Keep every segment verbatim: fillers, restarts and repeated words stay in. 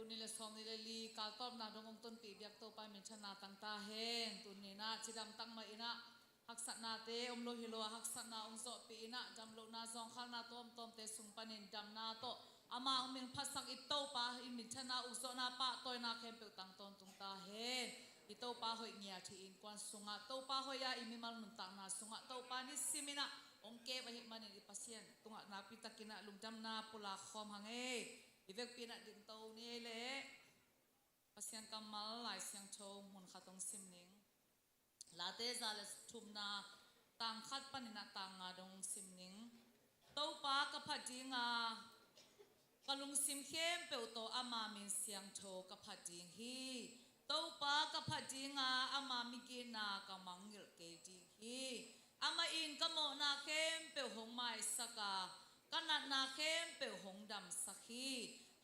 Ni le sawm ni le li kaltawpna dong hong tonpih biak Topa minthanna tang ta hen. Tuni-in ah cidam tangmah in ah haksatnate om lo hi lo a, haksatna hong zawhpih in ah damlohna zawngkhalna tuamtuamte sung panin damna tawh ama hong min phatsak i Topa i minthanna ukzawhna pahtawina khempeuh tang tawntung ta hen. I Topa hoih ngiat hi innkuan sungah Topa hoih a i mimal nuntakna sungah Topa nisim in ah hong kep ahih manin i Pasian tungah nakpi takin ah lungdamna pulak khawm hang ei. I vekpi in ah dingto ni ei leh Pasian kammal Lai Siangtho mun khat hong sim ning. Late za le thumna tang khat panin ah tang nga dong hong sim ning. Topa ka phat ding a, ka lungsim khempeuh tawh ama min siangtho ka phat ding hi. Topa ka phat ding a, ama migitna ka mangngilh kei ding hi. Amah in ka mawhna khempeuh hong maisak a, ka natna khempeuh hong damsak hi.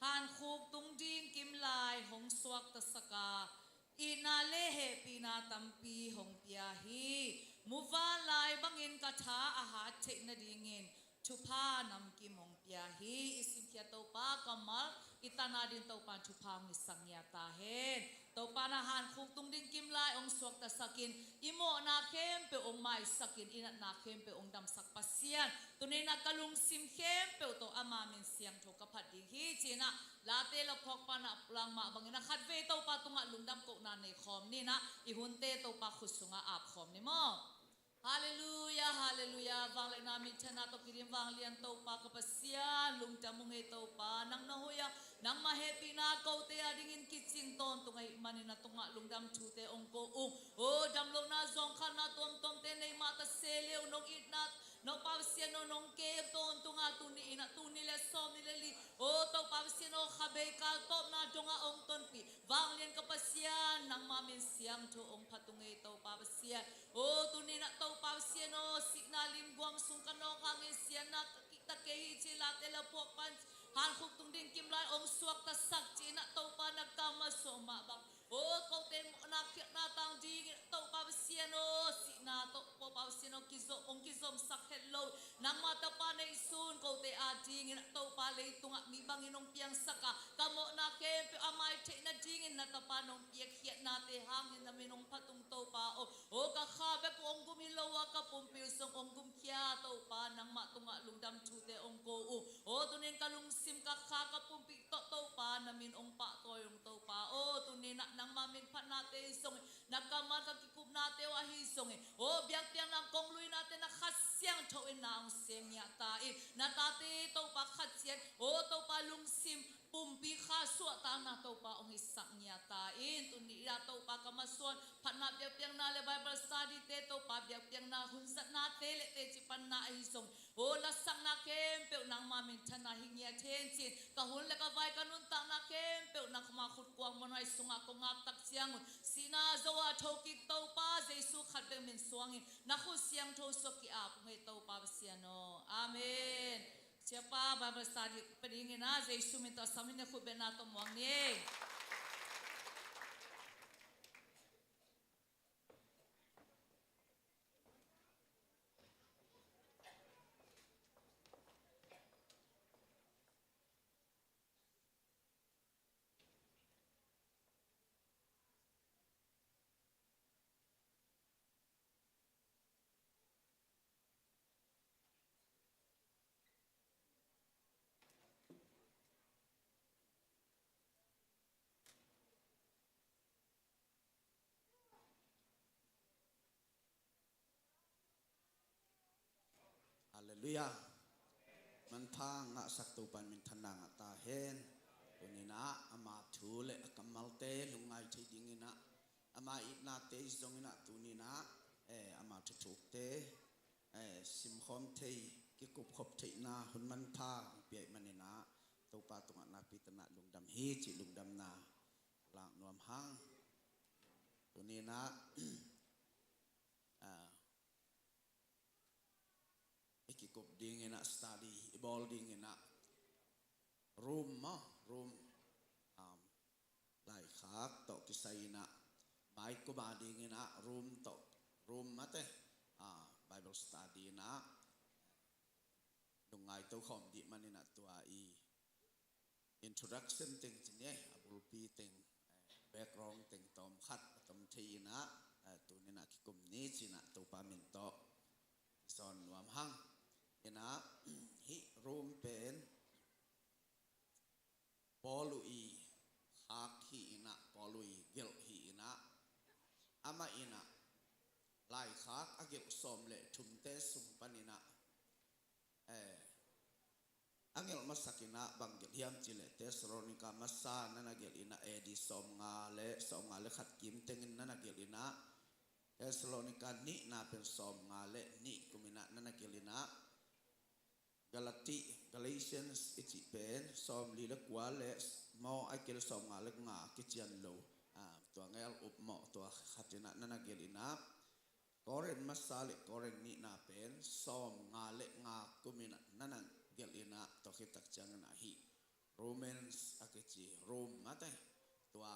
Hankhuk tung ding kimlai hong suaktasak a, itna le hehpihna tampi hong pia hi. Muvanlai bangin ka tha a hat theih nadingin thupha namkim hong pia hi. I simkhiat Topa kammal i tan a ding Topa in thupha hong hisak ngiat ta hen. Topa in ah hankhuk tung ding kimlai hong suaktasak in, i mawhna khempeuh hong maisak in, i natna khempeuh hong damsak Pasian, tuni-in ah ka lungsim khempeuh tawh ama min siangtho ka phat ding hi ci-in ah Late la phawk pa in ah pulak mah bangin ah khatvei Topa tungah lungdam kohna nei khawm ni in ah i hunte Topa khut sungah ap khawm ni maw. Halleluia, halleluia. Vangliatna minthanna tawh kidim vanglian Topa ka Pasian, lungdam ung ei Topa. Nang na hoih a, nangmah hehpihna kote a dingin kicing tawntung ahih manin na tungah lungdam thute hong ko ung. O damlohna zawngkhalna tuamtuamte nei mah ta se leh nong itna, Topa Pasian aw, nong kep tawntung a, tuni in ah, tuni le sawm ni le li, o Topa Pasian aw, khabei kaltawpna dong ah hong tonpih vanglian ka Pasian, nangmah min siangtho hong phat ung ei Topa Pasian. O tuni in ah Topa Pasian aw, sihna limguam sung ka nawk hangin, siatna ka kihta kei hi ci-in Late la phawk pa in hankhuk tung ding kimlai hong suaktasak ci-in ah Topa na kammal sawm mah bang, o kote mawhna khialhna tang dingin ah Topa Pasian aw, sihna tawh Topa Pasian aw, kizom, hong kizomsak het lo, nangmah Tapa neihsun kote a dingin ah Topa leitungah mi bangin hong piangsak a, ka mawhna khempeuh a mai theih nadingin na Tapa in hong piak khiatnate hangin na min hong phat ung Topa aw. O ka kha bek uh hong gum hi lo a, ka pumpi uh zong hong gumkhia Topa, nangmah tungah lungdam thute hong ko ung. O tuni in ka lungsim, ka kha, ka pumpi tawh Topa na min hong pahtawi ung Topa. O tuni in ah nangmah min phatnate zong, na kammal ka kikupnate uh ahi zongin, o biakpiakna kong luinate na Kha Siangtho in na hong sem ngiat ta in, na tate Topa khat ciat, o Topa lungsim pumpi kha suahtakna Topa hong hisak ngiat ta in, tuni in ah Topa ka masuan phatna biakpiakna le Bible study te Topa biakpiakna hun zatnate le teci panna ahi zongin, o lasakna khempeuh nangmah minthanna hi ngiat hen ci-in, ka hun le ka vai, ka nuntakna khempeuh nangmah khut kuang muanhuai sungah kong ap tak ciangun, sihna zo a thokik Topa Jesu khat bek min suangin na khut siangtho sungah ki-ap ung ei Topa Pasian aw. Amen. Siapa Bible study pia dingin ah Jesu min tawh a sam in, khut bengna tawh muang ni. Halleluia. Manpha ngahsak Topa in minthanna ngah ta hen. Tuni in ah ama thu le a kammalte lungngai thei dingin ah, ama itnate zongin ah tuni in ah, eh, ama thuthukte, eh, simkhawm thei, kikupkhop theihna hun manpha hong pia ahih manin ah Topa tungah nakpi takin ah lungdam hi cih lungdamna lak nuam hang. Tuni in ah, ah, i kikup dingin ah, study i bawl dingin ah, Rom maw, Rom, um, laikhak tawh kisai in ah, mai kum a dingin ah Rom tawh, Rom mate, ah, Bible study in ah lungngaito khawm dih manin ah tua i introduction teng ci ni, a Bulpi teng, eh, background teng tawm khat a tom thei in ah, eh, tuni in ah kikum ni ci-in ah Topa min tawh kisawn nuam hang. In ah, hih Rom pen Paulu i khak hi in ah, Paulu i gelh hi in ah, amah in ah laikhak a gelh sawm le thumte sung pan in ah, eh, a gelh masak in ah bang gelh hiam cih leh Thessalonika masa na na gelh in ah A D sawmnga le, sawmnga le khat kim tengin na na gelh in ah, Thessalonika nihna pen sawmnga le nih kum in ah na na gelh in ah, Galati, Galatians i cih pen sawmli le kua le maw, ahih kei leh sawmnga le nga kician lo, ah, tua ngel upmawh tua khat in ah na na gelh in ah, Korin masa le Korin nihna pen sawmnga le nga kum in ah na na gelh in ah, tua khit tak ciangin ah hih Romans a kici Rom mate, tua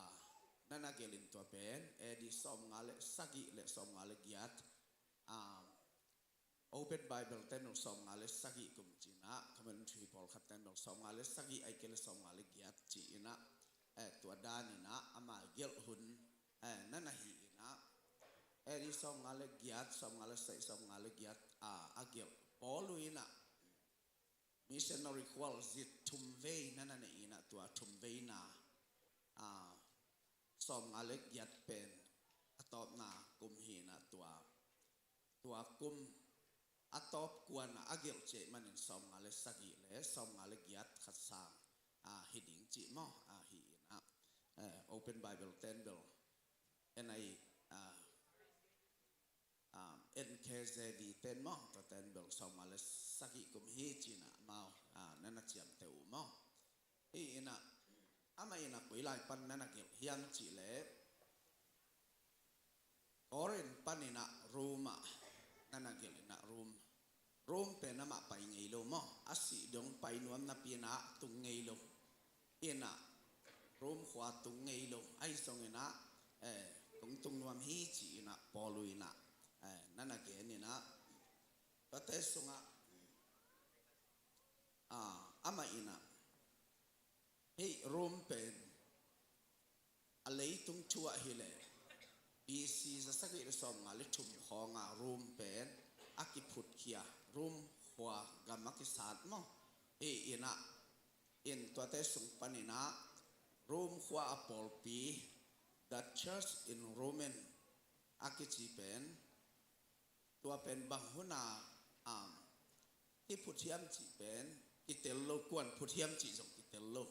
na na gelh in, tua pen A D sawmnga le sagih le sawmnga le giat, ah, Open Bible ten bel sawmnga le sagih kum ci-in ah, commentary pawlkhat ten bel sawmnga le sagih ahih kei leh sawmnga le giat ci-in ah, eh, tua dan in ah ama gelh hun, eh, na na hi in ah, A D sawmnga le giat, sawmnga le sagih, sawmnga le giat, ah, a gelh Paulu in ah missionary khualzin thumvei na na nei in ah, tua thumveina, ah, sawmnga le giat pen a tawpna kum hi in ah, tua, tua kum a tawp kuan ah a gelh ciat manin sawmnga le sagih le sawmnga le giat khat sang, ah, hi ding cih maw, ah, hi in ah, eh, Open Bible ten bel, N I, ah, ah, N K J V ten maw, tua ten bel sawmnga le sagih kum hi ci-in ah amau, ah, na na ciamteh uh maw. Hi in ah, amah in ah koi lai pan na na gelh hiam cih leh Korin pan in ah Rom ah na na gelh in ah, Rom, Rom pen amah pai ngei lo maw, a sih dong pai nuam napi in ah tung ngei lo. In ah Rom khua tung ngei lo, ahi zongin ah, eh, kong tung nuam hi ci-in ah Paulu in ah, eh, na na gen in ah, tuate sungah, ah, amah in ah hih Rom pen a leitung thu ah hi leh B C za sagih le sawmnga le thum khawng ah Rom pen a kiphutkhia, Rom khua gam a kisat maw. Hi in ah, in tuate sung pan in ah Rom khua a pawlpi, The Church in Roman a kici pen, tua pen bang hun ah, um, kiphut hiam cih pen kitel lo, kua'n phut hiam cih zong kitel lo.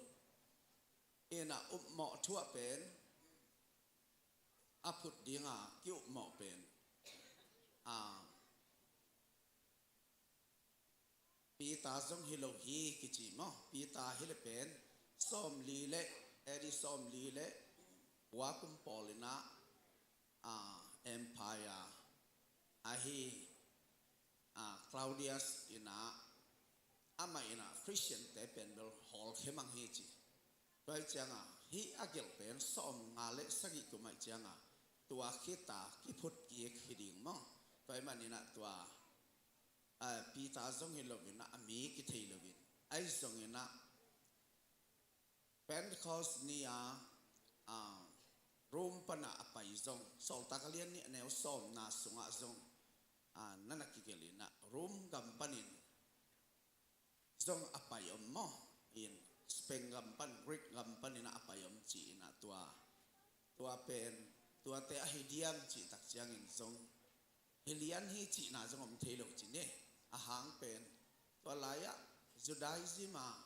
In ah upmawh thu ah pen a phut ding a ki-upmawh pen, ah, Peter zong hi lo hi kici maw. Peter hi leh pen sawmli le, A D sawmli le kua kum pawl in ah, ah, empire ahi, ah, Claudius in ah, amah in ah Christian-te pen bel hawlkhia mang hi ci. Tua ahih ciangin hih a gelh pen sawmnga le sagih kum ahih ciangin tua khit a kiphut kik hi ding maw. Tua ahih manin ah tua, ah, Peter zong hi lo in ah a mi kithei lo in, ahi zongin ah Pentecost ni a, ah, Rom pan ah a pai zong, Sawltak a lian nih a neu sawmna sungah zong, ah, na na kigelh in ah Rom gam panin zong a pai om maw. In Spain gam pan, Greek gam panin ah a pai om ci-in ah tua, tua pen, tuate ahi diam cih tak ciangin zong hi lian hi cihna zong om thei lo ci ni. A hang pen tua lai-ah Judaism ah,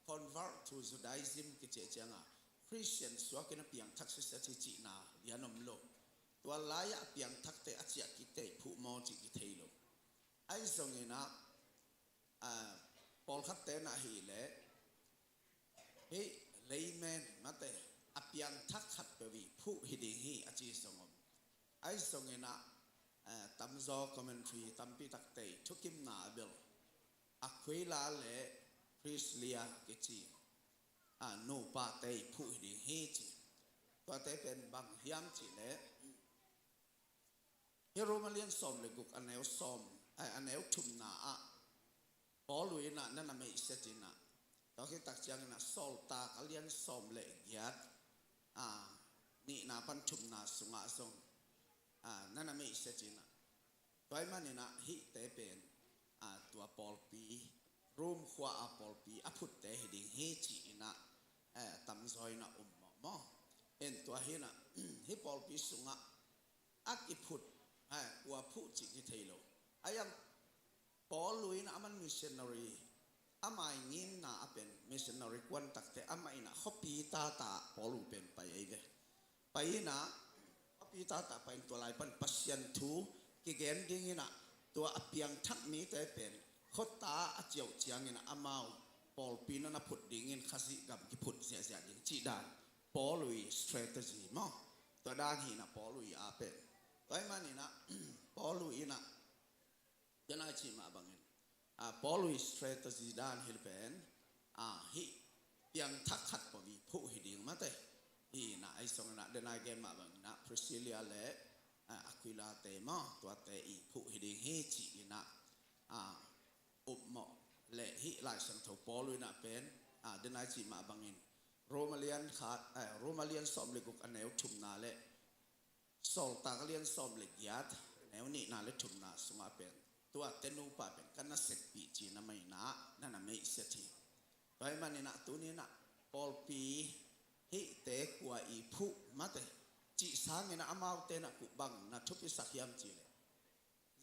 convert to Judaism kici ciangin Christian suak in a piangthak sitset hi cihna lian om lo. Tua lai-ah a piangthakte a ciah kik teh phuh maw cih kithei lo. Ahi zongin ah, ah, pawlkhatte in ah hi leh hih layman mate, a piangthak khatpeuh i phuh hi ding hi a ci zong om. Ahi zongin ah, eh, tamzaw commentary tampi takte i thukimna ah bel Aquila le Priscilla kici, ah, nupate i phuh hi ding hi ci. Tuate pen bang hiam cih leh hih Rom a lian sawm le guk a neu sawm, ai, a neu thumna ah Paulu in ah na na meihset in ah, tua khit tak ciangin ah Sawltak a lian sawm le giat a, nihna pan thumna sungah zong, a, na na meihsia cinah. Tua ahih maninah hihte pen, a, tua pawlpi, Rom khua a pawlpi a phutte hi ding hi ci-inah, eh, tamzaw inah um mawh maw. En tua hinah, hih pawlpi sungah a kiphut, eh, kua phuh cih kithei lo. A yang Paul uh inah aman missionary, a maingimna a pen missionary kuantakte amah inah khuapi tata Paul uh pen pai ahi ve. Pai inah, khuapi tata pai in tua lai pan Pasian thu kigen dinginah, tua a piangthak mite pen khuata a ciauh cianginah amau pawlpi na na phut dingin Khazih gam kiphut ziahziah ding cih dan Paul uh i strategy maw. Tua dan hinah Paul uh i a pen. Tua ahih maninah Paul uh inah, denai cih mah bangin, a, Paul uh i strategy dan hi pen, a, hih piangthak khat pawh i phuh hi ding mate. Hinah ahi zong inah denai gen mah banginah Priscilla le, a, Aquila te maw, tuate i phuh hi ding hi ci-inah, a, upmawh le hih Lai Siangtho Paul uh inah pen, a, denai cih mah bangin Roma lian khat, a, Roma lian sawm le guk a neu thumna le Sawltak lian sawm le giat neu nihna le thumna sungah pen, tua te nupa pen ka na sekpih cih na mah inah na na meihsia hi. Tua ahih maninah tuninah pawlpi hihte kua i phuh mate cih sanginah amaute na kuh bang na thupisak hiam cihleh,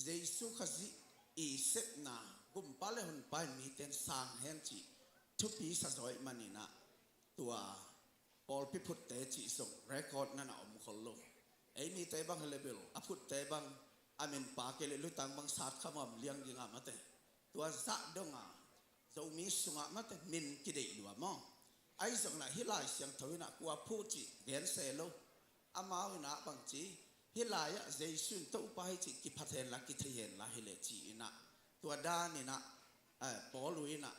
Jesu Khazih i sepna, Gumpa le Honpa in mite in sang hen cih thupi sa zaw ahih maninah tua pawlpi phutte cih zong record na na om khol lo. Ei mite bang hi le bel a phutte bang a min pa kei le lutang bang sat khamam liang dinga mate. Tua zah donga Zomi sungah mate min kideih lua maw. Ahi zongna hih Lai Siangtho inah kua phuh cih gen se lo. Amau inah bangci, hih lai-ah Jesu in Topa hi cih kiphat henla kithei henla hi leh ci-inah, tua dan inah, eh, Paul uh inah,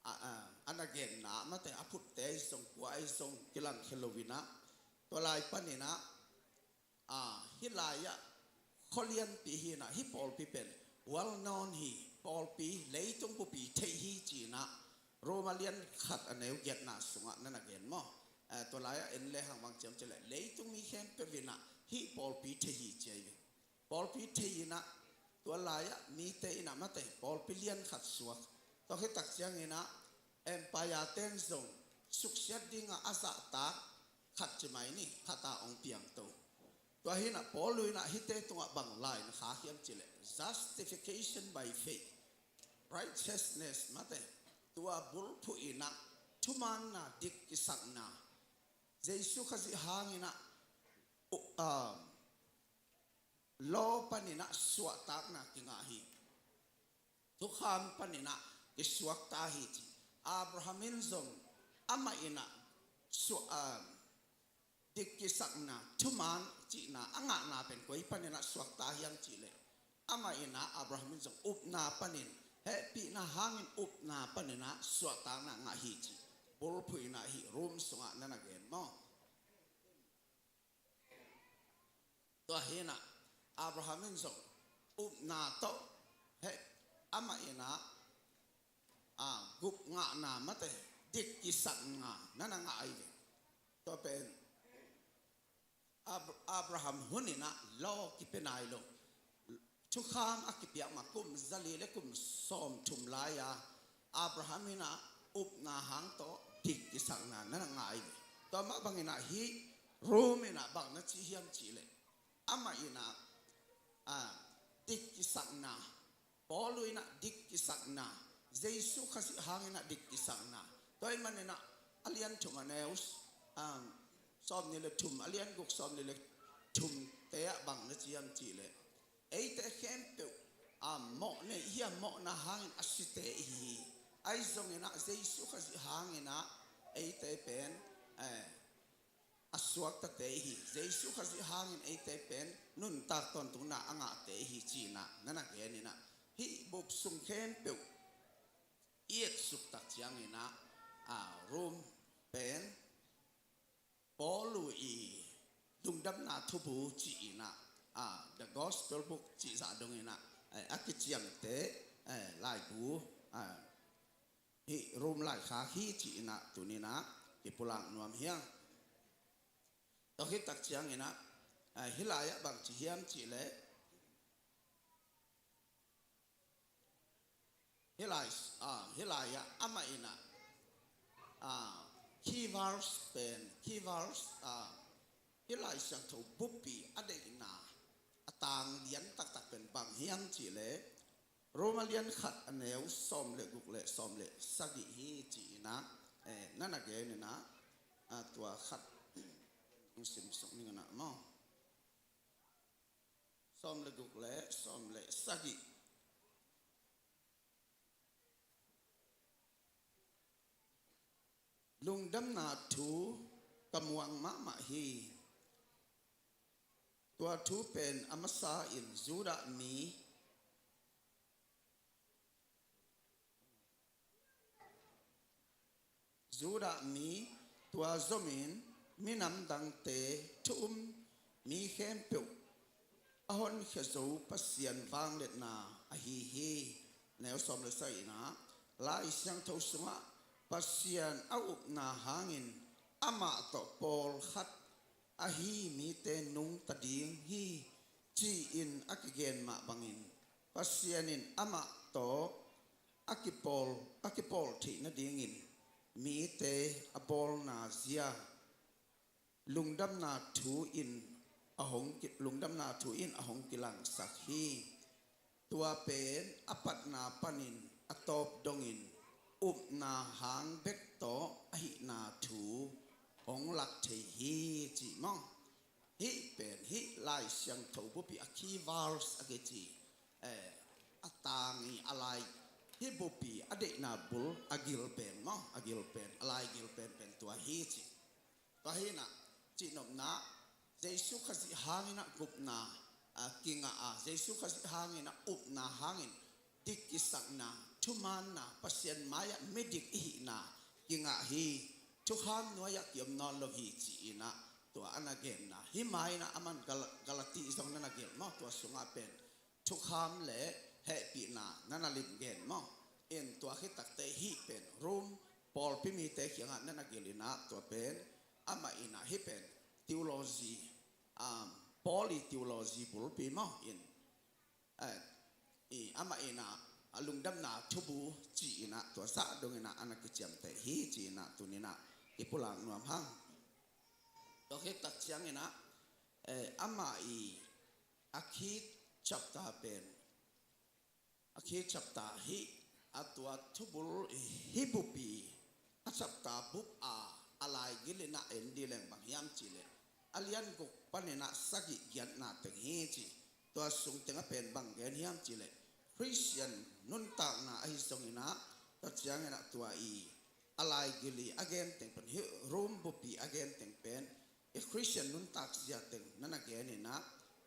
a, a, a na genna mate a phutte ahi zong kua ahi zong kilangkhia lo inah, tua lai paninah, a, hih lai-ah khualianpi hinah hih pawlpi pen well known hi, pawlpi leitung bupi theih hi ci-inah Roma lian khat a neu giatna sungah na na gen maw. Eh, tua lai-ah en le hang bang ciam cileh leitung mi khempeuh inah hih pawlpi thei hi ci ahi ve. Pawlpi thei inah tua lai-ah mite inah mate pawlpi lian khat suak. Tua khit tak cianginah empire ten zong suksiat dingah a zahtak khat ci mai ni, khat a hong piangto. Tua hinah Paul uh inah hihte tungah bang lai na khak hiam cileh justification by faith, righteousness mate, tua bulphuh inah thumaanna, dik kisakna, Jesu Khazih hanginah, uh, um, law paninah suahtakna kingah hi. Thukham paninah kisuakta hi ci. Abraham in zong amah inah suah, ah, dik kisakna, thumaan cihna a ngahna pen koi paninah suakta hiam cihleh, amah inah Abraham in zong upna panin, hehpihna hangin upna paninah suahtakna ngah hi ci. Bulphuh inah hih Rom sungah na na gen maw. Tua hinah Abraham in zong upna tawh, he, amah inah, a, gupngahna mate, dik kisakna na na ngah ahi ve. Tua pen Ab-, Abraham hun inah law kipia nai lo. Thukham a kipiak ma kum zali le kum sawmthum lai-a Abraham inah upna hang tawh dik kisakna na na ngah ahi ve. Tua mah banginah hih Rom inah bang na ci hiam cihleh, amah inah, a, dik kisakna, Paul uh inah dik kisakna, Jesu Khazih hanginah dik kisakna. Tua ahih maninah a lian thum a neu, um, sawmnih le thum, a lian guk sawmnih le thumte ah bang na ci hiam cihleh, eite khempeuh a mawh nei hi a, mawhna hangin a site ihi hi. Ahi zonginah Jesu Khazih hanginah eite pen, eh, a suaktate ihi. Jesu Khazih hangin eite pen nuntak tawntungna a ngahte ihi cinah na na geninah, hih bup sung khempeuh i etsuk tak cianginah, a, Rom pen Paul uh i lungdamna thubu ci-inah, a, The Gospel Book cih zah donginah, eh, a kiciamte, eh, laibu, a, hih Rom laikhak hi ci-inah tuninah kipulak nuam hi a. Tua khit tak ciangin ah, ah, hih lai-ah bang ci hiam cih leh, hih lai, ah, hih lai-ah amah in ah, ah, key verse pen, key verse, ah, hih Lai Siangtho buppi a deihna a tang lian taktak pen bang hiam cih leh, Roma lian khat a neu sawm le guk le sawm le sagih hi ci-in ah, eh, na na gen in ah, ah, tua khat hong sim suk ning in ah maw. Sawm le guk le sawm le sagih. Lungdamna thu ka muang mahmah hi. Tua thu pen a masa in Judah mi, Judah mi, tua zomin minam dangte thu um mi khempeuh a honkhia zo Pasian vangliatna ahi hi. Neu sawm le sagihna, Lai Siangtho sungah Pasian a upna hangin amah tawh pawlkhat ahi mite nungta ding hi ci-in a kigen mah bangin, Pasian in amah tawh a kipawl, a kipawl theih nadingin mite a bawlna zia lungdamna thu in a hong ki-, lungdamna thu in a hong kilangsak hi. Tua pen a patna panin a tawp dongin upna hang bek tawh ahihna thu hong lak thei hi ci maw. Hih pen hih Lai Siangtho buppi a key verse a kici, eh, a tang i a lai, hih buppi a deihna bul a gil pen maw, a gil pen, a lai gil pen pen tua hi ci. Tua hi in ah cihnopna, Jesu Khazih hangin ah gupna, ah, kingah a, Jesu Khazih hangin ah upna hangin dik kisakna, thumaanna, Pasian mai-ah midik i hihna kingah hi. Thukham nuai-ah kiom nawn lo hi ci-in ah tua a na genna. Hih mai-in ah aman Gal-, Galati zong na na gelh maw, tua sungah pen thukham le hehpihna na na lim gen maw. In tua khit takte hih pen Rom pawlpi mite kiangah na na gelh in ah tua pen amah in ah hih pen theology, um, Paul i theology bulpi maw in, eh, i amah in ah a lungdamna thubu ci-in ah tua zah dongin ah a na kiciamteh hi ci-in ah tuni-in ah kipulak nuam hang. Tua khit tak ciangin ah, eh, amah i a khit chapter pen, a khit chapter hih a tua thubul hih buppi a chapter bup a, a laigil in ah en dih leng bang hiam cih leh a lian guk panin ah sagih giatna teng hi ci. Tua sung teng a pen bang gen hiam cih leh Khristian nuntakna ahi zongin ah, tua ciangin ah tua i a laigil i a gen teng pen, hih Rom buppi a gen teng pen i Khristian nuntak zia teng na na gen in ah,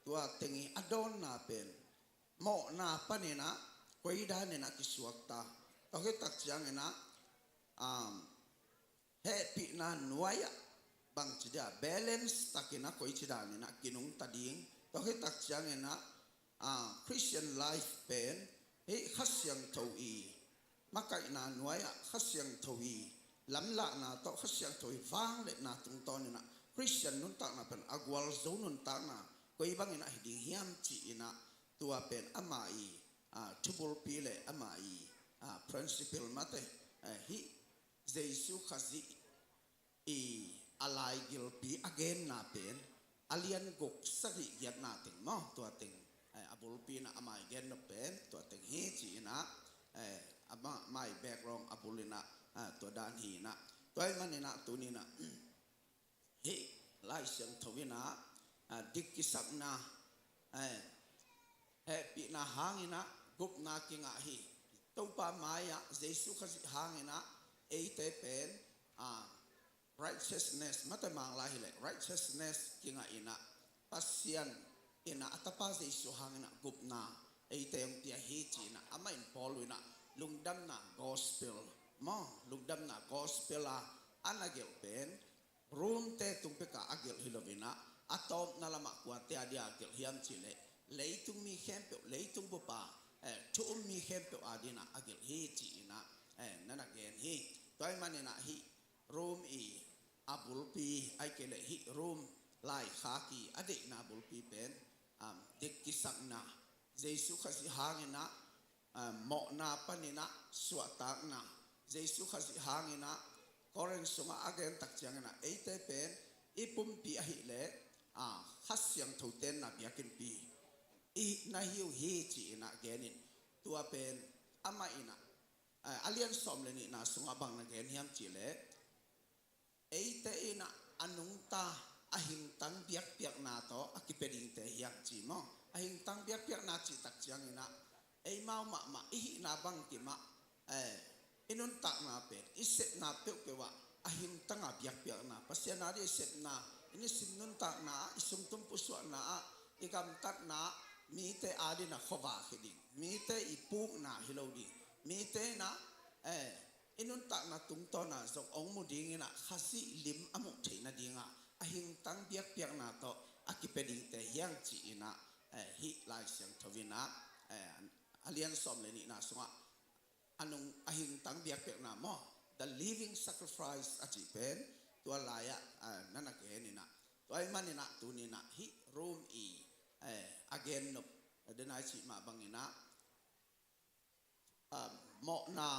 tua teng i a dawnna pen mawhna panin ah koi danin ah kisuakta. Tua khit tak ciangin ah, um, hehpihna nuai-ah bangci dia balance takin ah koici danin ah kinungta ding. Tua khit tak ciangin ah, ah, Christian life pen hih Kha Siangtho i makaihna nuai-ah Kha Siangtho i lamlahna tawh Kha Siangtho i vangliatna tungtawnin ah Christian nuntakna pen a gualzo nuntakna koi bangin ah hi ding hiam ci-in ah tua pen amah i, ah, thubulpi le amah i, ah, principle mate, eh, hih Jesu Khazih i a laigilpi a genna pen a lian guk sagih giatna teng maw, tua teng, eh, a bulpi in ah amah i gen nop pen tua teng hi ci-in ah, eh, amah mai background a bul in ah, ah, tua dan hi in ah. Tua ahih manin ah tuni-in ah hih Lai Siangtho in ah, ah, dik kisakna, eh, hehpihna hangin ah gupna kingah hi. Topa mai-ah Jesu Khazih hangin ah eite pen, ah, righteousness, mate Manglai hileh righteousness kingah in ah Pasian in ah a Tapa Jesu hangin ah gupna eite hong pia hi ci-in ah amah in Paul in ah lungdamna gospel maw, lungdamna gospel a a na gelh pen Rom-te tung bek a a gelh hi lo-in ah a tawpna lamah kuate a dia a gelh hiam cih leh leitung mi khempeuh, leitung bup a, eh, thu um mi khempeuh a dingin ah a gelh hi ci-in ah, eh, na na gen hi. Tua ahih manin ah hih Rom i a bulpi, ahih kei leh hih Rom laikhak i a deihna bulpi pen, um, dik kisakna, Jesu Khazih hangin ah, um, mawhna panin ah suahtakna, Jesu Khazih hangin ah Korin sungah a gen tak ciangin ah eite pen i pumpi ahih leh, ah, Kha Siangtho tenna biakinnpi i na hi uh hi ci-in ah genin, tua pen amah in ah, ah, a lian sawm le nihna sungah bang na gen hiam cih leh, eite in ah a nungta a hingtang biakpiakna tawh a kipia dingte hi hang ci maw. A hingtang biakpiakna cih tak ciangin ah eimau mahmah i hihna bangkim ah, eh, i nuntakna pen, i sepna peuhpeuh ah a hingtang a biakpiakna, Pasian a ding i sepna, i nisim nuntakna ah, i sungtum pusuahna ah, i gamtatna ah, mite a ding ah khuavak hi ding, mite i pukna hi lo ding, mite in ah, eh, i nuntakna tungtawn ah zong hong mu dingin ah Khazih lim a muh theih nading ah a hingtang biakpiakna tawh a kipia dingte hi hang ci-in ah, eh, hih Lai Siangtho in ah, eh, a lian sawm le nihna sungah a nung, a hingtang biakpiakna maw, the living sacrifice a cih pen tua lai-ah, ah, na na genin ah, tua ahih manin ah tuni-in ah hih Rom i, eh, a gennop, a denai cih mah bangin ah, ah, mawhna,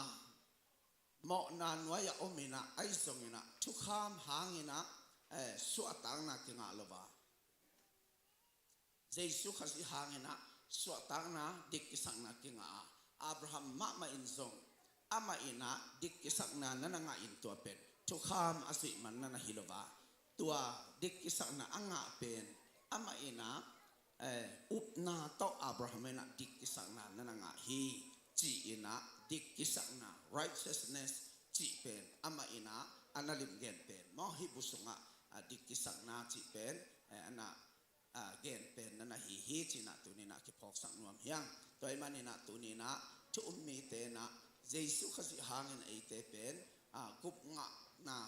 mawhna nuai-ah om in ah, ahi zongin ah thukham hangin ah, eh, suahtakna kingah lo a, Jesu Khazih hangin ah suahtakna, dik kisakna kingah a, Abraham mahmah in zong amah in ah dik kisakna na na ngah in, tua pen thukham a zuih man na na hi lo a, tua dik kisakna a ngah pen amah in ah, eh, upna tawh Abraham in ah dik kisakna na na ngah hi ci-in ah, dik kisakna, righteousness cih pen amah in ah a na limgen pen maw, hih bu sungah, ah, dik kisakna cih pen, eh, a na, ah, gen pen na na hi hi ci-in ah tuni-in ah kiphawksak nuam hi hang. Tua ahih manin ah tuni-in ah thu um mite in ah Jesu Khazih hangin eite pen, ah, gupngahna,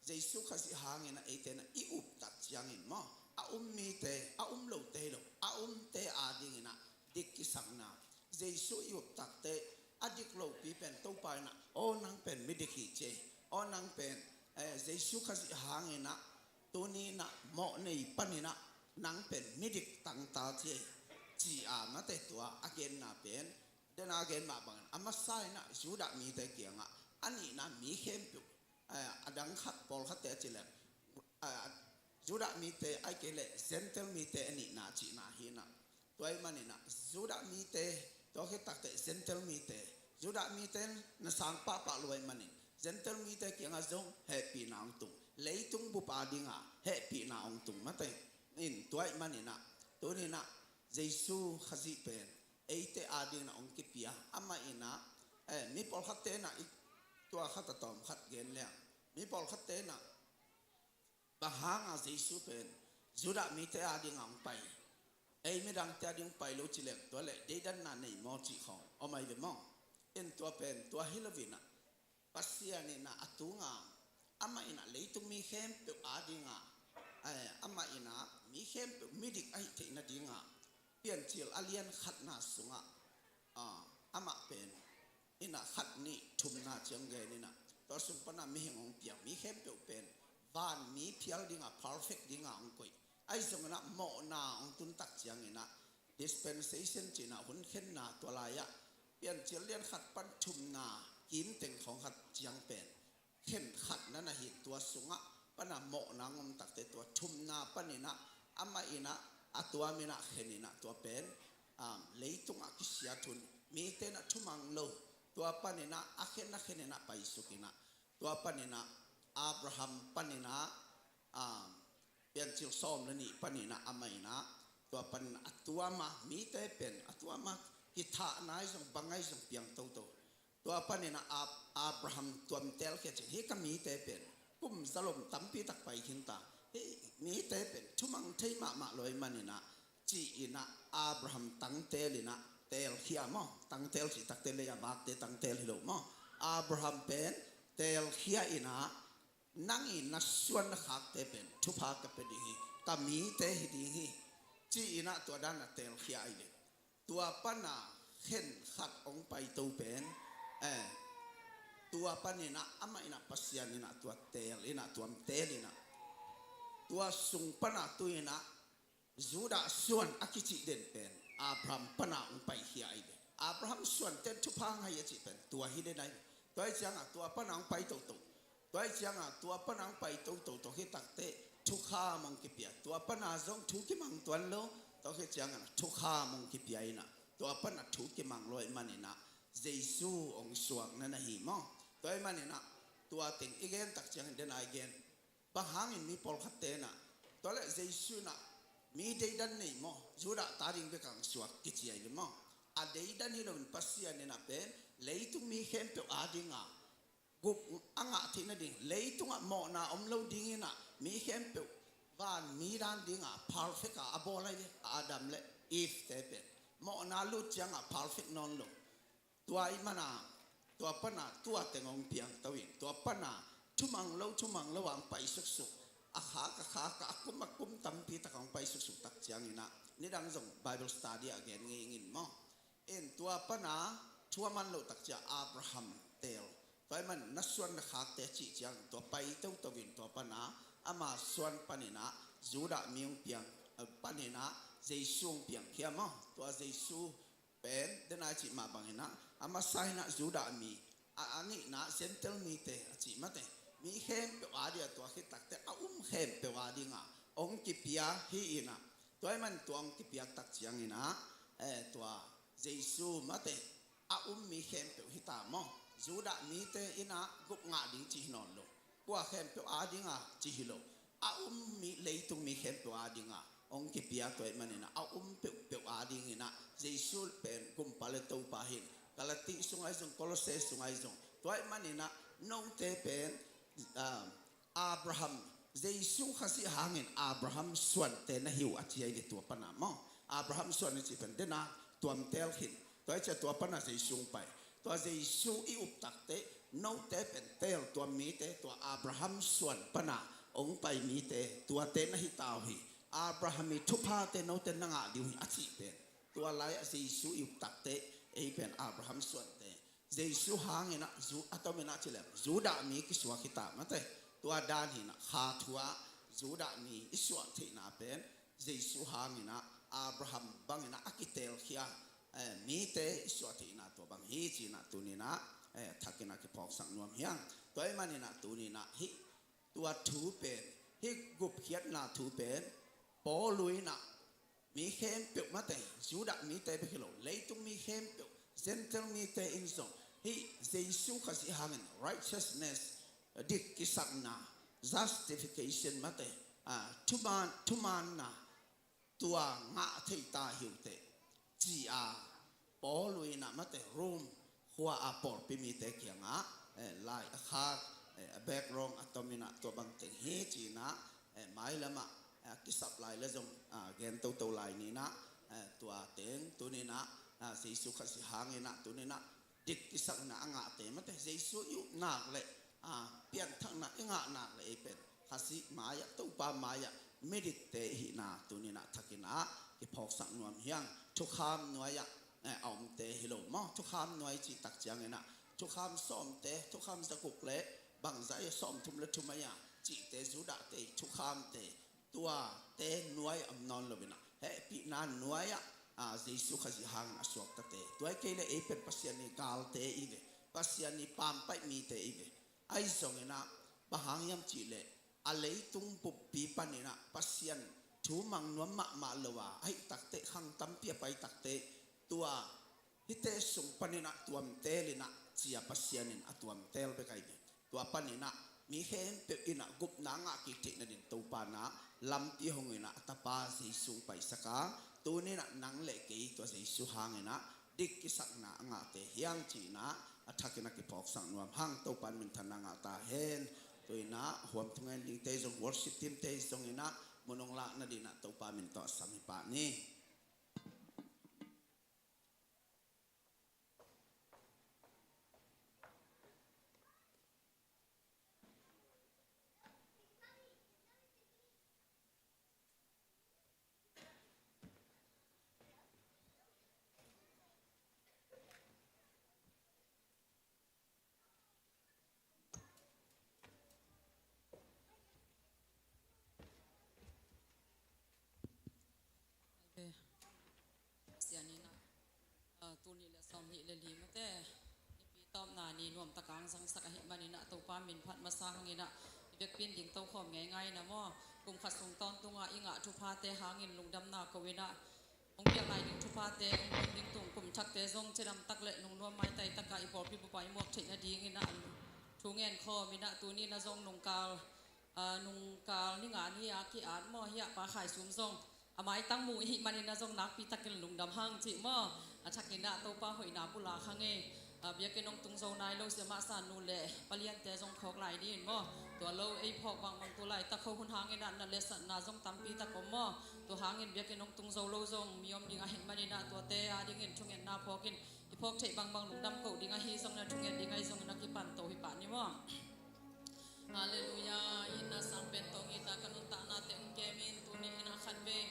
Jesu Khazih hangin ah eite in ah i up tak ciangin maw, a um mite, a um lote hi lo, a umte a dingin ah dik kisakna, Jesu i up takteh a dik lopi pen Topa in ah, aw nang pen midik hi ci ei, aw nang pen, eh, Jesu Khazih hangin ah tuni-in ah mawh nei panin ah nang pen midik tangtal ci ei, ci a, mate, tua a genna pen, den a gen mah bangin a masa in ah Judah mite kiangah, a nihna mi khempeuh, eh, a dang khat, pawlkhatte a cih leh, eh, Judah mite ahih kei leh Gentile mite a nihna cihna hi in ah, tua ahih manin ah Judah mite, tua khit takteh Gentile mite, Judah mite na sang pahpah lo ahih manin Gentile mite kiangah zong hehpihna hong tung, leitung bup a dingah hehpihna hong tung, mate. In tua ahih manin ah tuni-in ah Jesu Khazih pen eite a dingin ah hong kipia, amah in ah, eh, mi pawlkhatte in ah i, tua khat a tawm khat gen leng, mi pawlkhatte in ah bang hanga Jesu pen Judah mite a dingah hong pai, ei midangte a ding hong pai lo ci leng, tua leh deidanna nei maw cih khawng om ahi ve maw. In tua pen tua hi lo-in ah, Pasian in ah a tunga, amah in ah leitung mi khempeuh a dingah, eh, amah in ah mi khempeuh midik ahih theih nadingah, Piancil a lian khatna sungah, ah, amah pen in ah khat, nih, thumna ciang gen in ah, tua sung pan ah mihing hong piak, mi khempeuh pen van mi phial dingah, perfect dingah hong koih. Ahi zongin ah mawhna hong tun tak ciangin ah, dispensation ci-in ah hun khenna, tua lai-ah Piancil lian khat pan thumna kim teng khawng khat ciang pen khen khat na na hi, tua sungah pan ah mawhna hong om takteh tua thumna panin ah amah in ah a tuam in ah khen in ah, tua pen, um, leitungah kisiat hun, mite in ah thumang lo, tua panin ah a khen a khen in ah paisuk in ah, tua panin ah Abraham panin ah, um, Piancil sawm le nih panin ah amah in ah, tua panin ah a tuam a mite pen, a tuam a kithahna ahi zong, bang ahi zong piang toto. Tua panin ah Ab-, Abraham tuam teelkhia cin, hih ka mite pen kum zalom tampi tak pai khin ta, hih mite pen thumang thei mahmah lo ahih manin ah, ci-in ah Abraham tangteel in ah teelkhia maw, tangteel cih takteh lei a vakte tangteel hi lo maw, Abraham pen teelkhia in ah, nang in na suan na khakte pen thupha ka pia ding hi, ka mite hi ding hi, ci-in ah tua dan a teelkhia ahi ve. Tua pan a khen khat hong paito pen, eh, tua panin ah amah in ah Pasian in ah tua teel in ah, tuam teel in ah, Tua sung pana tu-in ah Judah suan a kicih den pen Abraham pana hong paikhia ahi ve. Abraham suanten thupha hong hi a cih pen tua hi den ahi ve. Tua hi ciangah tua pana hong pai toto. Tua hi ciangah tua pana hong pai toto tawh khit takteh thukham hong kipia. Tua pana zong thu kimang tuan lo. Tua khit ciangah thukham hong kipia in ah tua pana thu kimang lo ahih manin ah Jesu hong suak na na hi maw? Tua ahih manin ah tua teng i gen tak ciangin den a i gen. Bang hangin mi pawlkhatte in ah tua leh Jesu in ah mi deidan nei maw? Judah ta ding bek hong suak kici ahi ve maw? A deidan hi loin Pasian in ah pen leitung mi khempeuh a ding a gup a ngah theih nading, leitungah mawhna om lo dingin ah mi khempeuh van mi dan dingah perfect a a bawl ahi ve. Adam le Eve te pen mawhna lut ciangah perfect nawn lo. Tua ahih mana tua pana tua teng hong piangto in tua pana thumang lo thumang lo ah hong pai suksuk. A khak a khak a kum a kum tampi tak hong pai suksuk tak ciangin ah nidang zong Bible study ah gen ngei ing maw? In tua pana thu a man loh tak ciang Abraham teel. Tua ahih man na suan na khakte a cih ciang tua pai toto in tua pana ama suan panin ah Judah mi hong piang, eh, panin ah Jesu hong piangkhia maw? Tua Jesu pen den a i cih mah bangin ah a masa in ah Judah mi, a, a nihna Gentile mite a cih mate, mi khempeuh a ding a tua khit takteh a um khempeuh a ding a hong kipia hi in ah tua ahih man tua hong kipiak tak ciangin ah, eh, tua Jesu mate a um mi khempeuh hi ta maw? Judah mite in ah gup ngah ding cih hi nawn lo. Kua khempeuh a ding a cih hi lo. A um mi, leitung mi khempeuh a ding a hong kipia tua ahih manin ah a um peuhpeuh a dingin ah Jesu pen gumpa le Topa hi in. Galati sungah zong, Kolose sungah zong, tua ahih manin ah note pen, ah, Abraham, Jesu Khazih hangin Abraham suante na hi uh a ci ahi ve tua pana maw? Abraham suan a cih pen den a tuam teel khin. Tua hi ciah tua pana Jesu hong pai. Tua Jesu i up takteh note pen teel tua mite, tua Abraham suan pana hong pai mite tuate na hi ta uh hi. Abraham i thuphate note na ngah ding uh hi a cih pen tua lai-ah Jesu i up takteh ei pen Abraham suante. Jesu hangin ah Ju-, a tomin ah ci leh Judah mi kisuak hi ta mate. Tua dan hi in ah kha thu ah Judah mi i suah theihna pen Jesu hangin ah Abraham bangin ah a kiteelkhia, eh, mite i suah theihna tua bang hi ci in ah tuni in ah, eh, thakin ah kiphawksak nuam hi hang. Tua ahih manin ah tuni in ah hih tua thu pen, hih gupkhiatna thu pen Paul in ah mi khempeuh mate, Judah mite bek hi lo, leitung mi khempeuh, Gentile mite in zong hih Jesu Khazih hangin righteousness, dik kisakna, justification mate, ah, thuman, thumanna tua ngah thei ta hi uh teh ci-a Paul in ah mate Rome khua a pawlpi mite kiangah, eh, lai a khak, eh, a background a tomin ah tua bang teng hi ci in ah, eh, mailam ah, eh, kisap lai le zong, ah, gen toto lai ni in ah, eh, tua teng tuni in ah, ah, Jesu Khazih hangin ah tuni in ah dik kisakna a ngahte mate Jesu i up nak le, ah, pianthakna i ngah nak le ei pen Khazih mai-ah, Topa mai-ah midikte i hihna tuni in ah thakin ah kiphawksak nuam hi hang. Thukham nuai-ah, eh, a omte hi lo maw? Thukham nuai cih tak ciangin ah thukham sawmte, thukham zaguk le bangzah a sawmthum le thum a cihte Judahte i thukhamte tuate nuai-ah om nawn lo in ah hehpihna nuai-ah, ah, Jesu Khazih hangin a suaktate. Tua hi kei le ei pen Pasian i galte i ve, Pasian i pampaih mite i ve. Ahi zongin ah bang hang hiam cih leh a leitung buppi panin ah Pasian thu mang nuam mahmah lo a, ahih takteh khang tampi a pai takteh tua hihte sung panin ah tuamtel in ah ci-a Pasian in a tuamtel bek ahi ve. Tua panin ah mi khempeuh in ah gupna a ngah kik theih nading Topa in ah lampi hong in ah a Tapa Jesu hong paisak a, tuni in ah nang le kei tua Jesu hangin ah dik kisakna a ngahte hi hang ci in ah a thakin ah kiphawksak nuam hang. Topa in minthanna ngah ta hen. Tu in ah huam thungen dingte zong, worship teamte zong in ah mun hong lak nading in ah Topa min tawh a sam hi pah ni. Sian in ah, ah, tul nih le sawm nih le li mate, nipi tawpna ni nuamtak a ang zangsak ahih manin ah Topa min phat masa hangin ah i vekpi in ding tokhawm ngeingai na maw. Kum khat sung tawntung a i ngah thuphate hangin lungdamna ko in ah, hong piak lai ding thuphate, hong tung ding tung kum thakte zong cidamtak le nungnuam maitai taka i pawlpi bupa i muak theih nadingin ah thu ngen khawm in ah, tuni na zong nungkal, ah, nungkal ni nga ni a ki-at maw, hiah Pa Khai Sum zong a maitang mu ihih manin na zong nakpi takin lungdam hang cih maw. A thakin ah Topa hoihna bula kha ngei. Ah, biakinn hong tung zo nai lo siamah san nu le paliante zong phawk lai dingin maw. Tua lo ei phawk bangbang tu laitak kho hun hangin ah na letsatna zong tampi tak om maw. Tua hangin biakinn hong tung zo lo zong mi om ding ahih manin ah tuate adingin thungetna phawkin i phawk theih bangbang lungdam ko ding ahi zongin ah thunget ding ahi zongin ah kipan to hi pah ni maw. Halleluiah. Itna sang pen tawh ngita ka nuntaknate hong kemin tuni in ah khatvei,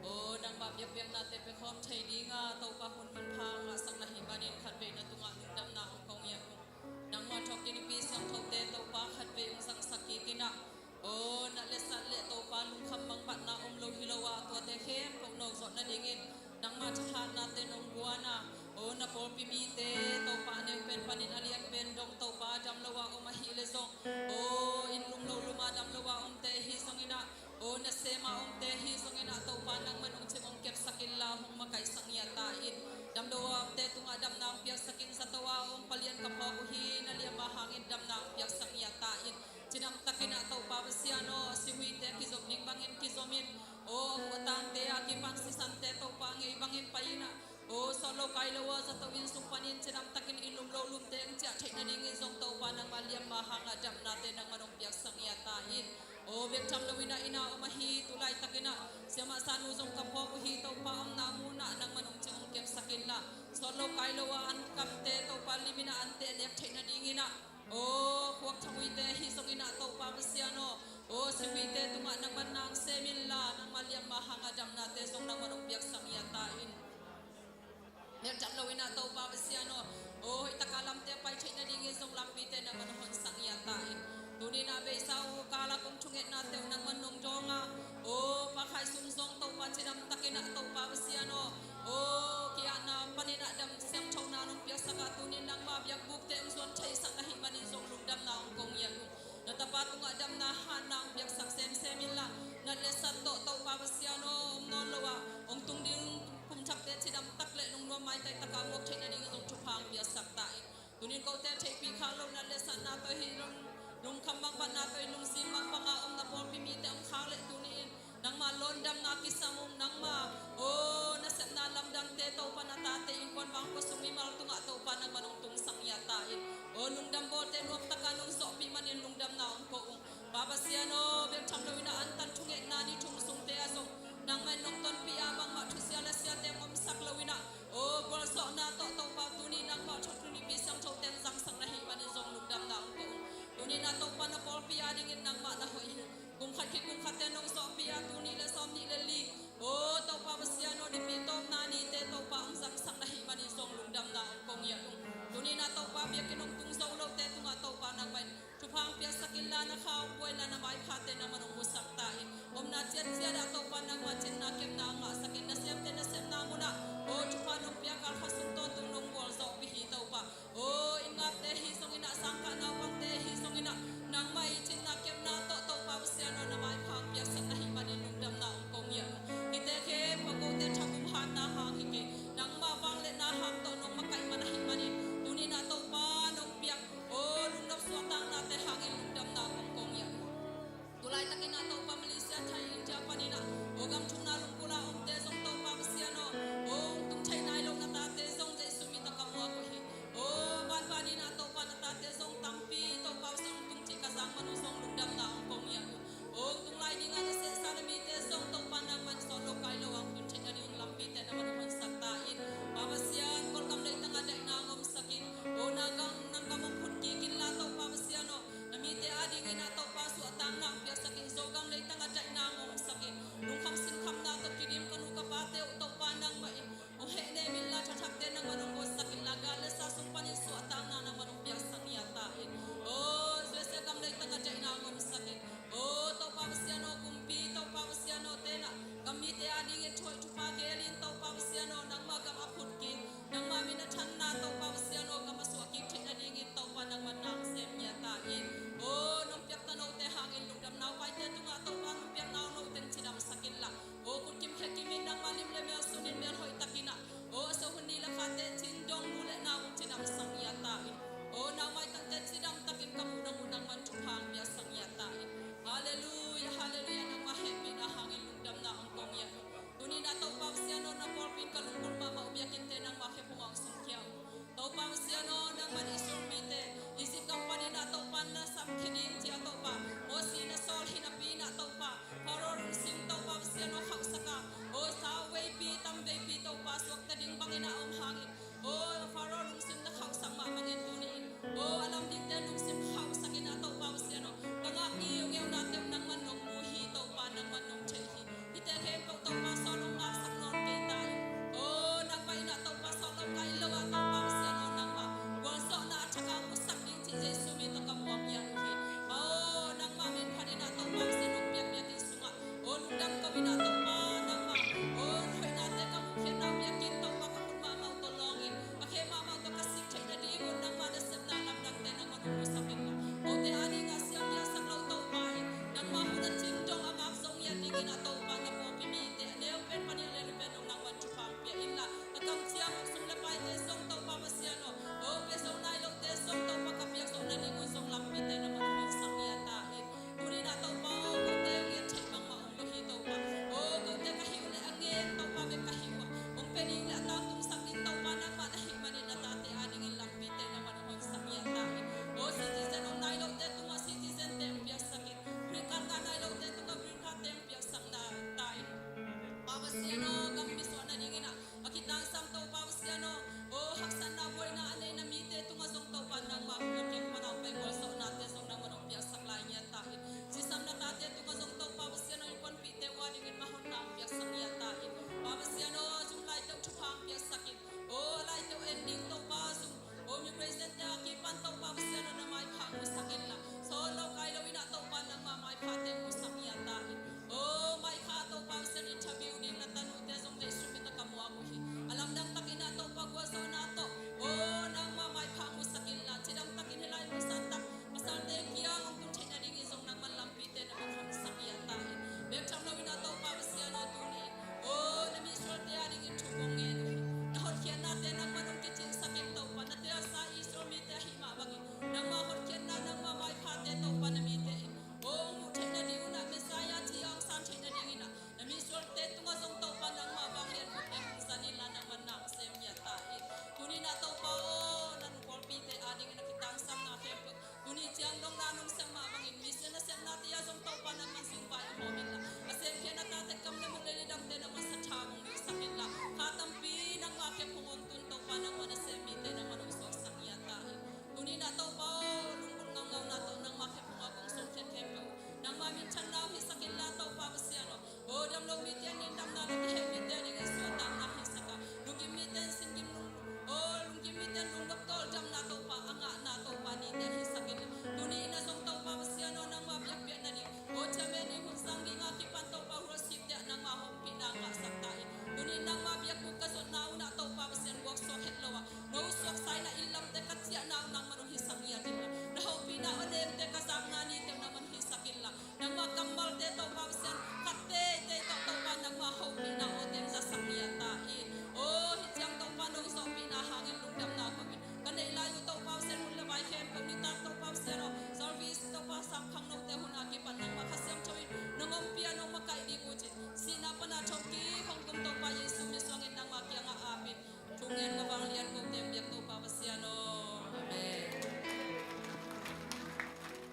aw, nangmah biakpiaknate pia khawm thei dinga Topa hun manpha ngahsak na hih manin khatvei na tungah lungdamna hong kong ngiat uh. Nangmah thawk kinipi siangthote Topa khatvei hong zangsak kik in ah, aw, na letsat le Topa lungkham mangbatna om lo hi lo ah tuate khempeuh nong zawh nadingin nangmah thahatnate nong guan a, aw, na pawlpi mite Topa a neu pen panin a lian pen dong Topa dam lo a om ahih leh zong, aw, inn lum lo lum a dam lo a omte ahi zongin ah, aw, nasem a omte ahi zongin ah Topa nangman hong cing hong kepsak inla hong makaihsak ngiat ta in. Dam lo a omte tungah damna hong piaksak in. Zato a om palian ka phawk uh hi, na liamma hangin damna hong piaksak ngiat ta in. Cidamtakin ah Topa Pasian aw, sihuite kizom ding bangin kizomin, aw, a tante a kipan sisante Topa ngei bangin pai in ah, aw, sawt lo kai lo a zato inn sung panin cidamtakin inn lum lo lumte hong ciah theih nadingin zong Topa nangma liamma hangah damnate nangman hong piaksak ngiat ta in. Aw, bek tham lo in ah inn a om ahi tu laitakin ah siamah sanu zong ka phawk uh hi, Topa omna mun ah nangman hong cing hong kepsak inla, sawt lo kai lo a an kamte Topa lim in ah ante nek theih nadingin ah, aw, khuak thamuite ahi zongin ah Topa Pasian aw, aw, sihuite tungah nangman na hong sem inla nangma liamma hangah damnate zong nangman hong piaksak ngiat ta in. Mel tat lo in ah Topa Pasian aw, aw, hoih taka lamte a pai theih nadingin zong lampite nangman hong honsak ngiat ta in. Tuni in ah beisa uh kala kong thungetnate uh nangman nong dawng a, aw, Pa Khai Sum zong Topa cidamtakin ah Topa Pasian aw, aw, ki-atna panin ah dam siangthona nong piaksak a, tuni in nangma biakbukte hong zuan theisak na hih manin zong lungdamna hong kong ngiat uh. Na tapa tungah damna hatna hong piaksak semsem inla, na letsat tawh Topa Pasian aw, om nawn lo ah hong tung ding kum thakte cidamtak le nungnuam maitai taka muak theih nading zong thupha hong piaksak ta in. Tunin kote theihpih khak lo na letsatna tawh hi lo, lungkham mangbatna tawh hi lungsim mangbanga om na pawlpi mite hong khak leh tuni in nangma lawndamna kisam ung, nangma, aw, nasepna lamdangte Topa na tate innkuan vangpua sung mimal tungah Topa nangman hong tungsak ngiat ta in. Aw, lungdam bawlte nuamtaka nong zawhpih manin lungdamna hong ko ung. Pa Pasian aw, bek tham lo in ah antan thungetna ni thum sungte ah zong nangmah in nong tonpih a, bangmah thusia lasiate hong omsak lo in ah, aw, gualzawhna tawh Topa tuni nangmah thawk tunipi siangthote hong zangsak na hih manin zong lungdamna hong ko ung. Tuni in ah Topa na pawlpi adingin nangmah na hoih hi. Kum khat khit kum khatte nong zawhpih a, tul nih le sawm nih le li, aw, Topa Pasian aw, nipi tawpna nite Topa hong zangsak na hih manin zong lungdamna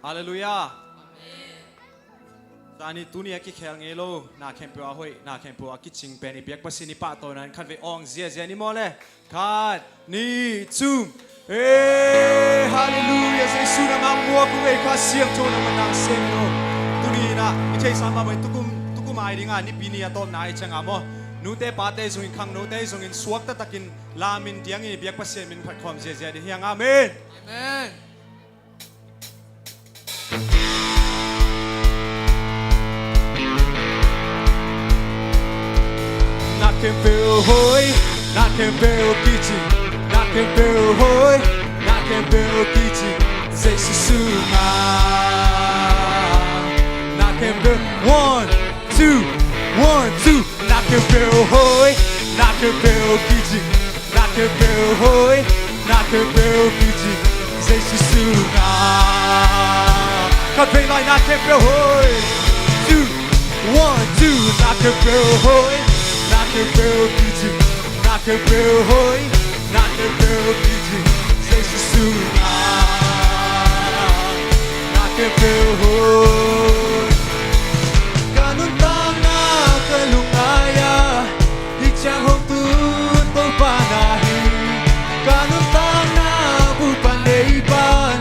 Halleluiah. Zani tuni a kikhel ngei lo, na khempeuh a hoih, na khempeuh a kicing pen i biak Pasian i pahtawina in khatvei awng ziazia ni maw le? Khat, nih, thum. Halleluiah. Jesu na mah muak ung ei, Kha Siangtho na mah nang sem lo. Tuni in ah i theihsa mahmah in tukum, tukum ai ding a, Nipi ni a tawpna ai ciang a maw, nute pate zongin, khangnote zongin suak taktakin lamin diangin i biak Pasian min phat khawm ziazia ding hi hang. Amen. Amen. Na khempeuh hoih, na khempeuh kici, na khempeuh hoih, na khempeuh kici, Jesu sungah. Na khempeuh, one, two, one, two. Na khempeuh hoih, na khempeuh kici, na khempeuh hoih, na khempeuh kici, Jesu sungah. Khatvei lai, na khempeuh hoih. Two, one, two. Na khempeuh hoih, na khempeuh kici, na khempeuh hoih, na khempeuh kici, Jesu sungah. Na khempeuh hoih. Ka nuntakna ka lungngai a, hih ciang hong tun Topa na hi. Ka nuntakna bul pan lei pan,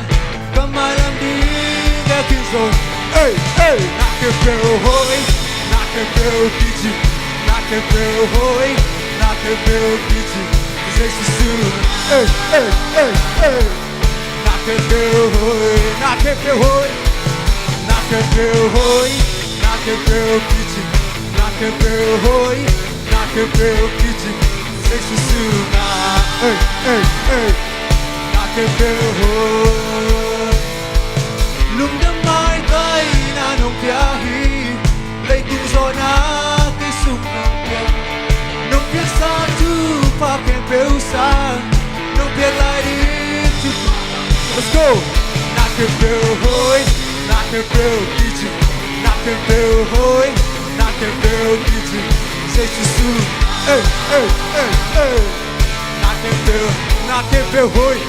ka mailam ding biakinn zong. Ei, ei. Na khempeuh hoih, na khempeuh kici, na khempeuh hoih, na khempeuh kici, Jesu sungah. Ei, ei, ei, ei. Na khempeuh hoih, na khempeuh hoih, na khempeuh hoih, na khempeuh kici, na khempeuh hoih, na khempeuh kici, Jesu sungah. Ei, ei, ei. Na khempeuh hoih. Lungdam maitai na nong pia hi. Leitung zawhna kei sung nong pia. Nong piaksa thupha khempeuh sang nong piak lai ding thupha. Let's go. Na khempeuh hoih, na khempeuh kici, na khempeuh hoih, na khempeuh kici, Jesu sungah. Ei, ei, ei, ei. Na khempeuh, na khempeuh hoih,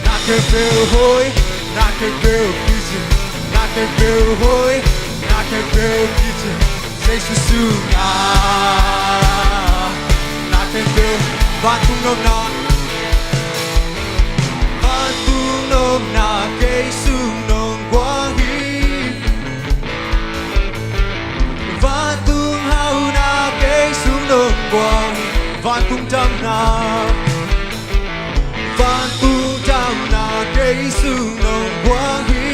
na khempeuh hoih, na khempeuh kici, na khempeuh hoih, na khempeuh kici, Jesu sungah. Na khempeuh, vantung nopna, vantung nopna kei sung nong guang hi. Vantung hauhna kei sung nong guang hi. Vantung damna, vantung damna kei sung nong guang hi.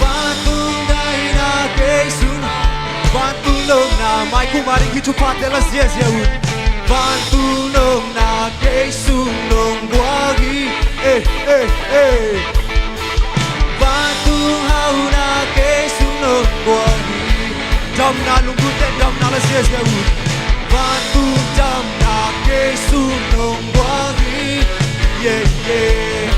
Vantung daina kei sung, vantung lomna, mai kum a ding hih thuphate la ziazia un. Vantung lomna kei sung nong guang hi. Ei, ei, ei. Vantung hauhna kei sung nong guang hi. Damna, lungdam teh, damna la ziazia un. Vantung damna kei sung nong guang hi. Yeah, yeah.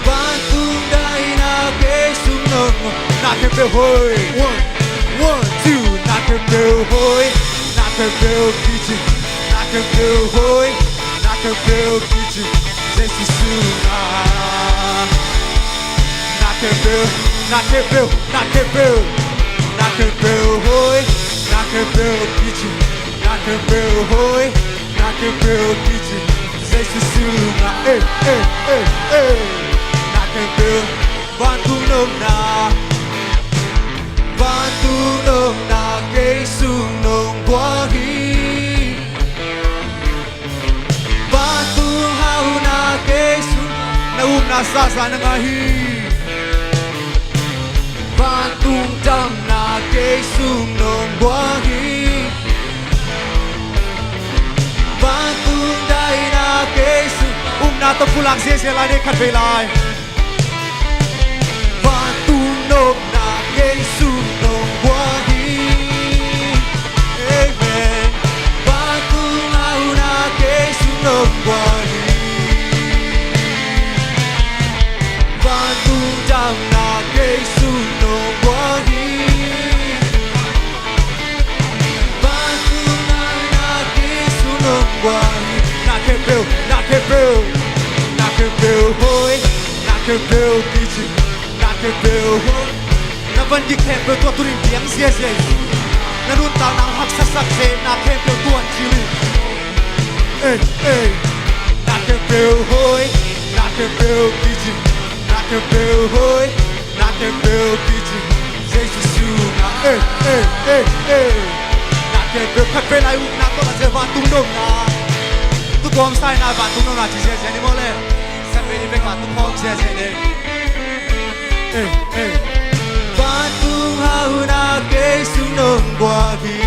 Vantung daina kei sung nong. Na khempeuh hoih. One, one, two. Na khempeuh hoih, na khempeuh kici, na khempeuh hoih, na khempeuh kici, Jesu sungah. Na khempeuh, na khempeuh, na khempeuh, na khempeuh hoih, na khempeuh kici, na khempeuh hoih, na khempeuh kici, Jesu sungah. Ei, ei, ei, ei. Na khempeuh, vantung nopna, vantung nopna kei sung nong guang hi. Vantung hauhna kei sung, na upna sasa na ngah hi. Vantung damna kei sung nong guang hi. Vantung daina kei sung, upna tawh pulak ziazia lai ni, khatvei lai. Vantung nopna kei sung nong guang hi. Amen. Vantung hauhna kei sung nong guang hi. Vantung damna kei sung nong guang hi. Vantung hauhna kei sung nong guang hi. Na khempeuh, na khempeuh, na khempeuh hoi, na khempeuh kici, na khempeuh hoi. Na van gik khempeuh tua tunin piang ziazia hi. Na nuntakna hong haksatsak thei na khempeuh tuan cil hi. Ei, ei. Na khempeuh hoi, na khempeuh kici, na khempeuh hoi, na khempeuh kici. Jesu sungah, ei, ei, ei, ei. Na khempeuh khat vei lai ukna tawh la zia vantung nopna. Tu kawm sai na vantung nopna ci ziazia ni maw le. Sa vei ni vei ka tu kawm ziazia ni. Ei, ei. Vantung hauhna kei sung nong guak hi.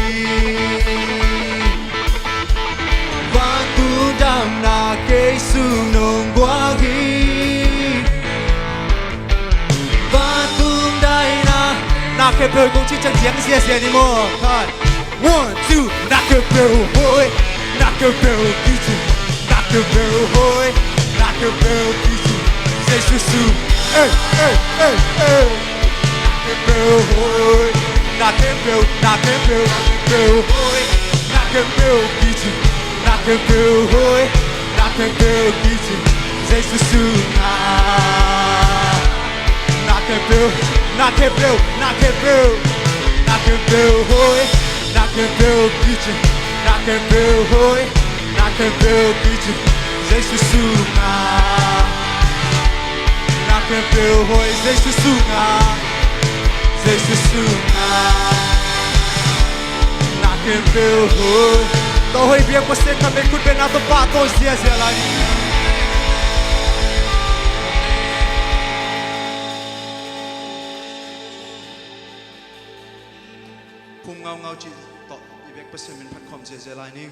Vantung damna kei sung nong guak hi. Vantung daina. Na khempeuh kong ci ciang ziazia ni maw. Khat. One, two. Na khempeuh hoi, na khempeuh kici, na khempeuh hoi, na khempeuh kici. Jesu sung. Ei, ei, ei, ei. Na khempeuh hoi, na khempeuh, na khempeuh, na khempeuh hoi, na khempeuh kici, na khempeuh hoi, na khempeuh kici. Jesu sungah. Na khempeuh, na khempeuh, na khempeuh, na khempeuh hoi, na khempeuh kici, na khempeuh hoi, na khempeuh kici. Jesu sungah. Na khempeuh hoi, Jesu sungah. Jesu sungah. Na khempeuh hoi. Tawh hoi biak Pasian khat vei khut bengna tawh pahtawi ziazia lai ni. Phum ngaungau cih tawh i biak Pasian min phat khawm ziazia lai ni.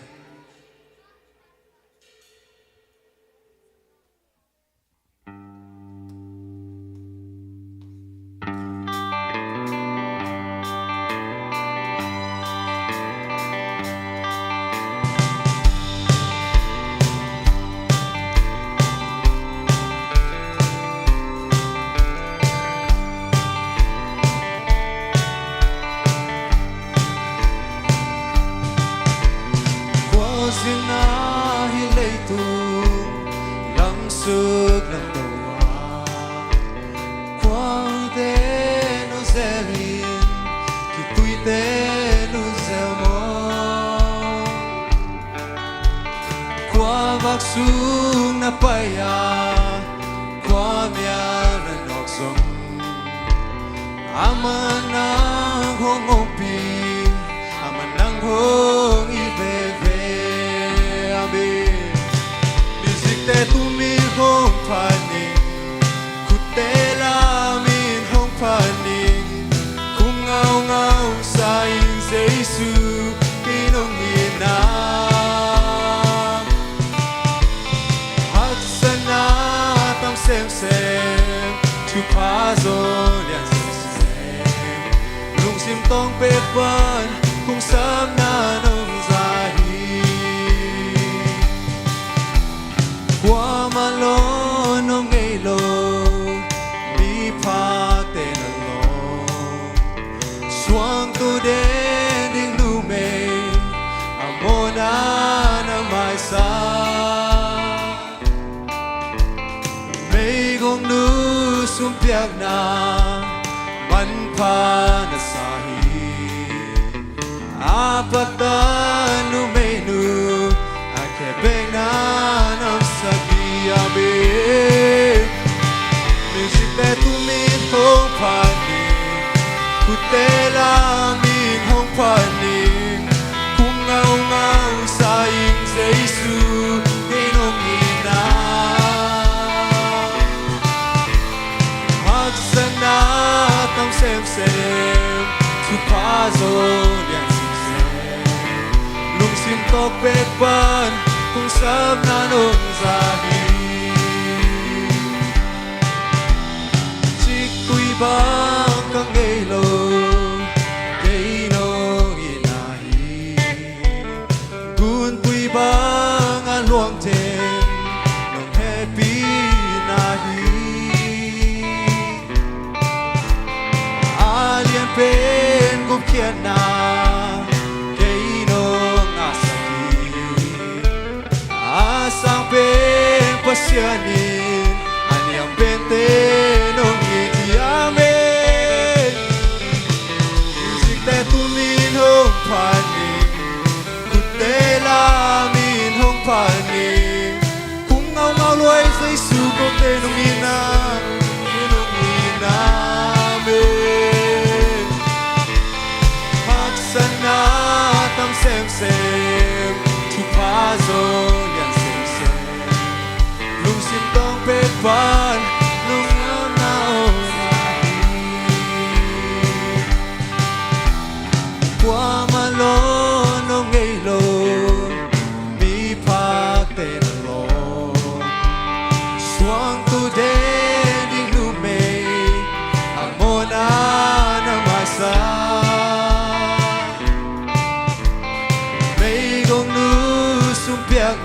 Khuazin ah hih leitung lamsuk lamto ah, khuahuite nu zel in, kituite nu zel maw? Khuavak sung na pai a, khuamial na nawk zong, Aman nang hong ompih, Aman nang hong it veve. Amen. Mizikte tung in hong phat ning, khutte lam in hong phat ning, khum ngaungau sa ing Jesu, kei nong itna. Haksatna tam semsem, thupha zong lian semsem, lungsim tawng pek pan kong sapna nong za hi. Kuamah lawn om ngei lo, miphakte na lawm, suangta den ding numei, a mawhna na maisak. Meigong nu sumpiakna manpha na sa hi. A patan numeinu a khebekna na sa hi. Amen. Mizikte tung in hong phat ning, khutte lam in hong phat ning, khum ngaungau sa ing Jesu, kei nong itna. Haksatna tam semsem, thupha zong lian semsem, lungsim tawng pek pan kong sapna nong za hi. Ciktui bang ka ngei lo, kei nong itna hi. Guntui bang a luang teng nong hehpihna hi. A lian pen gupkhiatna kei nong ngahsak hi. A sang pen Pasian in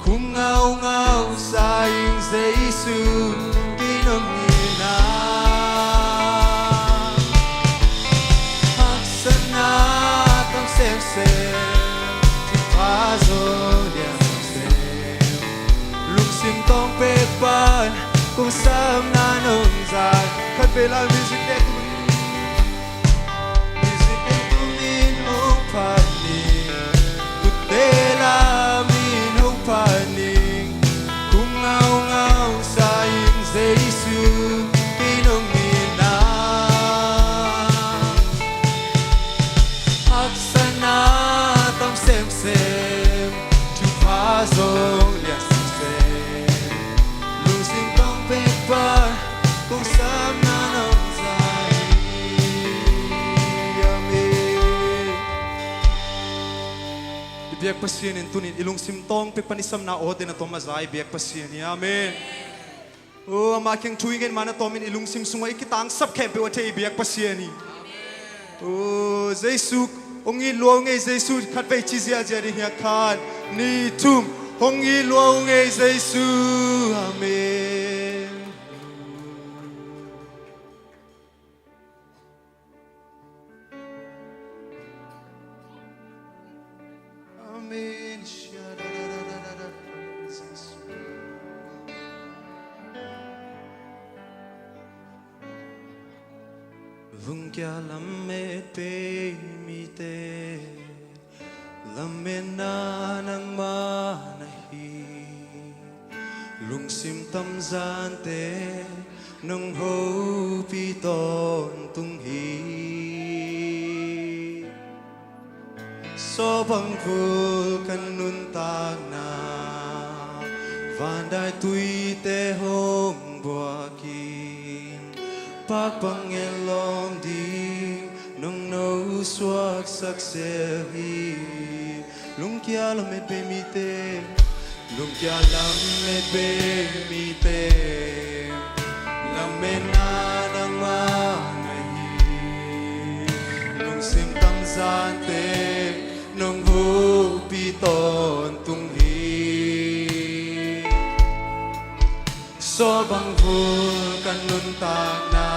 Kung ngaungau sa ing Jesu, kinong ina. Haksatna tam semsem, thupha zong lian semsem. Lungsim tawng pek pan, kong samna nong zai. Khat vei la music te tu. Music te tu min hong phan ni. Kutte la min hong phan ni. Kung ngaungau sa ing Jesu, kinong ina. Haksatna tam semsem, thupha zong lian semsem. Lungsim tawng pek pan, kong samna nong zai. Amen. I biak Pasian in tuni-in i lungsim tawng pek pan i samna awte na tawm a za i biak Pasian hi. Amen. O, amah kiang thu i ngen ma na tawmin i lungsim sungah i kitangsap khempeuh a thei i biak Pasian hi. O, Jesu, hong it lua ung ei Jesu, khat vei ci ziahziah ding hi a, khat, nih, thum. Hong it lua ung ei Jesu. Amen. Amen. Lungkia lamet bei mite, lametna nangmah na hi. Lungsim tamzante nong hopih tawntung hi. Sawbang vul kan nuntakna, vandaituite hong buakin, pakpang etlawm ding nong nosuaksak zel hi. Lungkia lamet bei mite, lungkia lamet bei mite, lametna nangmah na hi. Lungsim tamzante nong hopih tawntung hi. Sawbang vul kan nuntakna,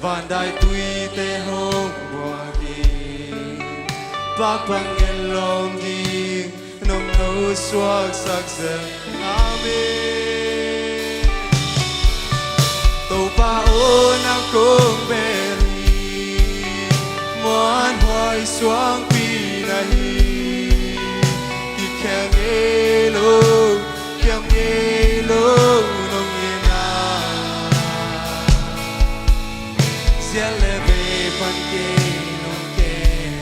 vandaituite hong buakin, pakpang etlawm ding nong nosuaksak zel. Amen. Topa aw, nang kong bel hi, muanhuai suangpi na hi. Kikhel ngei lo, kiam ngei lo nong hi na. Ziat le vei pan kei nong kem,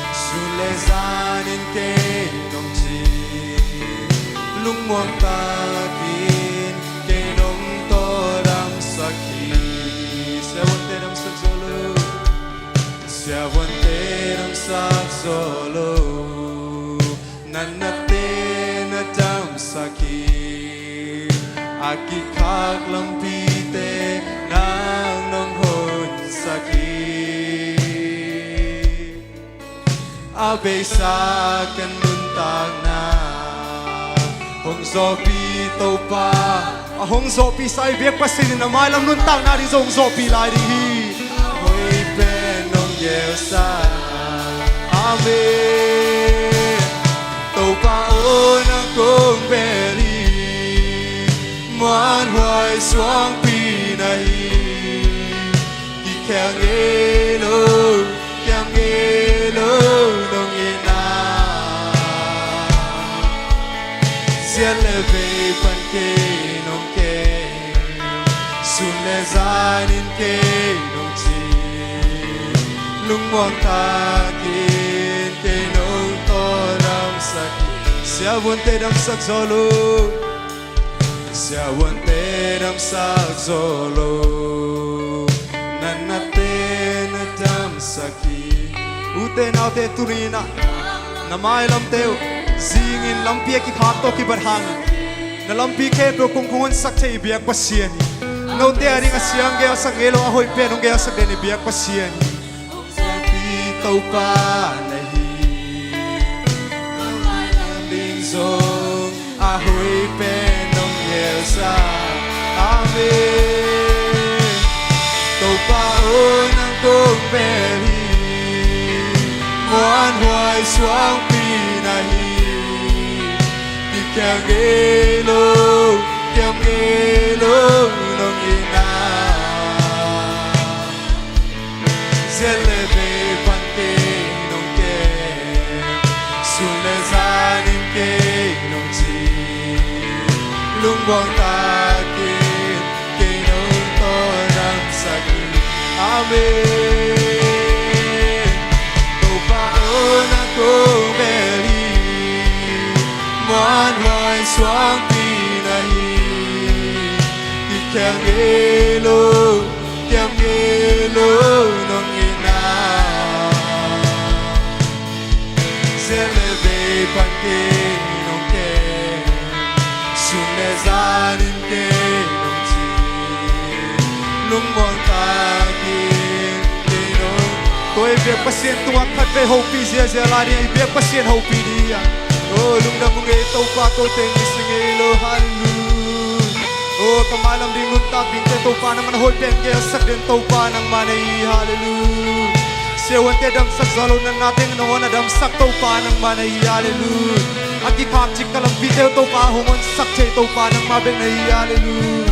sun le zanin kei nong cih, lungmuang takin kei nong tawldamsak hi. Siavuante damsak zaw lo, siavuante damsak zaw lo, na natna na damsak hi. A kikhak lampite nang nong honsak hi. A beisa kan nuntakna hong zawhpih Topa, a hong zawhpihsa i biak Pasian in a mailam nuntakna ding zong hong zawhpih lai ding hi. Hoih pen nong geelsak. Amen. Topa aw, nang kong bel hi, muanhuai suangpi na hi. Kikhel ngei lo, kiam ngei lo nong hi na. Ziat le vei pan kei nong kem, sun le zanin kei nong cih, lungmuang takin kei nong tawldamsak hi. Siavuante damsak zaw lo, siavuante damsak zaw lo, na natna na damsak hi. Ute naute, tuni-in ah na mailamte uh, zingin lampi a kikhak tawh kibat hangin na lampi khempeuh kong kong honsak thei i biak Pasian hi. Note a ding a siang geelsak ngei lo, a hoih pen hong geelsak den i biak Pasian hi. Zawhpih Topa na hi. A mailam ding zong a hoih pen nong geelsak. Amen. Topa aw, nang kong bel hi, muanhuai suangpi na hi. Kikhel ngei lo, kiam ngei lo nong hi na. Ziat le vei pan kei nong kem, sun le zanin kei nong cih, lungmuang takin kei nong tawldamsak hi. Amen. Topa aw, nang kong bel hi, muanhuai suangpi na hi. Kikhel ngei lo, kiam ngei lo nong hi na. Ziat le vei pan kei nong kem, sun le zanin kei nong cih, lungmuang takin kei nong. Tua i biak Pasian tungah khatvei hopih ziahziah lai ding, i biak Pasian hopih ding hi a. O, lungdam ung ei, Topa ko teng i si ngei lo. Halleluia. O, ka mailam ding nuntak dingte Topa nangmah na hoih pen geelsak den Topa nangmah na hi. Halleluia. Siavuante damsak zaw lo, na natna teng nong hon a damsak Topa nangmah na hi. Halleluia. A kikhak cik ka lampite uh Topa hong honsak thei Topa nangmah bek na hi. Halleluia.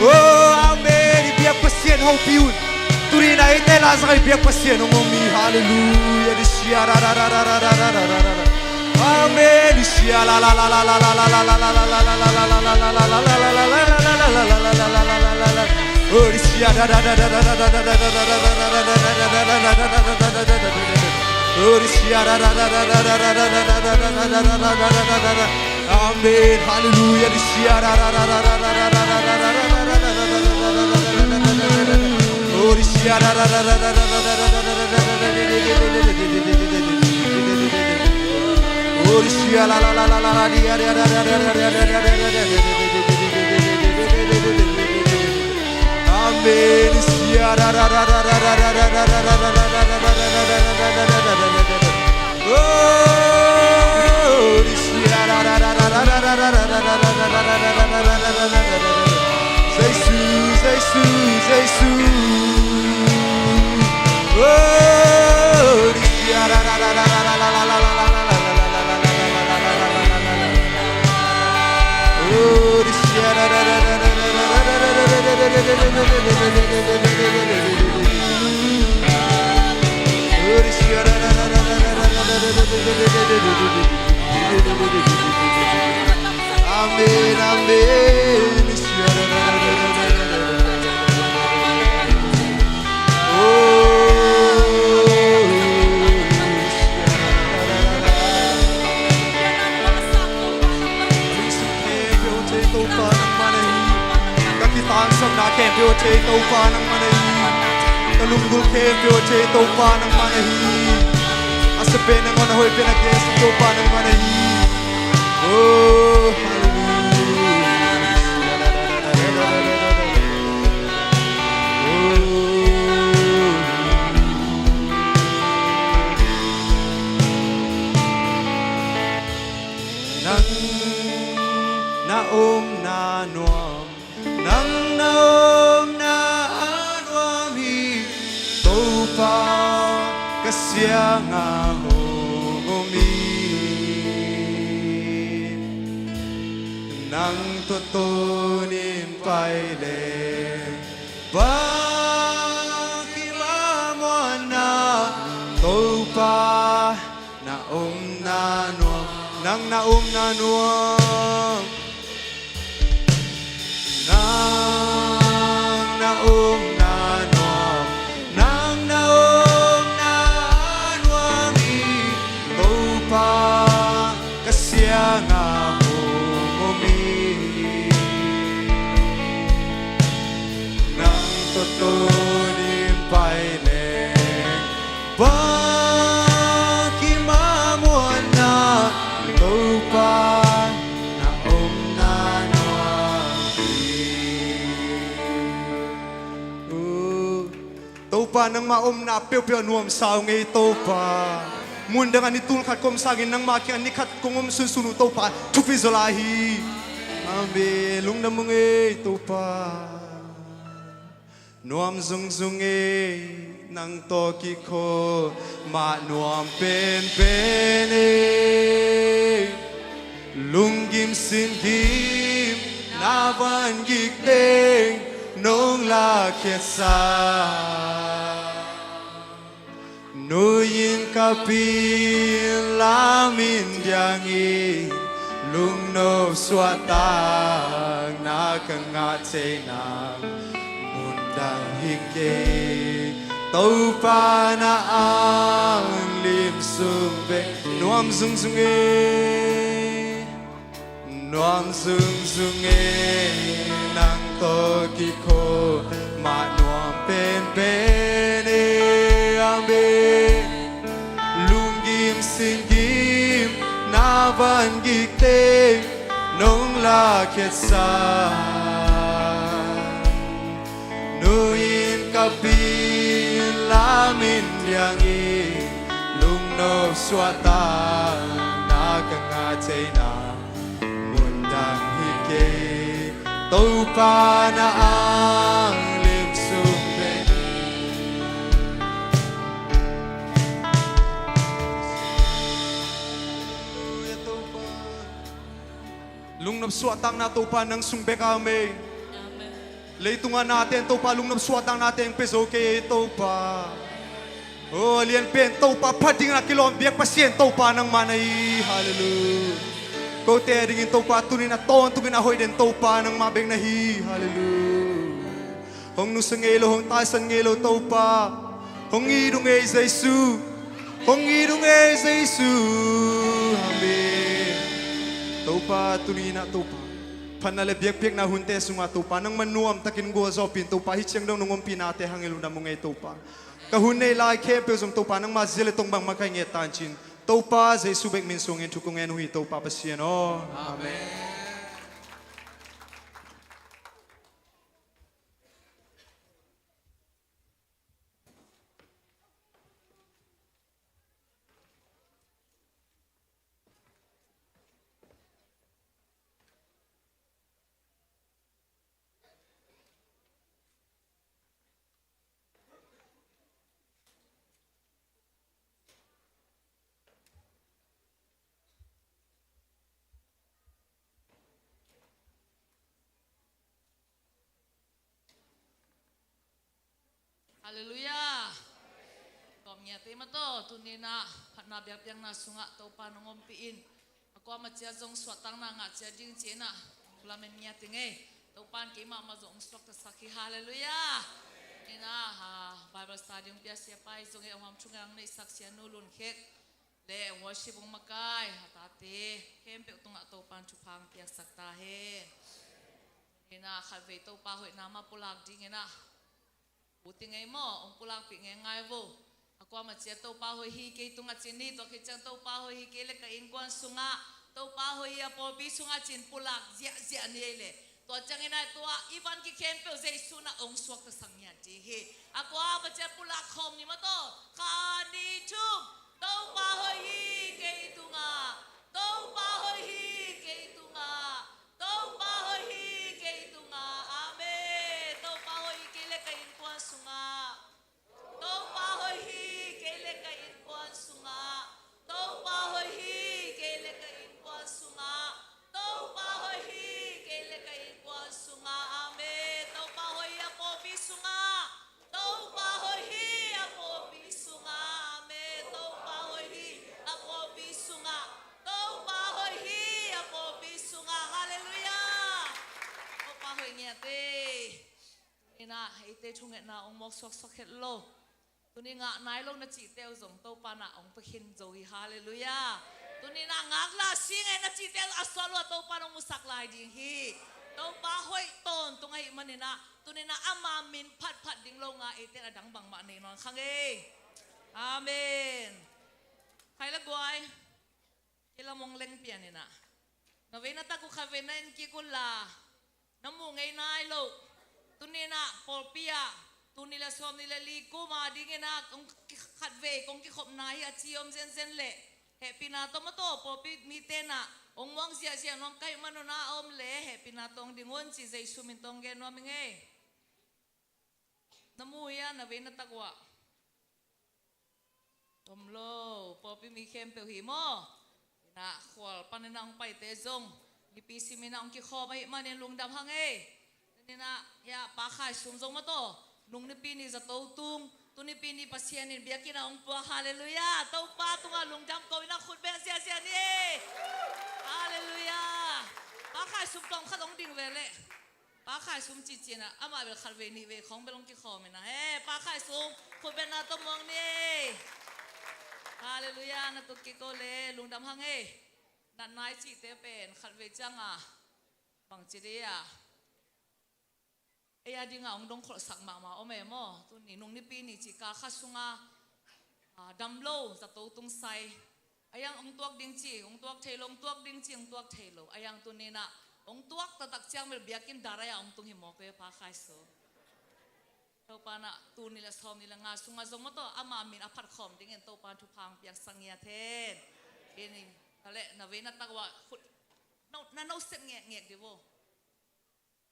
Oh, amen. I biak Pasian hopih un. Tuni in a eite la zak a i biak Pasian hong om hi. Halleluiah. Amen. Amen. Halleluiah. Amen. Oh, Jesu, Jesu, Jesu. Oh, Amen, amen. Oh, Topa nangmah na hi. Ka kitangsapna khempeuh aw thei Topa nangmah na hi. Ka lunggulh khempeuh aw thei Topa nangmah na hi. A siapen a ngawn a hoih pen a gensiat Topa nangmah na hi. Oh, hallelujah. Oh. Nang na omna nuam, nang na omna a nuam hi. Topa ka siangah hong om hi. Nang tawh tawn in pai leng bang hi mah muanna. Topa na omna nuam, nang na omna nuam. Nang na omna nuam, nang na omna nuam hi. Topa ka siangah hong om hi. Nang tawh tawn in pai leng bang hi mah muanna. Topa na omna nuam hi. Topa nangmah omna peuhpeuh a nuamsa ung ei Topa. Mundang a ni tul khat ka om sangin nangmah kiang a ni khat kong om sunsun uh Topa thupi zaw lai hi. Amen. Lungdam ung ei Topa. Nuam zungzung ei nang tawh kikho mah nuam penpen ei. Lunggim singgim na van gik teng nong lakhiatsa. Nuih in kap in lam in diang in lungno suahtakna ka ngah thei nang mundang hi kei. Topa na ang lim sung bek nuam zungzung ei. Nuam zungzung ei nang tawh kikho mah nuam penpen ei. Amen. Lunggim singgim na van gik teng nong lakhiatsa. Nuih in ka Pi lamin riangin lungnop suahtakna ka ngah theihna mundang hi kei. Topa na ang lim sung pen lungnop suahtakna Topa nang sung bek a om ei. Leitunga nate in Topa lungnop suahtaknate in pia zo kei ei Topa. O a lian pen Topa phat dingin a kilawm biak Pasian Topa nangmah na hi. Halleluia. Kote a dingin Topa tunin a tawntungin a hoih den Topa nangmah bek na hi. Halleluia. Hong nusia ngei lo, hong taisan ngei lo Topa. Hong it uh ngei Jesu. Hong it uh ngei Jesu. Amen. Topa tuninah Topa phatna le biakpiakna hunte sungah Topa nangmah nuamtakin gualzawhpih in Topa hih ciang dong nong ompih nate hangin lungdam uh ngei Topa. Ka hun nei lai khempeuh zong Topa nangmah zia le tong bangmah ka hi nget tancin Topa Jesu bek min sungin thu kong ngen uh hi Topa Pasian aw. Amen. Halleluia. Kawm ngiate mataw tuninah phatna biakpiakna sungah Topa nong ompih in a kuamah ciat zong suahtakna ngah ciat ding ci-inah hong lamen ngiat ing ei. Topa in keimah mah zong hong suaktasak hi. Halleluia. Inah Bible study hong pia siapa i zong ei, hong ham thungai hong neihsak Sianu Lun Khek le worship hong makai a tate khempeuh tungah Topa in thupha hong piaksak ta hen. Inah khatvei Topa hoihna mah pulak dinginah ut ing ei maw, hong pulakpih ngeingai vo. A kuamah ciat Topa hoih hi kei tungah ci ni, tua khit ciang Topa hoih hi kei le ka innkuan sungah Topa hoih hi a pawlpi sungah ci-in pulak ziahziah ni ei leh tua ciangin ai tua i van kikhempeuh Jesu in ah hong suaktasak ngiat ding hi. A kuamah ciat pulak khawm ni mataw. Khat, nih, thum. Topa hoih hi kei tungah. Topa hoih hi kei tungah. Topa hoih hi kei tungah. Amen. Topa hoih hi kei le ka innkuan sungah. Topa hoih hi kei le ka innkuan sungah. Topa hoih hi kei le ka innkuan sungah. Topa hoih hi kei le ka innkuan sungah. Amen. Topa hoih hi a pawlpi sungah. Topa hoih hi a pawlpi sungah. Amen. Topa hoih hi a pawlpi sungah. Topa hoih hi a pawlpi sungah. Halleluia. Topa hoih ngiat ei. Tuninah eite thungetna hong mawk suaksuak het lo. Tuni ngah nai lo na cihte uh zong Topa in ah hong pia khin zo hi. Halleluia. Tuninah ngak la sing ei na cihte uh a sual uh a Topa in hong musak lai ding hi. Topa hoih tawntung ahih maninah tuninah ama min phatphat ding lo nga eite in a dang bangmah nei nawn kha ngei. Amen. Khai la guai. Kei lam hong leng pian inah na vei na tak uh khatvei na en kik unla na muh ngei nai lo. Tuninah pawlpi ah tul nih le sawmnih le li kum a dinginah kong ki-, khatvei kong kikhopna hi a ci om zenzen leh hehpihna tawh mataw pawlpi mite nah hong muang ziahziah nuam ka hih manun a om leh hehpihna tawh hong ding un ci Jesu min tawh hong gen nuam ing ei. Na mu hia na vei na tak uh ah? Om lo, pawlpi mi khempeuh hi maw? Inah khual panin a hong paite zong nipi simin a hong kikhawm ahih manin lungdam hang ei. Tuninah hia Pa Khai Sum zong mataw nung nipi ni zato tung, tu nipi ni Pasian in biakinn ah hong puak. Halleluia. Topa tungah lungdam ko inah khut beng ziahziah ni ei. Halleluia. Pa Khai Sum tawm khat hong ding ve leh. Pa Khai Sum cihcih inah amah bel khatvei nihvei khawng bel hong kikhawm inah he Pa Khai Sum khutbetna tawh muang ni ei. Halleluia. Na tuk kik o le lungdam hang ei. Natna i cihte pen khatvei cianga bangci dei a ei a dinga hong dongkholhsak mahmah om e maw? Tuni nung nipi ni cih kal kha sunga a, dam lo zato tung sai. A iang hong tuak ding ci hong tuak thei lo, hong tuak ding ci hong tuak thei lo. A iang tuninah hong tuak taktak ciang bel biakinn darai ah hong tung hi mawk ve Pa Khai Sum. Topa na tuni le sawm ni le nga sungah zong maw tawh ama min a phat khawm dingin Topa thupha hong piaksak ngiat hen. Ini ka le na vei na tak uh ah khut no, na no sep ngekngek di vo.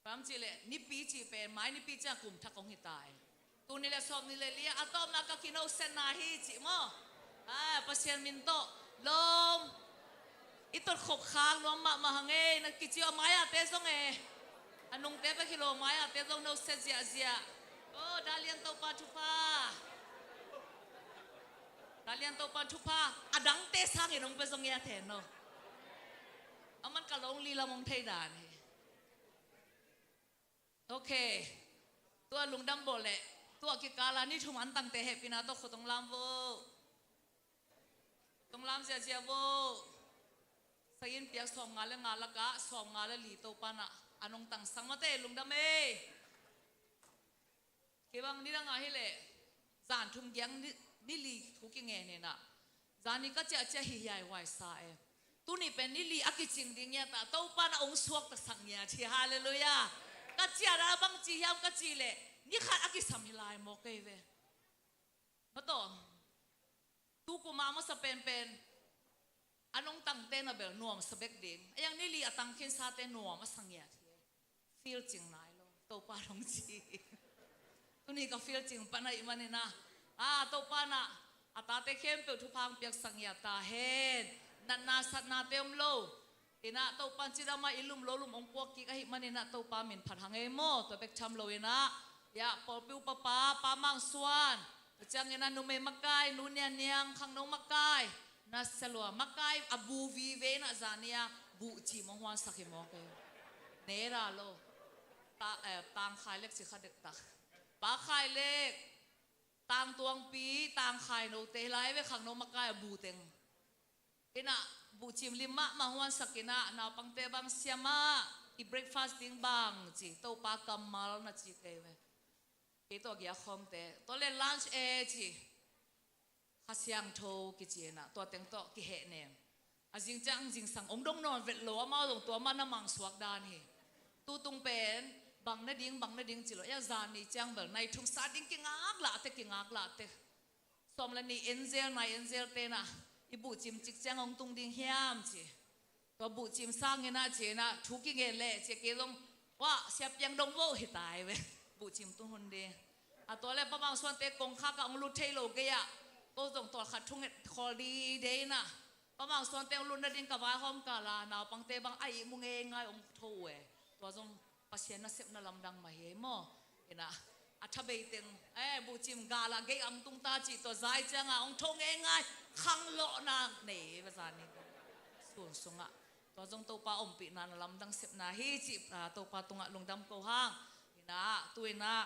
Ram cih leh nipi cih pen mai nipi ciang kum thak hong hi ta e. Tuni le sawm ni le li ah a tawpna ka kino setna hi cih maw? A, Pasian min tawh lom. I tot khop khak nuam mahmah hang e, na kici a mai-ate zong e. A nungte bek hi lo, mai-ate zong no set ziahziah. O, Dalian Topa thupha. Dalian Topa thupha. A dangte sangin hong pia zong ngiat hen no. A man ka long li lam hong thei dan hi. Ok. Tua lungdam bawl leh tua kikala ni thum antangte hehpihna tawh khut hong lam vo. Khut hong lam ziahziah vo. Sagih in piak sawmnga le nga lakah sawmnga le li Topa na a nong tangsak mate lungdam ei. Kei bang nidang ah hileh zan thum giang ni, ni li thu kingen inah. Zan ni ka ciahciah hi hiaihuai sa e. Tuni pen ni li a kicing ding ngiat ah Topa na ong suaktasak ngiat hi. Halleluiah. Ka ciah dan a bang ci hiam ka cih leh ni khat a kisam hi lai maw kei ve. Mataw. Tu kum a masa penpen a nong tangte na bel nuam sa bek ding. A yang ni li a tang khinsate nuam a sa ngiat hi. Feel cing nai lo. Topa nong ci. Tuni ka feel cing pan ahih manin ah. A, Topa na a tate khempeuh thupha hong piaksak ngiat ta hen. Natna satnate om lo. Inah Topa cidam a i lum lo lum ong puak kik ahih manin ah Topa min phat hang ei maw? Tua bek tham lo inah. Yah, pawlpi upapa, Pa Mang Suan. Tua ciangin ah numei makai, Nu Nian Niang, khangno makai. Na salua makai a bu vive inah zan ni a buh cim ong huansak hi maw kei. Nera lo. Ta, eh, Tang Khai Lek ci kha dektak. Pa Khai Lek, Tang Tuangpi, Tang Khai note lai ve khangno makai a bu teng. Inah buh cim lim mahmah huansak inah naupangte bang siamah i breakfast ding bang ci Topa kammal na ci kei ve. Kei tawh a giak khawmte tawh le lunch e ci. Kha Siangtho kici inah tua teng tawh kihehnem. A zing ciang zingsang ong dong nawn vet lo amau zong tua mah na mangsuak dan hi. Tutung pen bang na ding bang na ding ci lo. Ia zan ni ciang bel nai thum sa ding kingak lahte kingak lahte. Sawm le nih angel, nai angel te na i buhcim cik ciang hong tung ding hiam ci. Tua buhcim sangin ah ci-in ah thu kingen leh ci kei zong wah siapiang dong vo hi tai ve. Buhcim tung hun ding. A tua le Pa Mang Suante kongkhak ah hong lut thei lo gei ah ko zong tawlkhat thunget khawl dide inah Pa Mang Suante hong lut nading ka vaihawm kala naupangte bang a ihmu ngeingai hong tho uh e. Tua zong Pasian nasepna lamdang mah hi ei maw? Inah a tha beiteng eh buhcim galah gei ang tung ta cih tua zai ciangah hong tho ngeingai khanglawhna nei va zan ni. Sun sungah tua zong Topa ompihna na lamdang sepna hi cih ah Topa tungah lungdam ko hang. Inah tu inah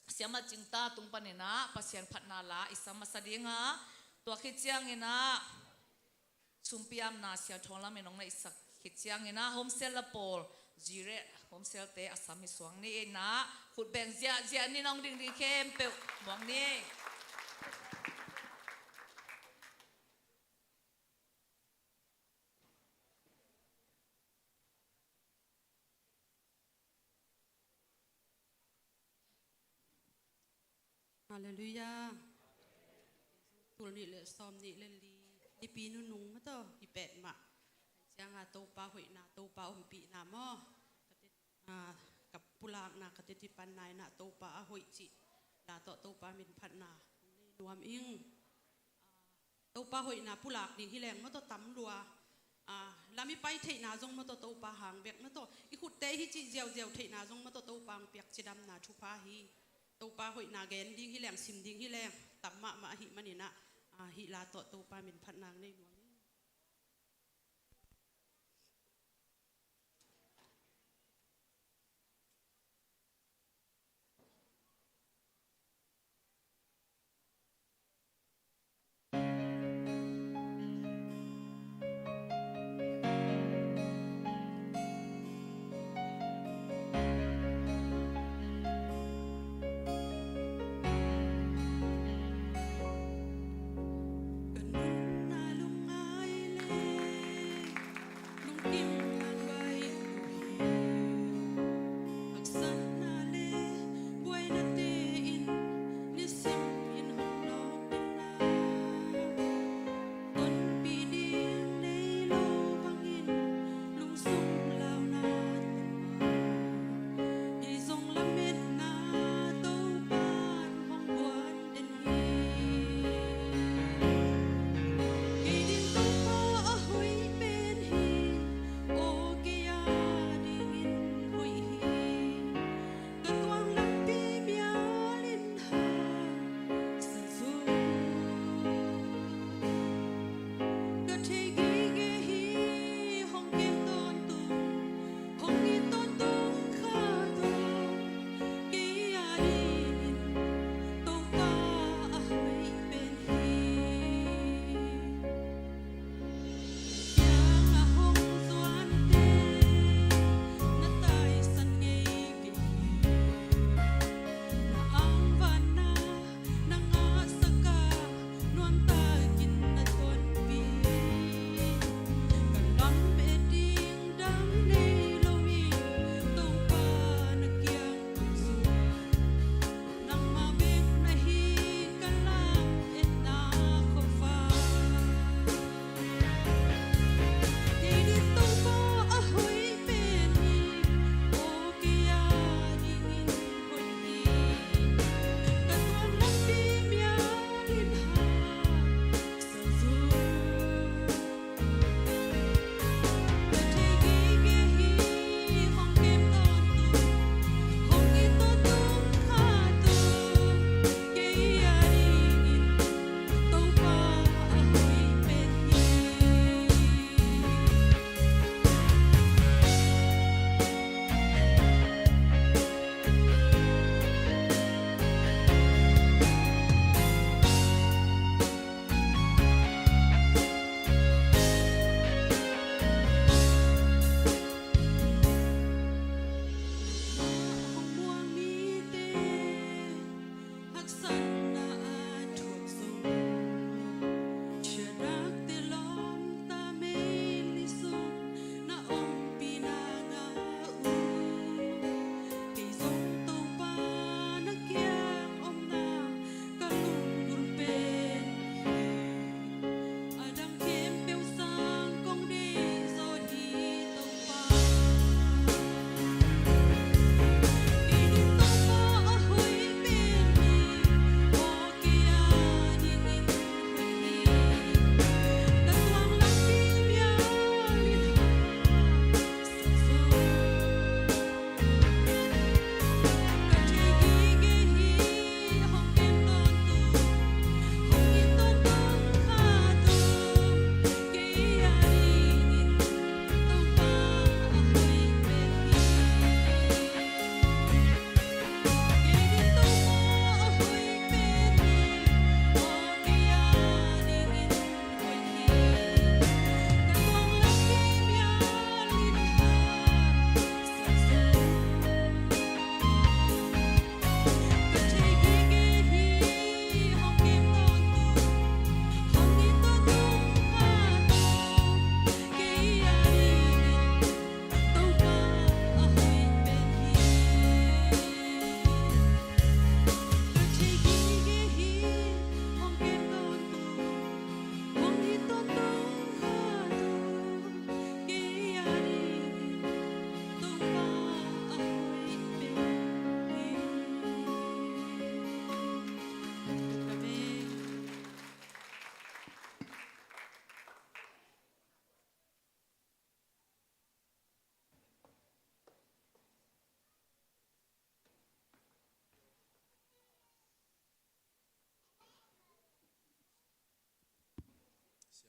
siamah cingta tung paninah Pasian phatna la i sam masa dinga tua khit cianginah sumpiamna siathawng lamin hong neihsak khit cianginah homesel la pawl zire homesel te a sam hi suang ni inah khutbeng ziahziah ni nong dingding khempeuh muang ni. Halleluiah. Tul nih le sawm nih le li nipi nunung mataw hi petmah. Cianga Topa hoihna Topa ompihna maw? Ka te, ah, ka pulakna ka teti panna inah Topa a hoih cih la tawh Topa min phatna hong nei nuam ing. Topa hoihna pulak ding hileng mawtaw tam lua. Ah, lam i pai theihna zong mawtaw Topa hang bek mawtaw i khutte hi cih ziauziau theihna zong mawtaw Topa hang piak cidamna thupha hi. Topa hoihna gen ding hileng sim ding hileng tam mahmah ahih maninah, ah, hih la tawh Topa min phatna hong nei nuam hi.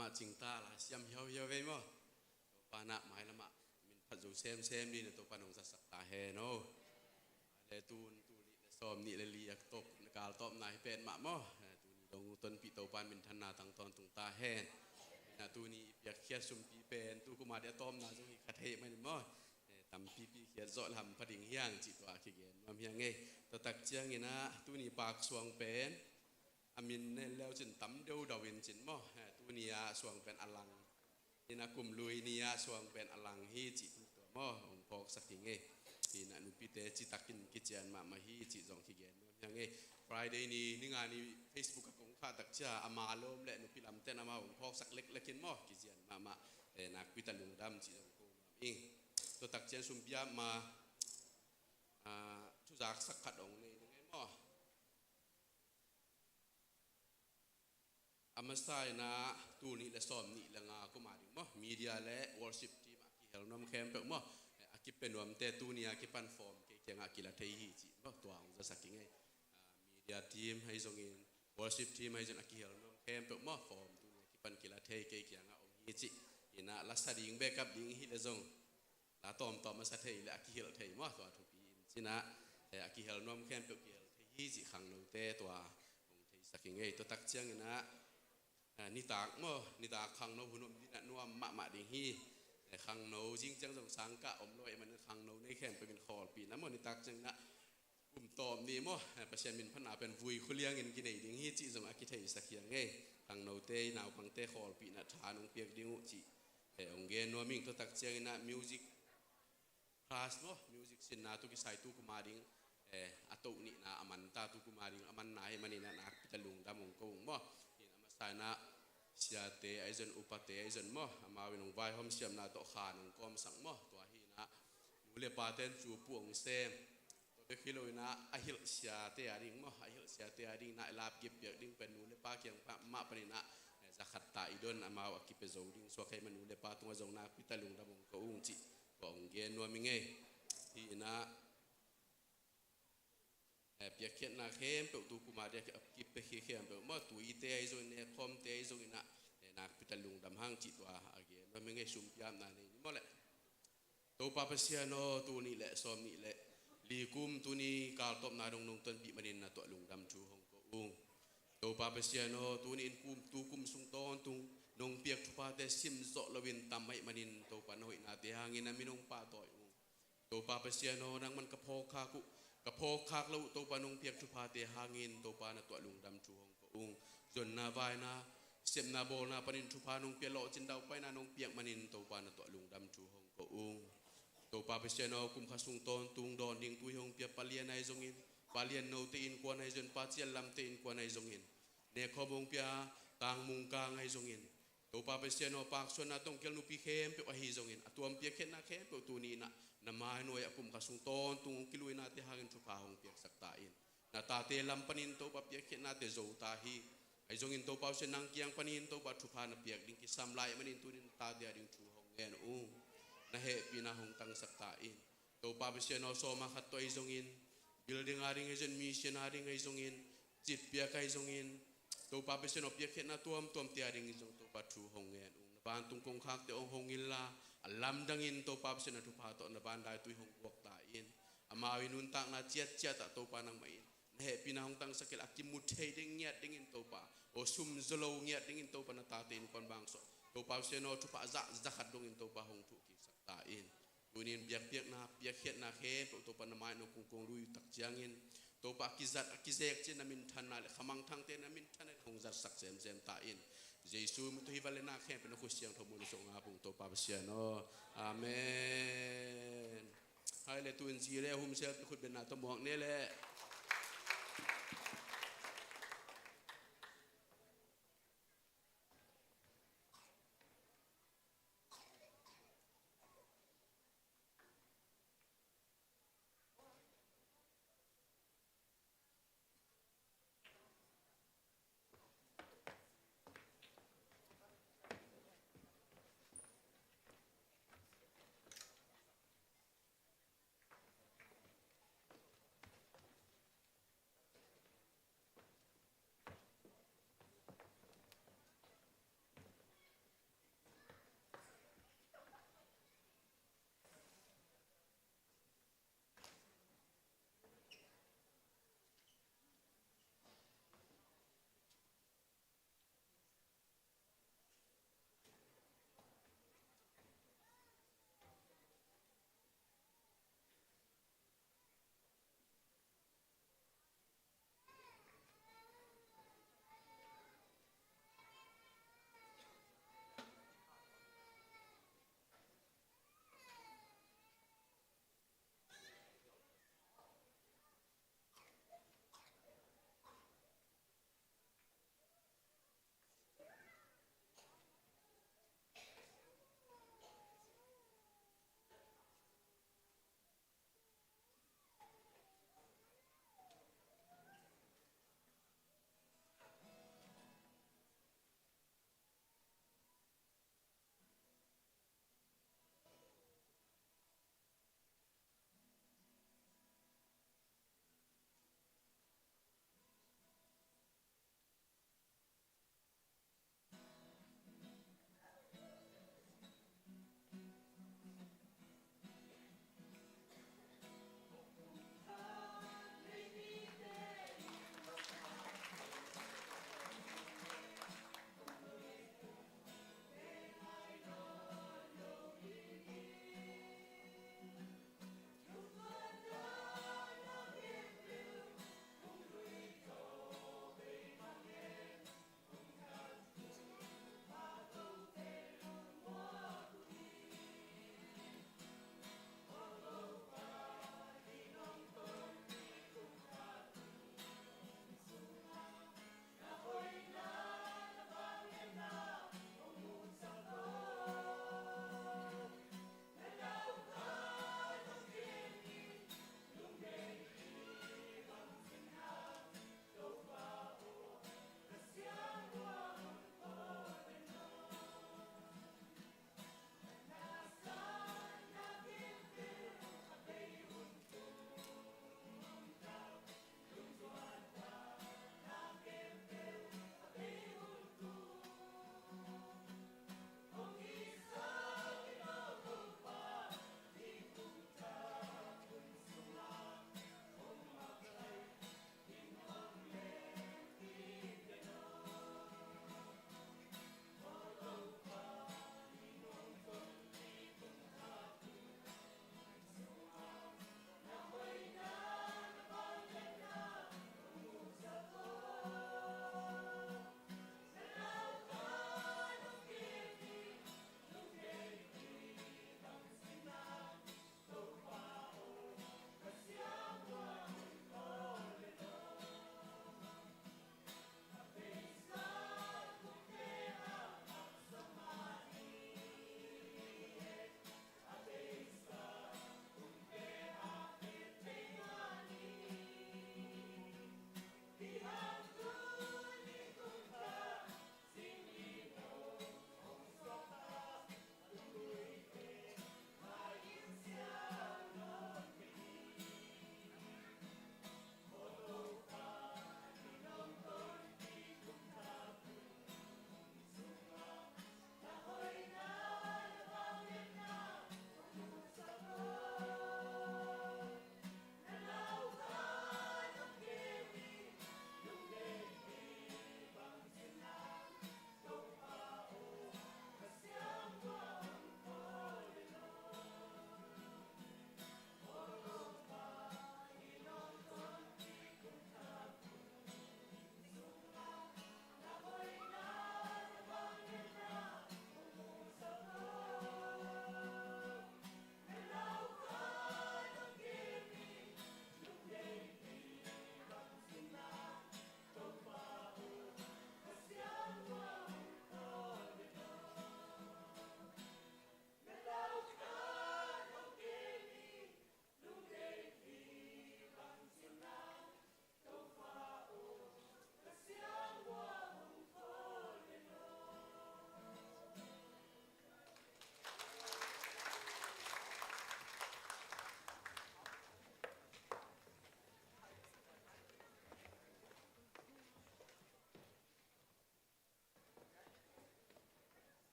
Mah cingta la siam hiauhiau vei maw? Topa na mailamah min phat zo semsem ding na Topa nong zatsak ta hen aw. Le tun, tu nih le sawm nih le li a tawp, na kal tawpna hi pen mah maw? Eh, tuni dong tonpih Topa minthanna tang tawntung ta hen. Na tuni i piakkhiat sumpi pen tu kuma dia tawmna zong hi kha thei manin maw? Eh, tampipi khiat zawh le hampha ding hiang cih tua kigen nuam hiang ei. Tua tak ciangin ah tuni Pak Suang pen a min nen leu cin tam deudau in cin maw? Eh, tuni ah suang pen a lang. Ina kum lui ni ah suang pen a lang hi cih tua maw? Hong phawksak hi ngei. Ina nupite citakin kician mahmah hi cih zong kigen nuam hiang ei. Friday ni, ni nga ni Facebook a kong khah tak cia ama lawm le nupi lamten ama hong phawksak leklek in maw? Kician mahmah. Eh, nakpi ta lungdam cih zong ko nuam ing. Tua tak cian sumpiam ma, ah, thuzaksak khat hong nei ding ei maw? A masa in ah tul nih le sawm nih le nga kum a ding maw? Media le worship team a kihel nuam khempeuh maw? A kipia nuamte tuni a kipan form kei kiangah kila thei hi cih maw? Tua hong zasak ing ei. Ah, media team ahi zongin, worship team ahi zongin a kihel nuam khempeuh maw? Form tuni a kipan kila thei kei kiangah om hi cih. Ina lasa ding, backup ding hi le zong la tawmtawm a sa thei le a kihilh thei maw? Tua thupi in cin ah, eh, a kihel nuam khempeuh kihel thei hi cih khangnote tua hong theisak ing ei. Tua tak ciangin ah, eh, nitak maw? Nitak khangno hun om ding ah nuam mahmah ding hi. Eh, khangno zing ciang zong sangkah om lo ahih manin khangno nei khempeuh in khawlpihna maw? Nitak ciangin ah kum tawm ni maw? Eh, Pasian min phatna pen vui khuliangin kinei ding hi cih zong a kitheisak hiang ei. Khangnote, naupangte khawlpihna tha nong piak ding uh cih, eh, hong gen nuam ing. Tua tak ciangin ah music class maw? Music sinna tu kisai tu kuma ding, eh, a toh nihna a manta tu kuma ding a manna hi manin ah nakpi ta lungdam hong ko ung maw? Hi a masa in ah siate ahi zong upate ahi zong maw? Amau in hong vaihawm siamna tawh khan hong kawmsak maw? Tua hi in ah nu le paten cu pu hong sem. Tua bek hi lo in ah a hilh siate a ding maw? A hilh siate a ding na i lap gip piak ding pen nu le pa kiang pa, mah panin ah, eh, zakhat ta i don amau a kipia zo ding suak hei mah nu le pa tungah zong nakpi ta lungdam hong ko ung cih tua hong gen nuam ing ei. Hi in ah, eh, piakkhiatna khempeuh tu kuma dia a kipia khempeuh maw? Tuite ahi zongin, nekhawmte ahi zongin ah, eh, nakpi ta lungdam hang cih tua a gen nuam ing ei. Sumpiamna nei ni maw leh. Topa Pasian aw, tul nih le sawm nih le li kum tuni kaltawpna dong nong tonpih manin na tuah lungdam thu hong ko ung. Topa Pasian aw, tuni in kum, tu kum sung tawntung nong piak thuphate sim zawh loin tam ahih manin Topa na hoihnate hangin na min hong pahtawi ung. Topa Pasian aw, nangman ka phawkkhak uh, ka phawkkhak lo uh Topa nong piak thuphate hangin Topa na tuah lungdam thu hong ko ung. Zonna vaina, sepna bawlna panin thupha nong pia, lawhcin daupaina nong piak manin Topa na tuah lungdam thu hong ko ung. Topa Pasian aw, kum kha sung tawntung dawn ding tui hong pia palian ahi zongin, palian note innkuan ahi zongin, pacian lamte innkuan ahi zongin, nekhawm hong pia tangmung kang ahi zongin, Topa Pasian aw, Paksuanna tongkial nupi khempeuh ahi zongin, a tuam piakkhiatna khempeuh tuni in ah na mai nuai ah kum kha sung tawntung hong kiluinate hangin thupha hong piaksak ta in. Na tate lam panin Topa piakkhiatnate zo ta hi. Ahi zongin Topa Pasian nang kiang panin Topa thupha na piak ding kisam lai manin tuni in na tate a ding thu hong ngen ung. Na hehpihna hong tangsak ta in. Topa Pasian aw, sawma khat tawh ahi zongin, building a ding ahi zongin, mission a ding ahi zongin, citpiak ahi zongin, Topa Pasian aw, piakkhiatna tuamtuamte a dingin zong Topa thu hong ngen ung. Na vantung kongkhakte hong hong inla, a lamdangin Topa Pasian a thupha tawh na vandaitui hong guak ta in. Amau i nuntakna ciatciat ah Topa nangmah in na hehpihna hong tangsak kei le a kimu thei ding ngiat dingin Topa, aw sum zaw lo ngiat dingin Topa na tate innkuan bang sawh Topa Pasian aw, thupha zah zakhat dongin Topa hong thuhkiksak ta in. Tuni in biakpiakna, piakkhiatna khempeuh Topa na mai-ah nong kungkong lui uh tak ciangin, Topa a kizat, a kizek ciangin na minthanna le khamangthangte na minthanna in hong zatsak semsem ta in. Jesu min tawh hi vale na khempeuh na khut siangtho muan uh sawh ngap ung Topa Pasian aw. Amen. Hai le tu in zi le humsel pi khut benna tawh muak ne le.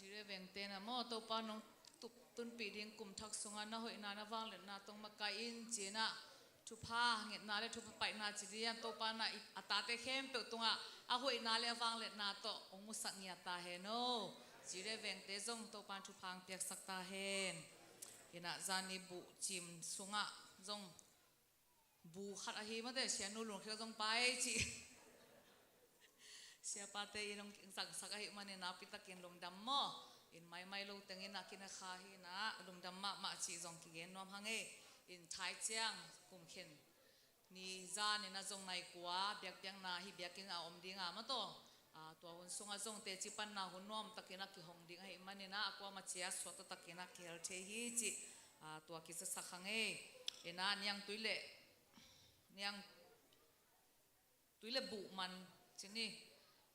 Revengte na maw, Topa nong tup tunpih ding kum thak sungah na hoihna na vangliatna tawh makaih in ci-in ah, thupha ngetna le thupha paihna ci ding a, Topa na i, a tate khempeuh tungah a hoihna le a vangliatna tawh hong musak ngiat ta hen aw. Ci revengte zong Topa in thupha hong piaksak ta hen. Inah zani buh cim sungah zong bu khat ahi mate, Sianu Lungkhel zong pai ci. Siapate in hong zangsak ahih manin a, pi takin lungdam maw. In maimai lo tengin a kinakha hi inah lungdam mahmah cih zong kigen nuam hang e. In thai ciang kum khen ni zan inah zong nai kua biakpiakna hih biakinn a om ding a maw taw. A, tua hun sungah zong teci panna hun nuam takin a kihong ding ahih manin a, a kuamah ciat suakta takin a kihel thei hi cih, a, tua kizasak hang e. Inah niangtui le, niangtui le buhman ci ni.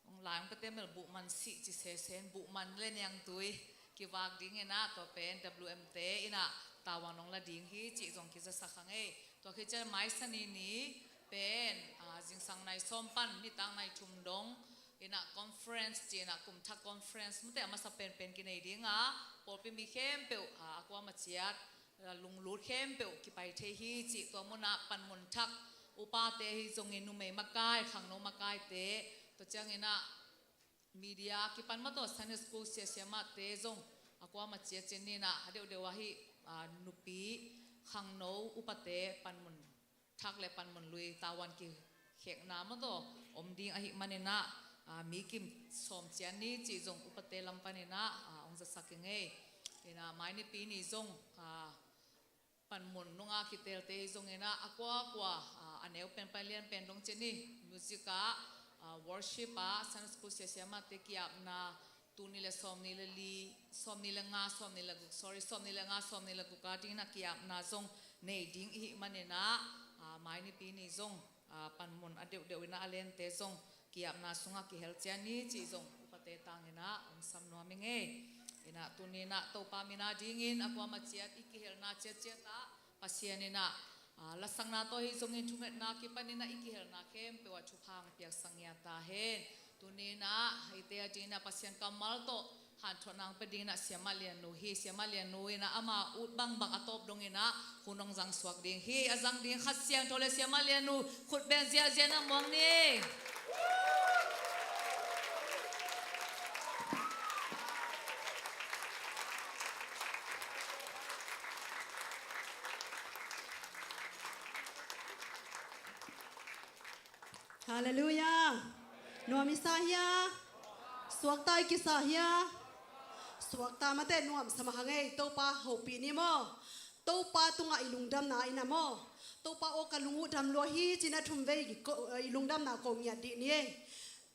Hong lai hong pete mel buhman sih ci sesen, buhman le niangtui kivak ding inah, tua pen W M te inah tavuan hong la ding hi cih zong kizasak hang e. Tua khit ciang maisani ni pen, a, zingsang nai sawm pan nitak nai thum dong inah conference ci inah, kum thak conference mate a masa penpen kinei ding a, pawlpi mi khempeuh, a, a kuamah ciat, a, lunglut khempeuh kipai thei hi cih, tua munah panmun thak upate ahi zongin numei makai, khangno makaite, tua ciang inah media kipan maw taw, Sunday school siasia mahte zong a kuamah ciat ci ni inah, a deuhdeuh ahi, a, nupi khangno upate panmun thak le panmun lui tavuan kikhekna maw taw om ding ahih manin a, a, mi kim sawm ciat ni cih zong upate lam pan inah, a, hong zasak ing e. Inah mai nipi ni zong, a, panmun nunga kiteelte hi zong inah a kuakua, a, a neu pen pan lian pen dong ci ni, music ah, a, worship ah, Sunday school siasia mahte ki-apna, tul nih le sawm nih le li, sawm nih le nga, sawm nih le guk, sorry, sawm nih le nga, sawm nih le guk a ding inah ki-apna zong nei ding ihih manin a, a, mai nipi ni zong, a, panmun a deuhdeuh inah a lente zong ki-apna sungah kihel ciat ni cih zong upate tang inah hong sam nuam ing e. Inah tuni inah Topa min a dingin a kuamah ciat i kihelna ciatciat ah Pasian inah, a, lasakna tawh hi zongin thungetna kipan inah i kihelna khempeuh ah thupha hong piaksak ngiat ta hen. Tuni inah eite a ding inah Pasian kammal tawh hanthawnna hong pia ding inah Siamah Liannu hi. Siamah Liannu inah ama ut bangbang a tawp dong inah hun hong zang suak ding hi. A zang ding Kha Siangtho le Siamah Liannu khut beng ziahziah na muang ni. Halleluiah. Nuam i sa hia? Suakta i kisa hia? Suakta mate, nuamsa mah hang ei. Topa hopih ni maw. Topa tungah i lungdamna inah maw, Topa aw ka lung uh dam lua hi ci-in a thum vei ko-, i lungdamna ko ngiat dih ni ei.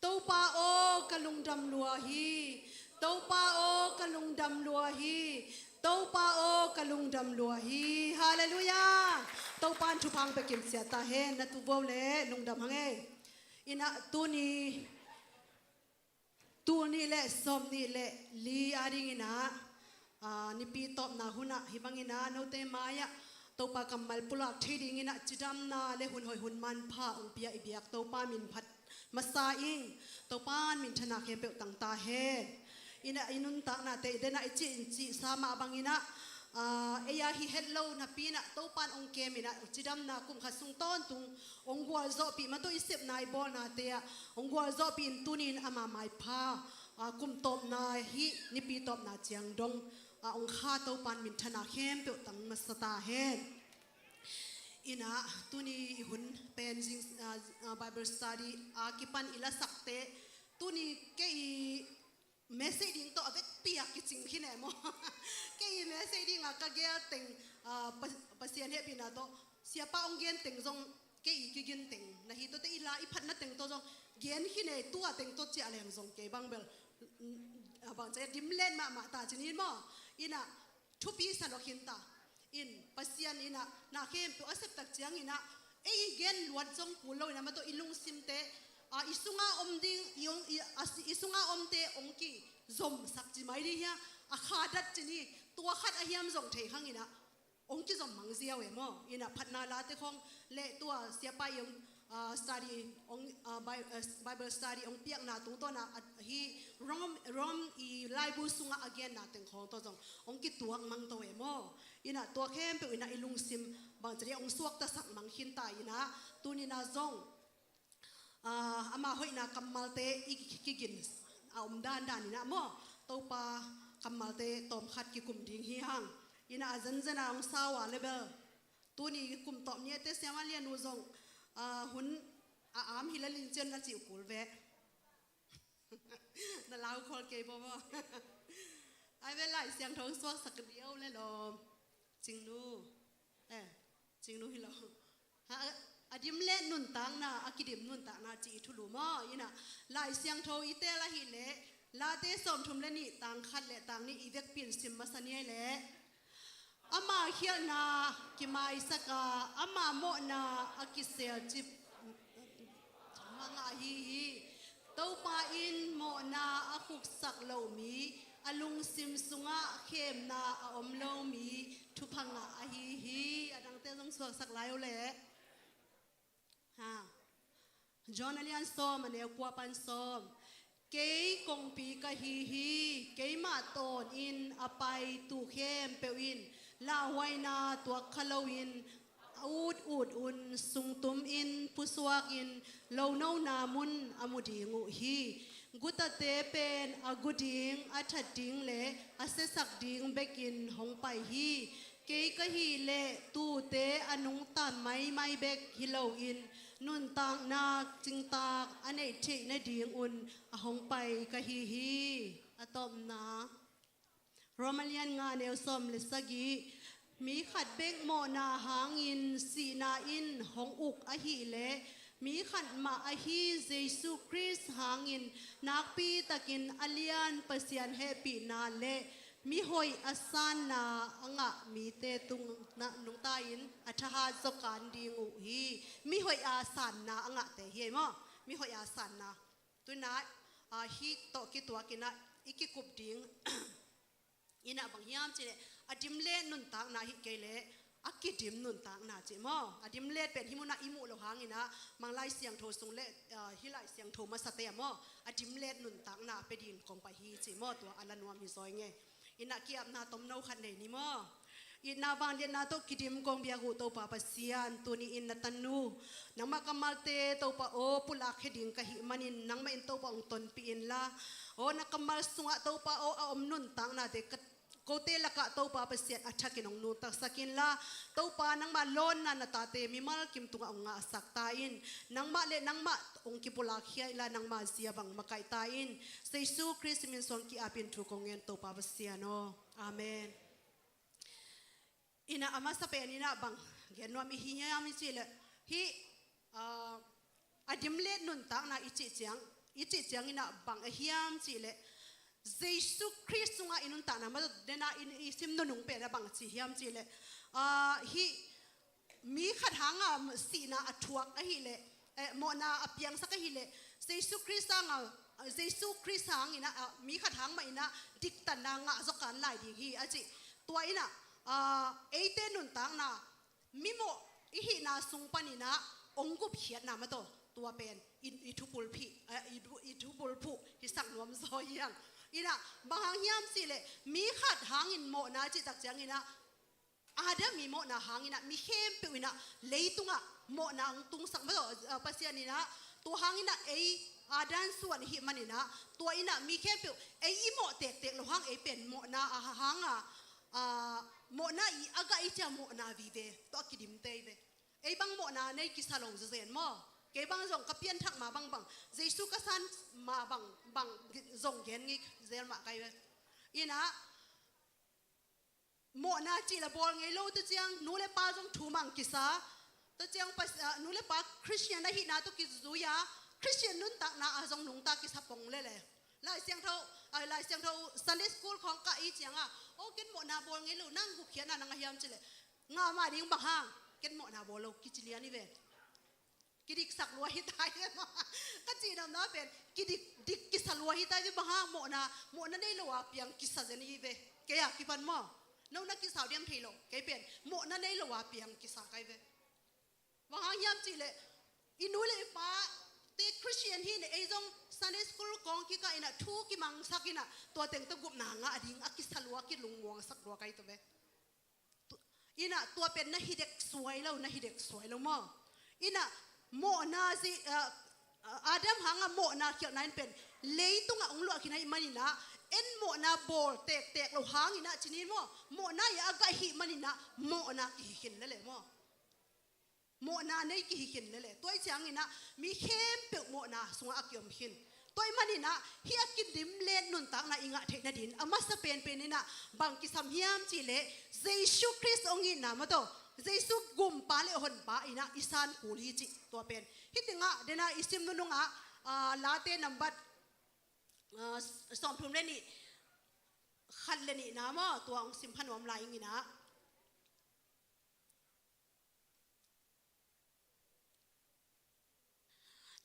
Topa aw ka lungdam lua hi. Topa aw ka lungdam lua hi. Topa aw ka lungdam lua hi. Halleluiah. Topa in thupha hong pia kimciat ta hen. Na tuuvuau le lungdam hang ei. Inah tuni, tul nih le sawm nih le li a ding inah, a, nipi tawpna hun ah hih bang inah note mai-ah Topa kammal pulak thei ding inah cidamna le hun hoih hun manpha hong pia i biak Topa min phat masa ing. Topa in minthanna khempeuh tang ta hen. Inah i nuntaknate i den ah i cih in cihsa mah bang inah, a, ei a hi het lo napi inah Topa in hong kem inah cidamna kum khat sung tawntung hong gualzawhpih, mah tawh i sepna i bawlnate ah hong gualzawhpih in tuni in ama maipha, a, kum tawpna hi, nipi tawpna ciang dong, a, hong kha Topa in minthanna khempeuh tang masa ta hen. Inah tuni i hun pen zing, a, a, Bible study a kipan i lasakte, tuni kei i message ding tawh a vekpi a kicing khin e maw. Kei i message ding a ka gel teng, a, Pa-, Pasian hehpihna tawh Siapa hong gen teng zong kei i kigin teng na hi, tuate i la i phatna teng tawh zong gen khin e, tua teng tawh ciah leng zong kei bang bel, mm, a bang ciah dimlet mahmah ta ci-in maw. Inah thupi sa lua khin ta. In Pasian inah na khempeuh a sep tak ciang inah ei i gen luat zong kul lo inah mah tawh i lungsimte, a, i sunga om ding, i ong, i, a, i sunga omte ong kizomsak ci mai ding hia, a khadat ci ni, tua khat a hiam zong thei khang inah ong kizom mang ziau e maw. Inah phatna late khong le tua Siapa i ong ah, study hong, ah, Bi-, ah, Bible study hong piakna tungtawn ah, ah, hih Rom, Rom i laibu sungah a genna teng khawng tawh zong hong kituak mang to e maw. Inah tua khempeuh inah i lungsim bangci dih hong suaktasak mang khinta inah tuni inah zong, ah, ama hoihna kammalte i kigin a om dandan inah maw, Topa kammalte tawmkhat kikum ding hi hang. Inah a zenzen a hong sau a le bel tuni kum tawp ni a te siama lian uh zong, ah, hun a am hi la lincian na cih uh kul ve. Na lau khol kei bo maw? Ai ve, Lai Siangtho suaksak dih o le lawm. Cingnu. Eh, Cingnu hi lo. Ha, a, a dim le nuntakna, a kidim nuntakna cih i thulu maw? Inah Lai Siangtho i tel ahih leh Late sawmthum le nih tang khat le tang nih i vekpi in sim masa ni ei leh. Ama khialhna kimaisak a, ama mawhna a kiselcip a ngah ahi hi. Topa in mawhna a khuksak lo mi, a lungsim sungah khemna a om lo mi thupha ngah ahi hi. A dangte zong suaksak lai uh leh. Ha. John a lian sawm, a neu kua pan sawm. Kei kongpi ka hi hi, keimah tawnin a pai tu khempeuh in lauhuaina tuak kha loin a ut ut un sungtum in pusuakin lonona mun a mu ding uh hi. Gutate pen a gu ding, a that ding le a siasak ding bekin hong pai hi. Kei ka hih leh tuute a nungta maimai bek hi loin nuntakna cingtak a neih theih nadingun a hong pai ka hi hi. A tawpna Roma lian nga neu sawm le sagih. Mi khat bek mawhna hangin sihna in hong uk ahih leh mi khat mah ahi Jesu Khrist hangin nakpi takin a lian Pasian hehpihna le mihoih a sanna a ngah mite tung nungta in a thahat zaw kan ding uh hi. Mihoih a sanna a ngahte hi ei maw? Mihoih a sanna. Tuna, ah, hih tawh kituakinah i kikup ding inah bang hiam cihleh a dim le nuntakna hi kei leh a kidim nuntakna cih maw? A dim le pen hih munah i muh lo hanginah mang Lai Siangtho sung le, ah, hih Lai Siangtho masate ah maw? A dim le nuntakna pe ding kong pai hi cih maw? Tua a la nuam hi zaw ing e. Inah ki-apna tomno khat nei ni maw? Itna vangliatna tawh kidim kong biak uh Topa Pasian, tuni in na tanu nangmah kammalte Topa aw pulak khia ding ka hih manin nangmah in Topa hong tonpih inla, aw na kammal sungah Topa aw a om nuntaknate ka kote lakah Topa Pasian a thakin hong nuntaksak inla, Topa nangmah lawnna na tate mimal kim tungah hong ngahsak ta in. Nangmah le nangmah hong kipulak khia inla, nangmah zia bang makaih ta in. Jesu Khrist min suang ki-apin thu kong ngen Topa Pasian aw. Amen. Inah a masa pen inah bang gen nuam i hi hiam i cih leh hih, ah, a dim le nuntakna i cih ciang, i cih ciang inah bang a hiam cih leh Jesu Khrist sungah i nuntakna ma dena in i sim nunung pen a bang ci hiam cih leh, ah, hih mi khat hanga sihna a thuak ahih leh, eh, mawhna a piangsak ahih leh Jesu Khrist hanga, Jesu Khrist hangin ah, ah, mi khat hang mah inah diktatna ngah zaw kan lai ding hi a cih. Tua inah, ah, eite nuntakna mimawh i hihna sung paninah hong gupkhiatna mataw tua pen i, i thupulphih, eh, i, i thupulphuh hisak nuam zaw hiang. Inah bang hang hiam cihleh mi khat hangin mawhna cihtak cianginah Adam i mawhna hanginah mi khempeuh inah leitungah mawhna hong tungsak mataw, ah, Pasian inah tua hanginah ei Adam suan i hih maninah tua inah mi khempeuh ei i mawh tektek lo hang ei pen mawhna a hanga, ah, mawhna i a gah i cia mawhna vive tawh a kidimte i ve. Ei bang mawhna nei kisa lo zezen maw? Kei bang zong ka pianthak ma bangbang, Jesu ka san ma bangbang zong gen ngik zel mah kai ve. Inah mawhna cih la bawl ngei lo, tua ciang nu le pa zong thu mang kisa. Tua ciang pas-, ah, nu le pa Christian ahihna tawh kizui a, Christian nuntakna a zong nungta kisa pong lele. Lai Siangtho, ah, Lai Siangtho Sunday School khawng kah i cianga, o ken mawhna bawl ngei lo, nang gupkhiatna nang a hiam cihleh nga mah ding bang hang, ken mawhna bawl lo kici lian i ve. Kidiksak lua hi tai ve maw? Ka cihnopna pen kidik, dik kisa lua hi tai ve, bang hang mawhna, mawhna nei lo a piang kisa zen hi ve. Kei a kipan maw? No na kisa uh diam thei lo. Kei pen mawhna nei lo a piang kisa kai ve. Bang hang hiam cihleh I nu le i pa te Christian hi in ei zong Sunday school kong kikah in ah thu kimangsak in ah tua teng tawh gupna ngah ding a kisa lua, kilungmuangsak lua kai tawh ve. In ah tua pen na hi dek suai lo, na hi dek suai lo maw? In ah mawhna zi, ah, ah, Adam hangah mawhna khialhna in pen leitungah hong luah khin ahih manin ah en mawhna bawl tektek lo hangin ah ci ni maw? Mawhna i a gah ahih manin ah mawhna kihi khin lel e maw? Mawhna nei kihi khin lel e. Tua ahih ciangin ah mi khempeuh mawhna sungah a kiom khin. Tua ahih manin ah hih a kidim le nuntakna i ngah theih nadingin a masa penpen in ah bang kisam hiam cih leh Jesu Khrist hong itna maw tawh, Jesu gumpa le honpa in ah i san kul hi cih tua pen. Hih tengah den a i sim nunung ah, ah, Late nambat, ah, sawmthum le nih, khat le nihna maw, tua hong sim pha nuam lai ing in ah.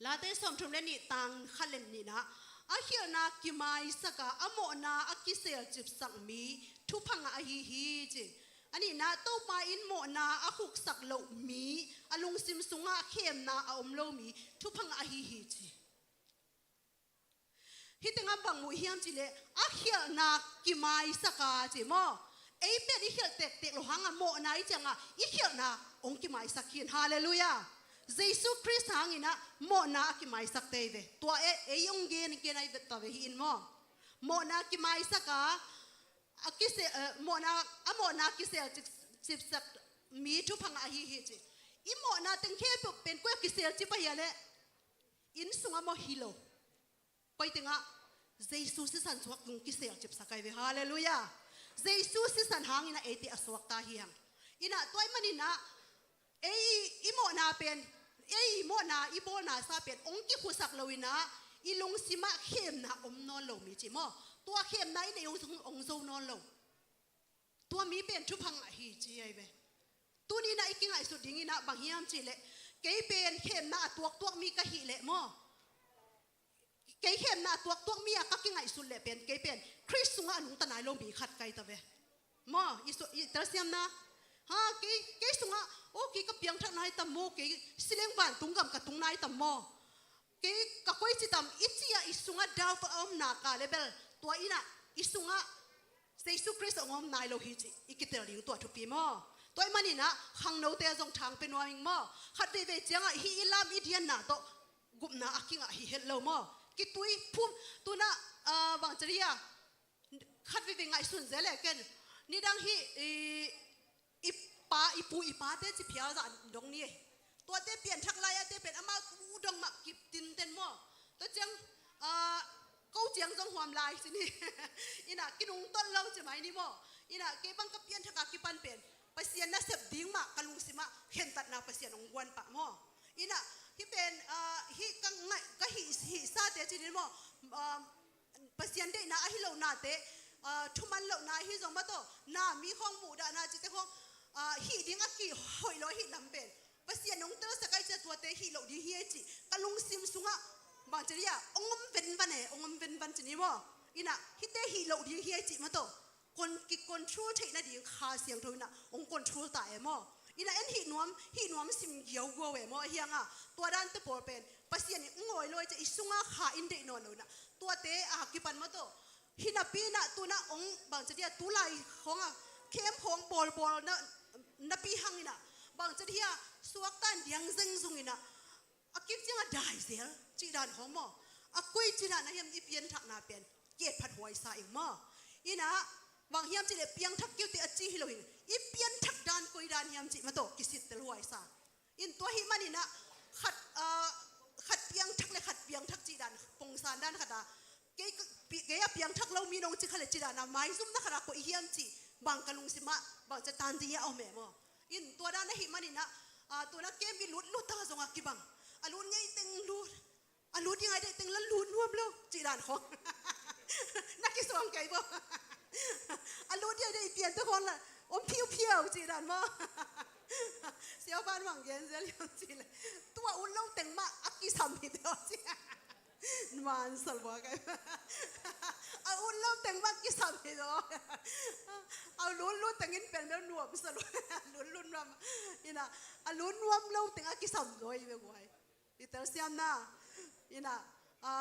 Late sawmthum le nih, tang khat le nihna ah, a khialhna kimaisak a, a mawhna a kiselcipsak mi thupha ngah ahi hi ci. A nihna, Topa in mawhna a khuksak loh mi, a lungsim sungah khemna a om lo mi thupha ngah ahi hi ci. Hih tengah bang muh hiam cih leh a khialhna kimaisak a ci maw? Ei pen i khialh tektek lo hangah mawhna i ciangah i khialhna hong kimaisak khin. Halleluiah. Jesu Khrist hangin ah mawhna a kimaisak te hi ve. Tua e, ei hong gen, gen ahi ve, tua ve hi in maw? Mawhna kimaisak a, a kise, eh, mawhna, a mawhna kiselcip, cipsak mi thupha ngah ahi hi ci. I mawhna teng khempeuh pen koi a kiselcip ahia leh? Inn sungah maw? Hi lo. Koi tengah? Jesu sisan suak tung kiselcipsak ahi ve. Halleluiah. Jesu sisan hangin ah eite a suakta hi hang. In ah tua ahih manin ah ei i mawhna pen, ei i mawhna, i bawlna sa pen hong kikhusak lo in ah i lungsim ah khemna om nawn lo mi ci maw? Tua khemna in ei hong, hong zo nawn lo. Tua mi pen thupha ngah hi ci ahi ve. Tuni in ah i kingaihsut ding in ah bang hiam cih leh, kei pen khemna a tuaktuak mi ka hih leh maw, kei khemna a tuaktuak mi a ka kingaihsut leh pen, kei pen Khrist sungah a nungta nai lo mi khat ka hi ta ve. Maw, i su-, i telsiamna. Ha, kei, kei sungah, oh, kei ka piangthak nai tam maw, kei si leng vantung gam ka tung nai tam maw? Kei ka koici tam, i ci-a i sungah doubt a om nak leh bel, tua in ah i sungah Jesu Khrist hong om nai lo hi cih i kitel ding tua thupi maw? Tua ahih manin ah khangnote zong thang pia nuam ing maw? Khat veivei ciangah hih i lam i dianna tawh gupna a kingah hi het lo maw? Kitui phum, tu-in ah, ah, bang ci ding a, khat veivei ngaihsun zel e ken. Nidang hih, i, i pa, i pu, i pate ci phial zah dong ni e. Tuate pianthak lai-a te pen amau u dong mah kip tinten maw? Tua ciang, ah, ko ciang zong huam lai ci ni. In ah kinungtolh lo ci mai ni maw? In ah kei bang ka pianthak a kipan pen Pasian nasep ding mah ka lungsim ah khentatna Pasian hong guan pah maw? In ah hih pen, ah, hih ka ngaih, ka hih, hih sate ci ni maw? Ah, Pasian deihna ahi lohnate, ah, thuman lohna ahi zong maw tawh, na mi khawng muhdahna cihte khawng, ah, hih ding a kihoih lo ahih lam pen Pasian hong telsak ahih ciang tuate hih loh ding hi ei cih ka lungsim sungah bang ci ding a, hong om venvan e, hong om venvan ci ni maw? In ah hihte hih loh ding hi ei cih maw tawh, kon-, ki-control theih nading Kha Siangtho in ah hong control ta e maw? In ah en hih nuam, hih nuam sim giauguau e maw? Ahi hang a, tua dante pawl pen Pasian in hong ngawi lo ahih ciang i sungah Kha in deih nawn lo in ah tuate a kipan maw tawh, hih napi in ah tu-in ah hong bang ci ding a, tulai khawng a camp khawng bawlbawl na, napi hang in ah bang ci ding a, suakta in diang zengzung in ah a kip ciang a dai zel cih dan khawng maw? A koi cih dan a hiam i pianthakna pen ki-etphat huai sa ing maw? In ah bang hiam cih leh piangthak kei uh teh a ci hi lo in, i pianthak dan koi dan hiam cih maw tawh kisittel huai sa. In tua ahih manin ah khat, ah, khat piangthak le khat piangthak cih dan pongsan dan khat a, kei ka, pi-, kei a piangthak lo mi nong ci kha leh cih dan a maizumna khat a koih hiam cih bang ka lungsim ah bang ci a, tan ding a om e maw? In tua dan ahih manin ah, ah, tu-in ah camp i lutlut a zong a kibang, a lut ngei teng lut, a lut ding a deih teng la lut nuam lo cih dan khawng. Na kisuang kei bo. A lut ding a deih piante khawng la om phiuphiau cih dan maw? Siapa in bang gen zel hiam cih leh, tua ut lo teng mah a kisam hi teh aw ci. Nuam sal bua kai. A ut lo teng mah kisam hi teh aw. A lutlut teng in pen bel nuam sal. Lutlut nuam. In ah a lut nuam lo teng a kisam zaw hi ve guai. I telsiamna, ina, a,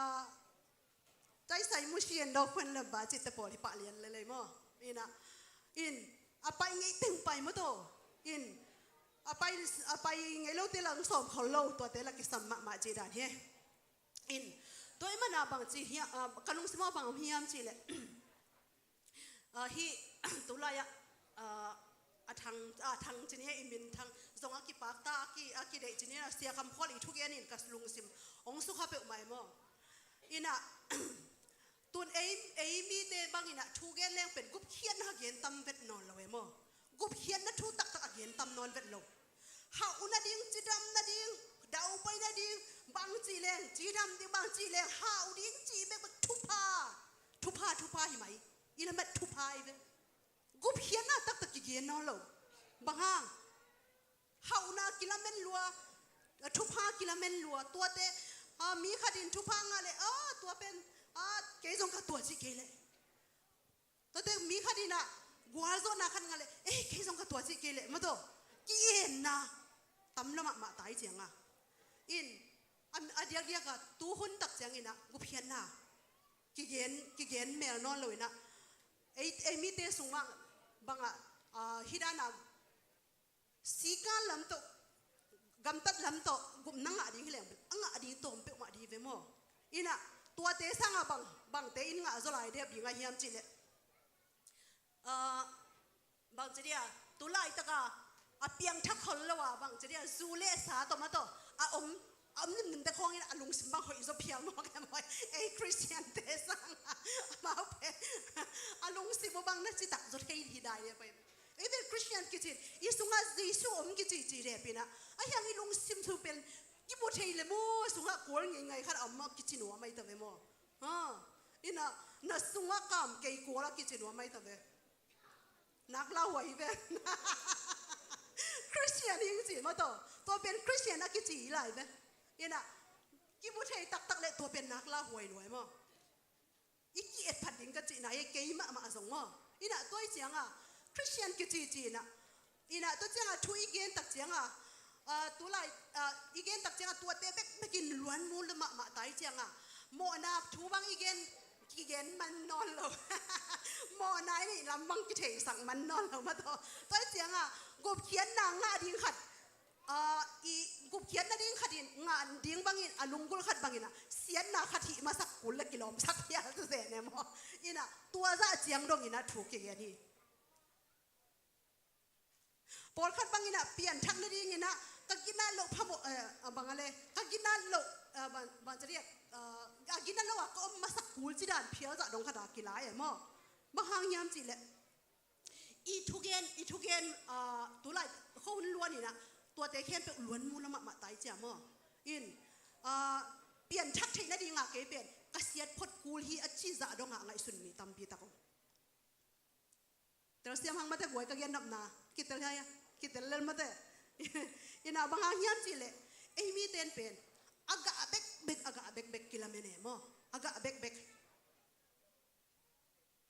taisai mu sien do khuen lem ba cih te pawl hi pah lian lelei maw. Ina, in, a pai ngei teng pai maw taw. In, a pai, a pai ngei lo te lang sawm khol lo, tua te la kisam mahmah cih dan hi. In, tua i mana bang ci hiam, a, ka lungsim ah bang hiam cih leh. A, hi, tulai ah, a, a thang, a thang cini a i min thang zong a kipakta, a ki, a kideih cini a Sia Kham Khual i thugen in ka lungsim hong sukha peuhmah e maw. Ina, tun ei, ei mite bang ina thugen leng pen gupkhiatna gen tam vet nawn lo e maw. Gupkhiatna thu taktak a gen tam nawn vet lo. Hauh nading, cidam nading, daupai nading, bang ci leng, cidam ding bang ci leng, hauh ding ci bekbek thupha, thupha, thupha hi mai. I lamet thupha hi ve. Gupkhiatna taktak kigen nawn lo. Bang hang? Hauhna kilamen lua, thupha kilamen lua. Tuate, a, mi khat in thupha ngah leh, a, tua pen, a, kei zong ka tua cih kei leh. Tuate mi khat in a, gualzawhna khat ngah leh, ei, kei zong ka tua cih kei leh, maw taw. Ki-enna tam lo mahmah ta i ciang a. In, a, a diakdiak a, tuhun tak ciang ina, gupkhiatna kigen, kigen mel nawn lo ina, ei, ei mite sungah bang a, a, hi dan a, sikan lam tawh, gamtat lam tawh, gupna ngah ding hi leng, a ngah ding tawm peuhmah ding hi ve maw. Ina, tuate sangah bang, bangte in ngah zaw lai dep ding a hiam cih leh. A, bang ci dia, tulai taka, a piangthak khol lo a, bang ci dia, zu le sa tawh maw taw, a om, a om nimnimte khawngin a lungsim bang hoih zaw phial maw, ka maw, ei Khristiante sangah, amau pen, a lungsim uh bang na citak zaw thei hi dai le pai. Ei pen Khristian kici in, i sungah Jesu om kici ci le pi ina, a hiang i lungsim thu pen, kimu thei le maw, sungah kual ngeingai khat a om a kici nuam mai ta ve maw. Ha, ina, na sungah kam kei kual a kici nuam mai ta ve. Nak lauhuai hi ve. Khristian hi ing ci maw taw. Tua pen Khristian a kici hi lai ve. Ina, kimu thei taktak le tua pen nak lauhuai lua e maw. I ki-et phat ding ka cihna hi, kei mahmah zong maw. Ina, tua i ciang a, Khristian kici ci ina. Ina, tua ciang a, thu i gen tak ciang a, a, tulai, a, i gen tak ciang a, tuate bekbek in luan mu mahmah ta i ciang a. Mawhna thu bang i gen, kigen man nawn lo. Mawhna i neih lam bang kitheisak man nawn lo maw taw. Tua i ciang a, gupkhiatna ngah ding khat, a, i gupkhiatna ding khat in ngah ding bangin, a lunggulh khat bangin a, siatna khat hih masak kul le kilawmsak phial ta zen e maw. Ina, tua zah ciang dongin a thu kigen hi. Pawlkhat bangin a, pianthak nadingin a, ka ginat loh phamawh, eh, a bang a le, ka ginat loh, eh, bang, bang ci dia, eh, a ginat loh a ka om masak kul ci dan phial zah dong khat a kilai e maw. Bang hang hiam cih leh, i thugen, i thugen, ah, tulai khuahun luan ina, tuate khempeuh luan mu lo mahmah ta i ciang maw. In, ah, pianthak theih nading a kei pen, ka siat phot kul hi a ci zah dong a ngaihsun mi tampi tak om. Telsiam hang mate guai ka gen nopna, kitel hia, kitel lel mate. Ina bang hang hiam cih leh, ei mite in pen, a gah bekbek, a gah bekbek kilamen e maw. A gah bekbek.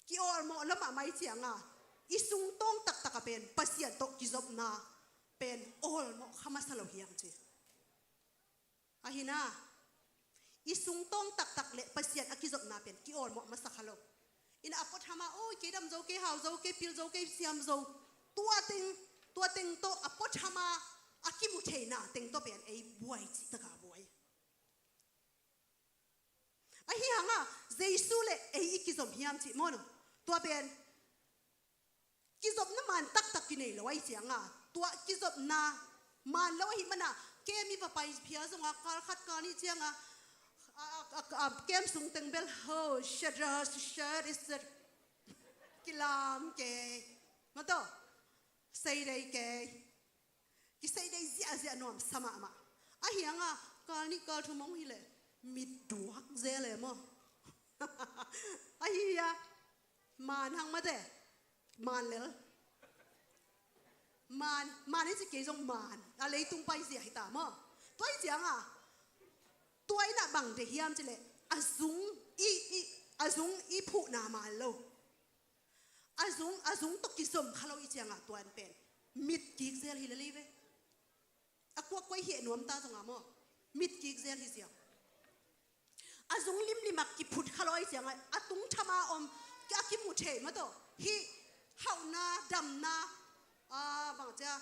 Ki-awlmawh lo mahmah i ciang a, i sungtawng taktak a pen, Pasian tawh kizopna pen, awlmawh kha masa lo hiam ci. Ahi na, i sungtawng taktak le Pasian a kizopna pen, ki-awlmawh masa kha lo. Ina a puatham a, oi, kei dam zo, kei hau zo, kei pil zo, kei siam zo. Tua teng, tua teng tawh a puatham a, a kimu theihna teng tawh pen, ei buai cih tak a buai. Ahi hang a, Jesu le ei i kizom hiam cih maw no. Tua pen, kizopna man taktak kinei lo ahi ciang a. Tua kizopna man lo ahi man a, kem i va pai phial zong a, kal khat kal nih ciang a, a, a, a, a, kem sung teng bel ho, shadra, shad, is, kilam kei. Maw taw, sei dei kei. Kiseih dei ziahziah nuamsa mahmah. Ahi hang a, kal nih kal thum hong hi leh, mit duak zel e maw. Ahi a, man hang mate, man lel. Man, man i ci kei zong man, a leitung paizia hi ta maw. Tua i ciang a, tua in a bang deih hiam cih leh, a zung i, i, a zung i phuhna man lo. A zung, a zung tawh kizom kha lo i ciang a tua in pen, mit kik zel hi lel hi ve. A kuakkuai heh nuam ta zong a maw. Mit kik zel hi ziang. A zung limlim a kiphut kha lawi ciangah a tung thama om a kimu thei maw taw. Hih hauhna, damna, a, bang cia,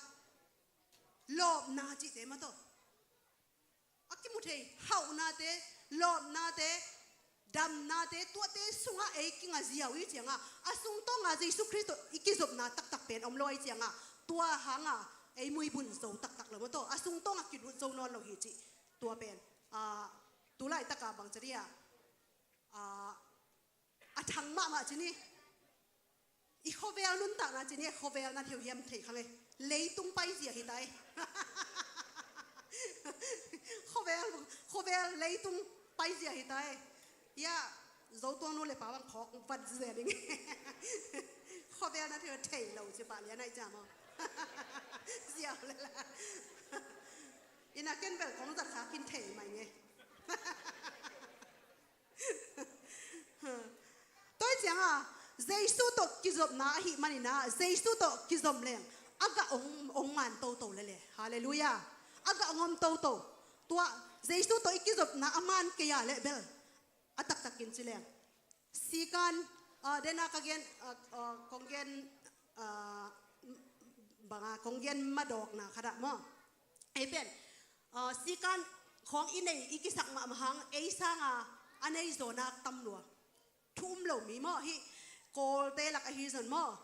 lawpna cihte maw taw. A kimu thei hauhnate, lawpnate, damnate, tuate sungah ei kinga ziau i ciangah, a sungtawnga Jesu Khrist tawh i kizopna taktak pen om lo i ciangah, tua hanga ei muibun zo taktak lo maw taw. A sungtawnga kilut zo nawn lo hi cih tua pen, a, tu laitaka bang cia dia, a, a thang mahmah ci ni. I khuavel nuntakna ci ni, khuavel na theu hiam thei kha ngei. Leitung paizia hi tai. Khuavel, khuavel leitung paizia hi tai. Ia, Zotuang nu le pa bang phawk vat zia ding. Khuavel na theu thei lo ci pah lian ai cia maw. Ziau le la. Ina ken bel kong zat kha kin thei mai ngei. Tua hi cianga, Jesu tawh kizopna ahih manina, Jesu tawh kizom leng a gah ong, ong man toto lele. Halleluiah. A gah ong om toto. Tua Jesu tawh i kizopna a man kei a leh bel a taktakin ci leng, sikan, a, dena ka gen, a, a, kong gen, a, banga kong gen madawkna khat ah maw. Ei pen, a, sikan khawng i nei i kisak mahmah hang, ei sanga a nei zawna tam lua. Thu um lo mi maw, hih Kawlte lak ahi zong maw.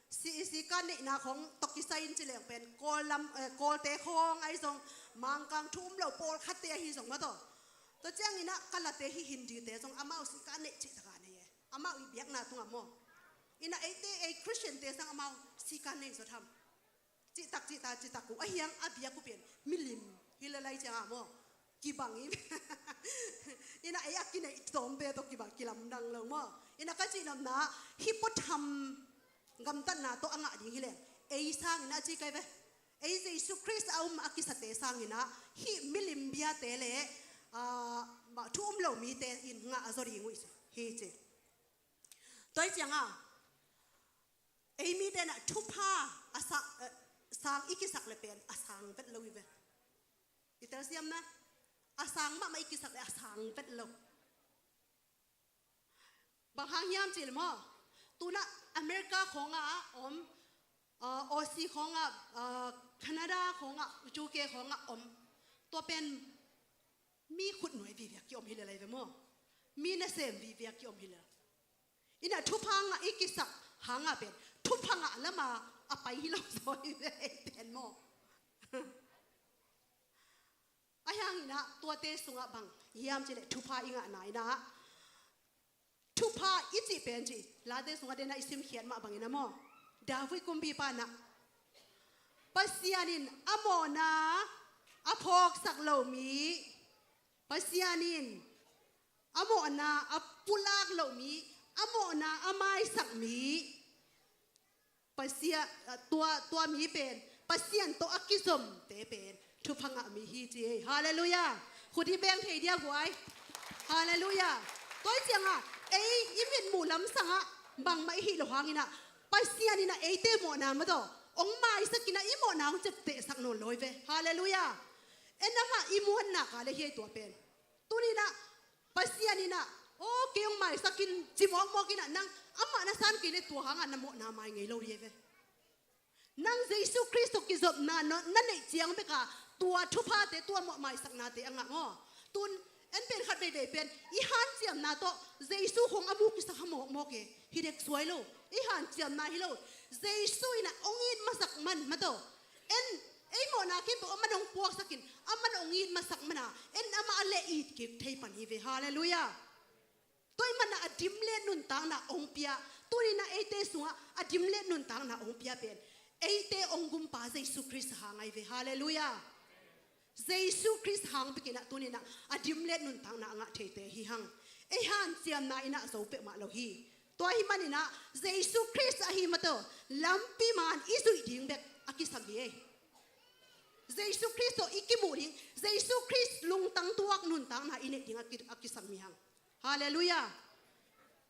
Si, sikan neihna khawng tawh kisai in ci leng pen, Kawl lam, eh, Kawlte khawng ahi zong, Mangkang thu um lo pawlkhatte ahi zong maw taw. Tua ciangin ah ka late hih Hindite zong amau sikan neih cih taka nei e. Amau i biakna tungah maw. Ina eite, ei Khristiante sang amau sikan nei zaw tham. Cihtak, cihtak, cihtak uh. Ahiang a biak uh pen milim hi le lai ciangah maw. Kibang hi. Ina ei a kineih tawmte tawh kibang kilamdang lo maw. Ina ka cihnopna, hih puatham gamtatna tawh a ngah ding hi leng, ei sangin a ci kai ve. Ei Jesu Khrist a um a kisate sangin ah, hih milim biate le, ah, thu um lo mite in ngah a zaw ding uh hi ci. Tua hi cianga, ei mite na thupha a sa-, eh, sang i kisak le pen a sang vet lo hi ve. I telsiamna, a sang mahmah i kisak le a sang vet lo. Bang hang hiam cih le maw, tuna America khawngah om, ah, Aussie khawngah, ah, Canada khawngah, U K khawngah om. Tua pen mi khutnuai viviak ki om hi le lai ve maw. Mi nasem viviak ki om hi le. Ina thupha ngah i kisak hangah pen thupha ngah lama a pai hi lo zaw hi ve ei pen maw. Ahi hangin ah tuate sungah bang hiam cih leh thupha i ngahna in ah, thupha i cih pen cih Late sungah dena i simkhiat mah bangin ah maw, David kumpipa in ah Pasian in a mawhna a phawksak lo mi, Pasian in a mawhna a pulak lo mi, a mawhna a maisak mi, Pasian, ah, tua, tua mi pen Pasian tawh a kizomte pen thupha ngah mi hi ci ei. Halleluiah. Khut i beng thei dia guai. Halleluiah. Tua hi cianga ei i mitmuh lam sangah bangmah i hih lo hangin ah Pasian in ah eite mawhna maw taw ong maisak in ah i mawhna ong ciaptehsak nawn lo hi ve. Halleluiah. En amah i muanna ka le hi ei tua pen. Tuni in ah Pasian in ah, aw, kei ong maisak in ci mawkmawk in ah nang amah na san kei le tua hangah na mawhna mai ngei lo hi ei ve. Nang Jesu Khrist tawh kizopna na, na neih ciang beka tua thuphate, tua mawh maisaknate a ngah maw. Tun en pen khat veivei pen i hanciamna tawh Jesu khawng a mu kisa kha mawkmawk e. Hi dek suai lo. I hanciamna hi lo. Jesu in ah ong it masak man maw taw. En, ei mawhna khempeuh aman ong puaksak in, aman ong it masak man a, en amah a leh it kik thei pan hi ve. Halleluiah. Tua ahih manin ah a dim le nuntakna ong pia. Tuni in ah eite sungah a dim le nuntakna ong pia pen eite ong gumpa Jesu Khrist hang ahi ve. Halleluiah. Jesu Khrist hang bek in ah tuni in ah a dim le nuntakna a ngah theite hi hang. Ei hanciamna in ah zo peuhmah lo hi. Tua ahih manin ah Jesu Khrist ahi maw taw lampi man i zuih ding bek a kisam hi ei. Jesu Khrist tawh i kimuh ding, Jesu Khrist lungtang tuak nuntakna i neih ding a ki, a kisam hi hang. Halleluiah.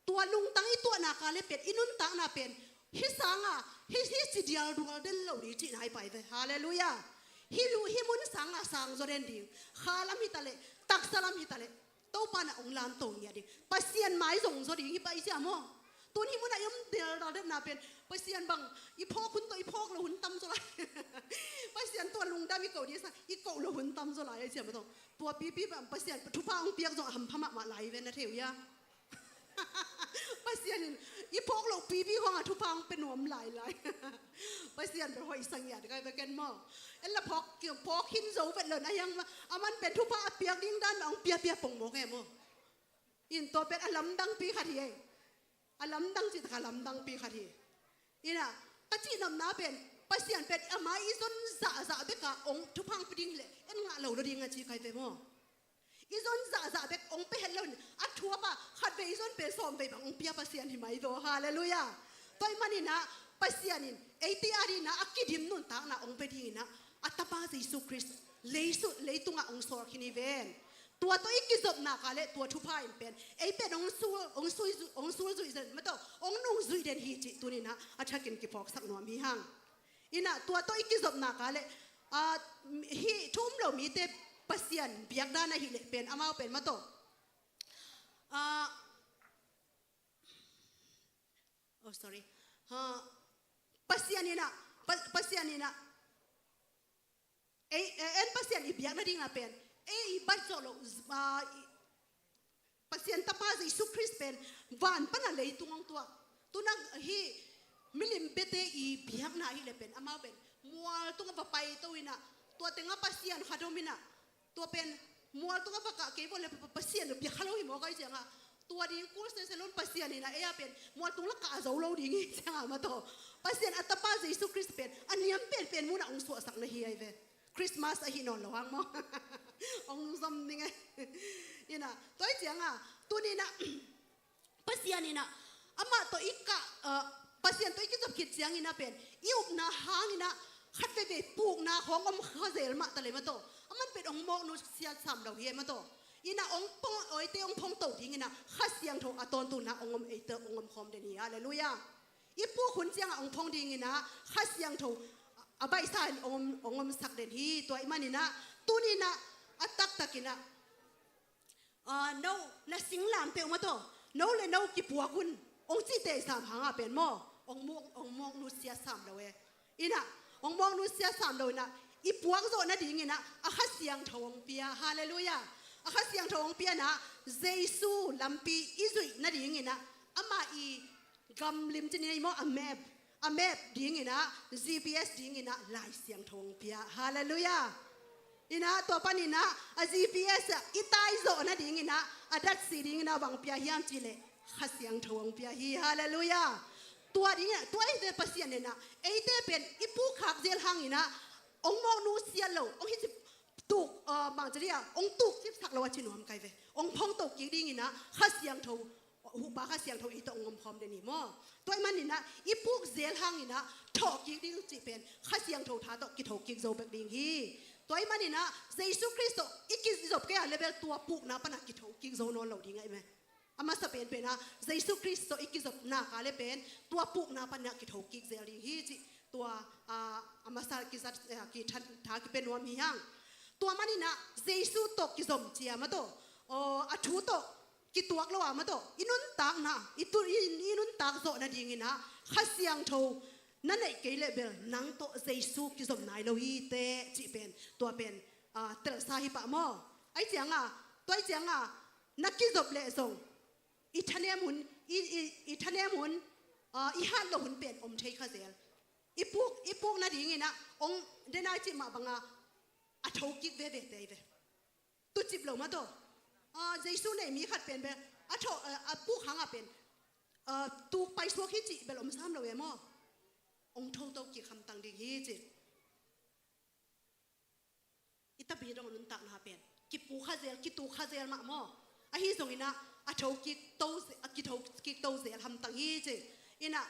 Tua lungtang i tuahna ka le pen, i nuntakna pen hih sanga hih, hih ci dialdual den lo ding cihna hi pai ve. Halleluiah. Hih lu, hih mun sa sang a sang zaw den ding. Kha lam hi ta leh, taksa lam hi ta leh, Topa na ong lamto ngiat ding. Pasian mai zong zaw ding hi pah i sia maw. Tun hih munah i om deldal detna pen Pasian bang i phawk hun tawh i phawk lo hun tam zaw lai. Pasian tua lungdam i koh ding sa i koh lo hun tam zaw lai a i sia maw tawh. Tua pipi bang Pasian thupha ong piak zong a hampha mahmah lai ve na theu ia. Pasian in i phawk loh pipi khawng a thupha hong pia nuam lailai. Pasian bel hoih sa ngiat kai bek en maw. En la phawk, phawk khin zo vet lo na hiang ma, aman pen thupha a piak ding dan mah hong piapia pongmawk e maw. In tua pen a lamdangpi khat hi e. A lamdang cih tak a lamdangpi khat hi. Ina, ka cihnopna pen Pasian pen ama i zon zahzah bek a hong thupha hong pia ding hi leh en ngah lo lo ding a ci kai ve maw. I zon zahzah bek hong pia het lo in a thuap a khatvei i zon pen sawmvei bang hong pia Pasian hi mai daw. Halleluiah. Tua ahih maninah Pasian in eite a dinah a kidim nuntakna hong pia dinginah a tapa Jesu Khrist leisu, leitungah hong sawl khin hi ven. Tua tawh i kizopna ka le tua thupha in pen ei pen hong sul, hong sui, hong sul zuih den maw tawh hong nung zuih den hi cih tuninah a thakin kiphawksak nuam hi hang. Ina tua tawh i kizopna ka le, ah, hih thu um lo mite Pasian biakdan ahih leh pen amau pen maw tawh. Ah, oh, sorry. Ha, Pasian ina, Pa-, Pasian ina. Ei, eh, en Pasian i biak nading na pen ei i bat zawh loh, ah, i, Pasian tapa Jesu Khrist pen van pana leitung hong tuak. Tuna hih milim biate i biakna ahih leh pen amau pen mual tungah va paito inah tua tengah Pasian khat om inah tua pen mual tungah va kah kei vawh leh Pasian biak kha lo hi maw kai ciangah tua ding kul sese lon Pasian inah ei a pen mual tung la kah a zo lo ding hi ciangah maw tawh. Pasian a tapa Jesu Khrist pen a niam penpen munah hong suahsak na hi ai ve. Christmas ahi nawn lo hang maw. Hong zom ding e. Ina tua hi ciangah tuninah Pasian inah amah tawh i kah, ah, Pasian tawh i kizop khit cianginah pen i upna hanginah khat veivei pukna khawng om kha zel mah ta le maw tawh. Aman pen hong mawknu siat sam lo hi e maw tawh. Inah hong phong, awite hong phong to dinginah Kha Siangtho a tawntungna hong om eite hong om khawm den hi. Halleluiah. I puk hun ciangah hong phong dinginah Kha Siangtho a baihsa in hong om, hong omsak den hi. Tua ahih maninah tuninah a taktakinah, ah, no na singlam peuh maw tawh no le no kipuak un hong cihte i sam hangah pen maw hong mawk, hong mawknu siat sam lo e. Inah hong mawknu siat sam lo inah i puak zawh nadinginah a Kha Siangtho hong pia. Halleluiah. A Kha Siangtho hong pianah Jesu lampi i zuih nadinginah amah i gam lim cih ni maw, a map, a map dinginah G P S dinginah Lai Siangtho hong pia. Halleluiah. Inah tua paninah a G P S ah i tai zawh nadinginah a datsi dinginah bang pia hiam cih leh Kha Siangtho hong pia hi. Halleluiah. Tua dinginah tua eite Pasian inah eite pen i pukkhak zel hanginah hong mawknu siat lo hong hi cip tuk, ah, bang ci dia hong tuk cipsak lo a ci nuam kai ve. Hong phong to kik dinginah Kha Siangtho, hupa Kha Siangtho i tawh hong om khawm den hi maw. Tua ahih maninah i puk zel hanginah thawh kik ding cih pen Kha Siangtho tha tawh kitho kik zo bek ding hi. Tua ahih maninah Jesu Khrist tawh i kizop kei a le bel tua pukna panah kitho kik zo nawn lo ding ahih me. A masa penpenah Jesu Khrist tawh i kizopna ka le pen tua pukna panah kitho kik zel ding hi cih tua, ah, a masa kizat, eh, kithan tha kipia nuam hi hang. Tua maninah Jesu tawh kizom cia maw tawh, aw, a thu tawh kituak lo a maw tawh i nuntakna i tu, i, i nuntak zawh nadinginah Kha Siangtho na neih kei leh bel nang tawh Jesu kizom nai lo hi teh cih pen tua pen, ah, telsa hi pah maw. Ahi ciangah tua ahi ciangah na kizop leh zong i thanem hun, i, i, i thanem hun, ah, i hat loh hun pen om thei kha zel. I puk, i puk nadinginah hong denai cih mah bangah a tho kik veve tei ve. Tucip lo maw tawh, ah, Jesu nei mi khat pen bel a tho, ah, a puk hangah pen, ah, tuk paisuak hi cih bel om sam lo e maw. Hong tho to kik hamtang ding hi cih. I tapi dong nuntakna pen kipuk kha zel, kituk kha zel mah maw. Ahi zonginah a tho kik to ze-, a kitho kik to zel hamtang hi cih. Inah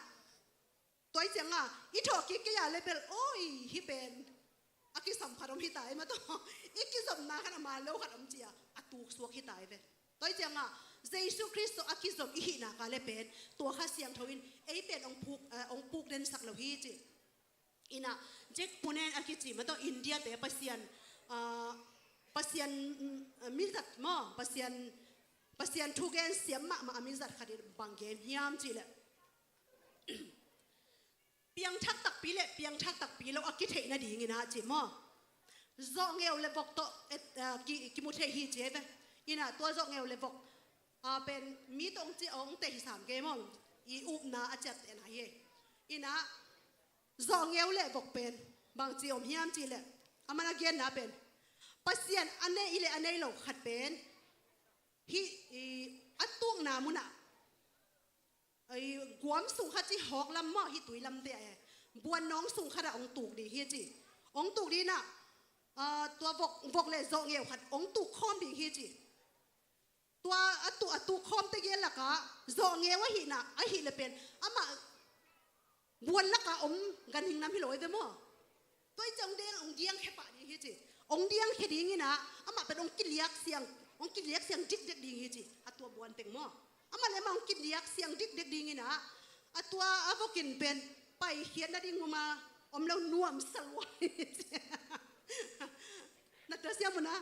tua ahi ciangah i thawh kik kei a le bel oi hih pen a kisam khat om hi ta e maw tawh. I kizopna khat a man lo khat om cia a tuksuak hi ta e ve. Tua ahi ciangah Jesu Khrist tawh a kizom i hihna ka le pen tua Kha Siangtho in ei pen hong puk, eh, hong puk densak lo hi cih. Inah Jack Poonen a kici maw tawh India te Pasian, ah, Pasian, mm, mizat maw, Pasian, Pasian thu gen siam mahmah a mizat khat in bang gen hiam cih leh, piangthak takpi le piangthak takpi lo a kitheih nadingin ah ci maw, zawhngeu le vok tawh et, ah, ki, kimu thei hi ci hi ve. Inah tua zawhngeu le vok, ah, pen mi tawh hong ci, hong tei hi sam kei maw, i upna a ciatte na hi. Inah zawhngeu le vok pen bangci om hiam cih leh, a man a genna pen Pasian a nei le a nei lo khat pen hih, i, a tukna munah, i, guam sung khat ci, hawk lam maw, hih tui lamte, eh, buannawng sung khatah hong tuk ding hi ci. Hong tuk ding inah, ah, tua vok, vok le zawhngeu khat hong tuk khawm ding hi ci. Tua a tu, a tu khawmte gel lakah zawhngeu ahihna, ahih le pen amah buan lakah om ganhing nam hi lo hi ve maw. Tua hi ciang hong diang, hong diangkhia pah ding hi ci. Hong diangkhia ding inah amah pen hong kiliak siang, hong kiliak siang dikdek ding hi ci. A tua buan teng maw, amah le amah hong kiliak siang dikdek ding inah a tua a vokin pen paikhiat nading muma om lo, nuamsa lua hi ci. Na telsiam uh na,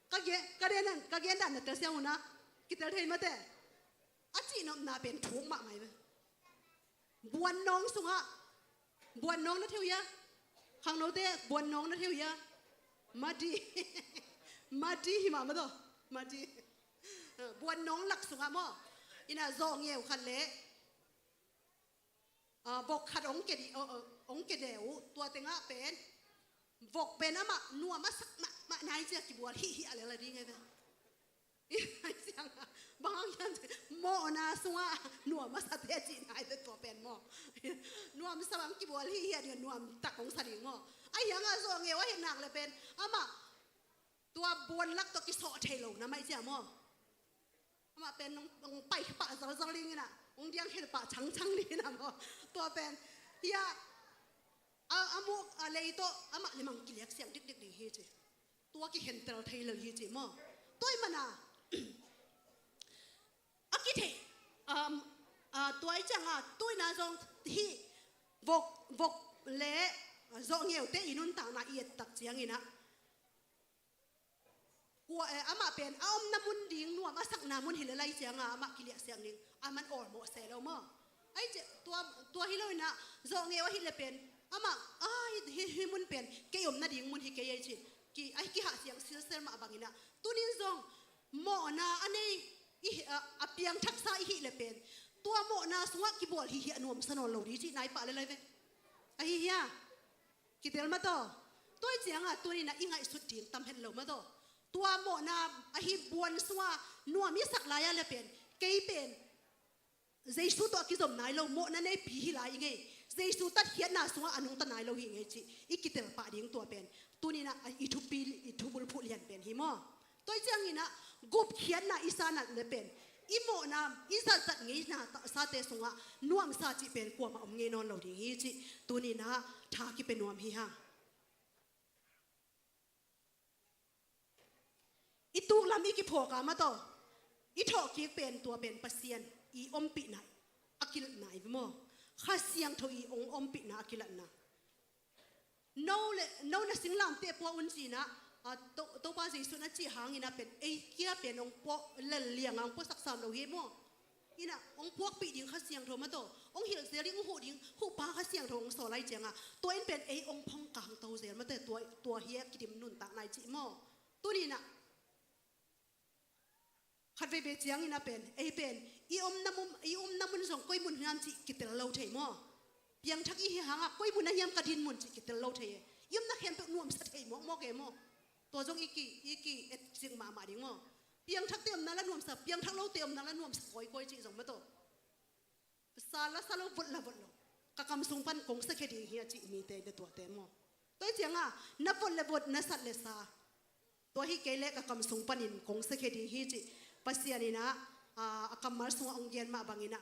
ka gen, ka gen dan, ka gen dan na telsiam uh na, kitel thei mate. A cihnopna pen thuk mahmah hi ve. Buannawng sungah, buannawng na thei uh hia? Khangnote, buannawng na thei uh hia? Madi. Madi hi mahmah tawh. Madi. Buannawng lak sungah maw, inah zawhngeu khat le, ah, vok khat hong kia di, oh, oh, hong kia de uh, tua tengah pen vok pen amah nuam a sak mahmah nai ciah kibual hihih a lel a ding hi ve. Bang hang hiam cih leh mawhna sungah nuam a sate cihna hi ve tua pen maw. Nuamsa bang kibual hihih a ding, nuam tak hong sa ding maw. Ahi hangah zawhngeu ahih nak le pen amah tua buan lak tawh kisawh thei lo na mai ciah maw. Amah pen hong, hong paipah zalzal ding inah, hong diangkhia pah changchang ding inah maw. Tua pen hiah a, a muk a lei tawh amah le amah hong kiliak siang dikdik ding hi ci. Tua kikhentel thei lo hi ci maw. Tua ahih mana a kitheih, um, ah, tua ahih ciangah tu inah zong hih vok, vok le zawhngeute i nuntakna i et tak ciang inah kua, eh, amah pen a omna mun ding nuam a sakna mun hi le lai ciangah amah kiliah siang ding a man awlmawh se lo maw. Ahi ciah tua, tua hi lo inah zawhngeute ahih le pen amah, ah, hih, hih, hih mun pen kei omna ding mun hi kei ei ci. Ki, a kihah siang silsel mah bang inah tuni in zong mawhna a nei i, a, a piangthaksa i hih le pen tua mawhna sungah kibual hihih a nuamsa nawn lo ding cihna i pah le lai ve. Ahi hia? Kitel mataw. Tua ahih ciangah tuni inah i ngaihsut ding tam het lo mataw. Tua mawhna ahi buan sungah nuam i sak lai-ah le pen kei pen Jesu tawh a kizom nai lo, mawhna neipi hi lai i ngei. Jesu tatkhiatna sungah a nungta nai lo hi ngei cih i kitel pah ding tua pen tuni inah i thupi, i thubulphuh lian pen hi maw. Tua ahih ciang inah gupkhiatna i sa nat le pen i mawhna i zatzat ngeina sate sungah nuamsa cih pen kuamah om ngei nawn lo ding hi cih tuni inah tha kipia nuam hi hang. I tuklam i kiphawk a mataw i thawhkik pen tua pen Pasian i ompihna a kilatna i maw. Kha Siangtho i ong ompihna a kilatna. No le, no na singlamteh pua un ci inah, a, To, Topa Jesu na cih hang inah pen ei kia pen ong pua lel liang a ong puasak sam lo hi maw. Inah ong puakpih ding Kha Siangtho mataw, ong hilh zel ding, ong huh ding, huhpa Kha Siangtho ong sawl lai ciangah tua in pen ei ong phongkang to zel mataw, tua, tua hi a kidim nuntakna i cih maw. Tuni inah khat veivei ciang inah pen ei pen i omna mun, i omna mun zong koi mun hiam cih kitel lo thei maw. Piangthak i hi hangah koi mun ah hiam ka din mun cih kitel lo thei e. I omna khempeuh nuamsa thei mawkmawk e maw. Tua zong i ki, i ki et cik mahmah ding maw. Piangthakte omna la nuamsa, piangthak lote omna la nuamsa kawikawi cih zong mataw. Sa la sa lo, vot la vot lo, ka kam sung pan kong sakhia ding hi a cih mite bia tuate maw. Tua ahih ciangah na vot le vot, na sat le sa, tua hi kei leh ka kam sung panin kong sakhia ding hi cih Pasian inah, a, a kammal sungah ong gen mah bang inah.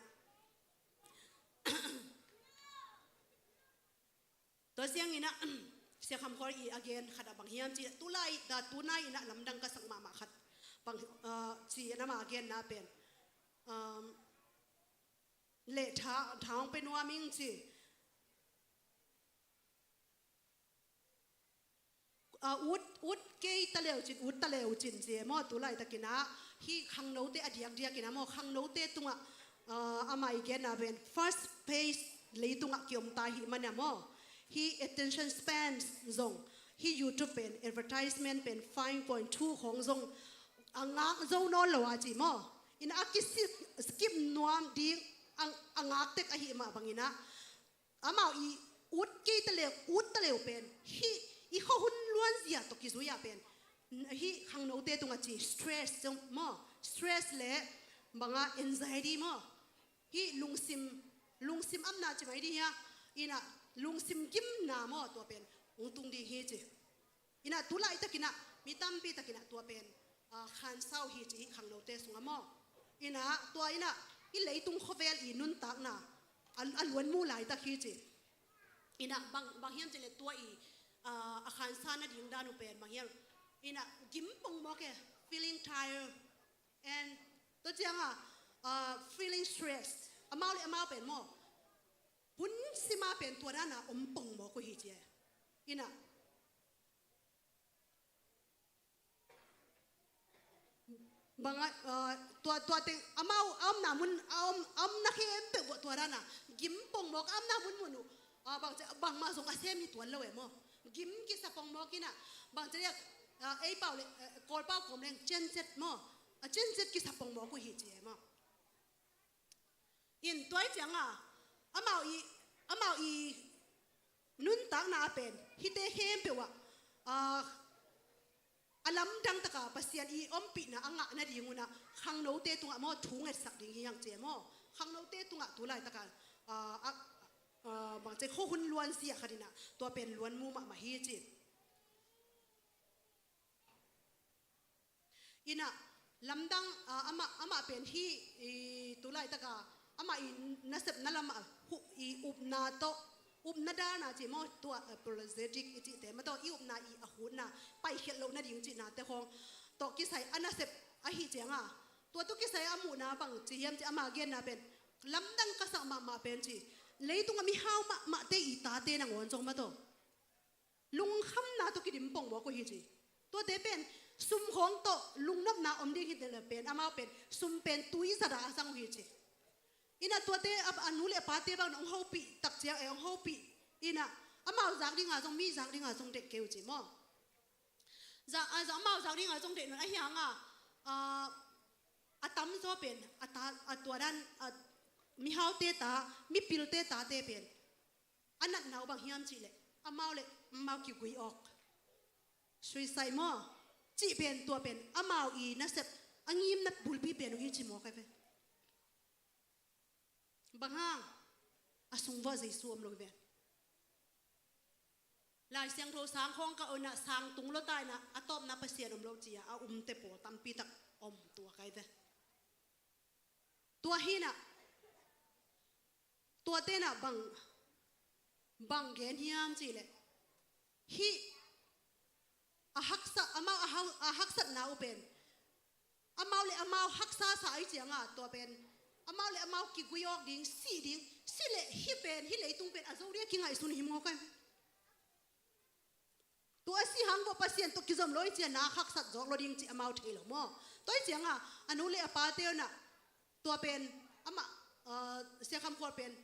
Tua ciang inah Sia Kham Khawl i a gen khat ah bang hiam cih leh, tulai, da, tunai inah lamdang ka sak mahmah khat bang, ah, ci inah amah a genna pen, um, leh tha, tha hong pia nuam ing ci. Ah, ut, ut kei ta leucin, ut ta leucin ci e maw, tu laitakin ah hih khangnote a diakdiakin ah maw, khangnote tungah, ah, amah i genna pen first phase leitungah kiom ta ahih man ah maw, hih attention span zong, hih YouTube pen advertisement pen five point two khawng zong a ngak zo nawn lo a ci maw. In a ki skip, skip nuam ding a, a ngak tek ahih mah bangin ah, amau i ut kei ta leu, ut ta leu pen, hih i khuahun luanzia tawh kizui ah pen, hih khangnote tungah ci stress zong maw, stress le bangah anxiety maw, hih lungsim, lungsim amna ci mai ding hi a, in ah lungsim gimna maw, tua pen hong tung ding hi ci. In ah tu laitakin ah mi tampi takin ah tua pen, ah, khansa uh hi ci hih khangnote sungah maw. In ah tua in ah i leitung khuavel i nuntakna a, a luanmu laitak hi ci. In ah bang, bang hiam cih leh tua i, ah, a khansa nading dan uh pen bang hiam. In ah gim pongmawk e, feeling tired and tua ciangah, ah, feeling stressed. Amau le amau pen maw, hun sima pen tua dana om pongmawk uh hi ci e. In ah bangah, ah, tua, tua teng amau a omna mun, a om, a omna khempeuh bawh tua dana gim pongmawk, a omna munmun uh, ah, bang ci, bangmah zong a sem hi tuan lo e maw. Gim kisa pongmawk in ah bang ci diak, ah, ei pau le, eh, Kawl pau kawm leng cenzet maw. A cenzet kisa pongmawk uh hi ci e maw. In tua i ciangah amau i, amau i nuntakna ah pen hihte khempeuh ah, ah, a lamdang taka Pasian i ompihna a ngah nading un ah khangnote tungah maw thu ngetsak ding hi hang ci e maw. Khangnote tungah tu laitaka, ah, ah, ah, bang ci, khuahun luanzia khat in ah tua pen luanmu mahmah hi ci. In ah lamdang, ah, amah, amah pen hih, i, tu laitaka amah i nasepna lamah, hu, i upna tawh, upna dalna ci maw, tua, ah, apologetic i cihte mah tawh, i upna i a hutna paikhiat loh nading cihnate khawng tawh kisai a nasep ahih ciangah, tua tawh kisai a muhna bang ci hiam ci, amah genna pen lamdang ka sak mahmah pen ci, leitungah mihau mahmahte i tate nangawn zong mah tawh lungkhamna tawh kidim pongmawk uh hi ci. Tuate pen sum khawng tawh lungnopna om ding hi te le pen, amau pen sum pen tui zada a zang uh hi ci. In ah tuate a, a nu le a pate bang hong hopih tak ciang, eh, hong hopih in ah amau zak dinga zong, mi zak dinga zong deih kei uh ci maw. Za, a, za, amau zak dinga zong deih nawn ahi hanga, ah, a tamzaw pen a ta, a tua dan, a mihaute ta, mipilte tate pen a natna uh bang hiam cih leh amau le amau kigui awk, suicide maw, cih pen, tua pen amau i nasep a ngimna bulpi pen uh hi ci mawk ahi ve. Bang hang? A sung vuah Jesu om lo hi ve. Lai Siangtho sang khawng ka on ah sang tung lo ta in ah a tawpna Pasian om lo ci-a a umte pawl tampi tak om tuak ahi ve. Tua hi in ah, tuate in ah bang, bang gen hiam cih leh, hih a haksa, amau a hau, a haksatna uh pen amau le amau haksa sa ahih ciangah, tua pen amau le amau kigui awk ding, sih ding, si leh hih pen, hih leitung pen a zo ding a kingaihsun uh hi mawk ahi. Tua a si hang bawh Pasian tawh kizom lo hi ciangah na haksat zawk lo ding cih amau thei lo maw. Tua hi ciangah a nu le a pate un ah tua pen amah, ah, Sia Kham Khual pen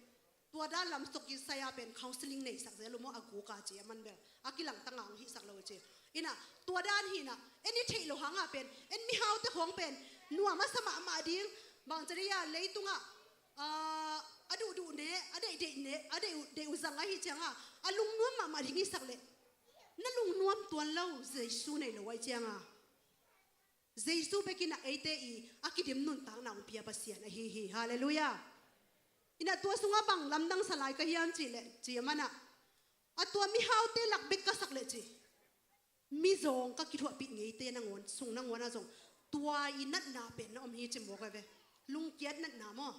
tua dan lam tawh kisai a pen counseling neisak zel uh maw, a guk a ci a man bel a kilangtang a hong hihsak lo hi ci. In ah tua dan hi in ah en i theih loh hangah pen en mihaute khawng pen nuam a sa mahmah ding, bang ci dih a, leitungah, ah, a duhduh ne, a deihdeih ne, a deih uh, deih uh zang ahih ciangah a lungnuam mahmah ding i sak leh na lungnuam tuan lo, Jesu nei lo ahih ciangah. Jesu bekin ah eite i a kidim nuntakna hong pia Pasian ahi hi. Halleluiah. In ah tua sungah bang lamdang sa lai ka hiam cih leh, ci a man ah, a tua mihaute lak bek ka sak leh ci, mizawng ka kithuahpih ngeite nangawn, sung nangawn ah zong tua i natna pen na om hi ci mawk ahi ve. Lungkiat natna maw.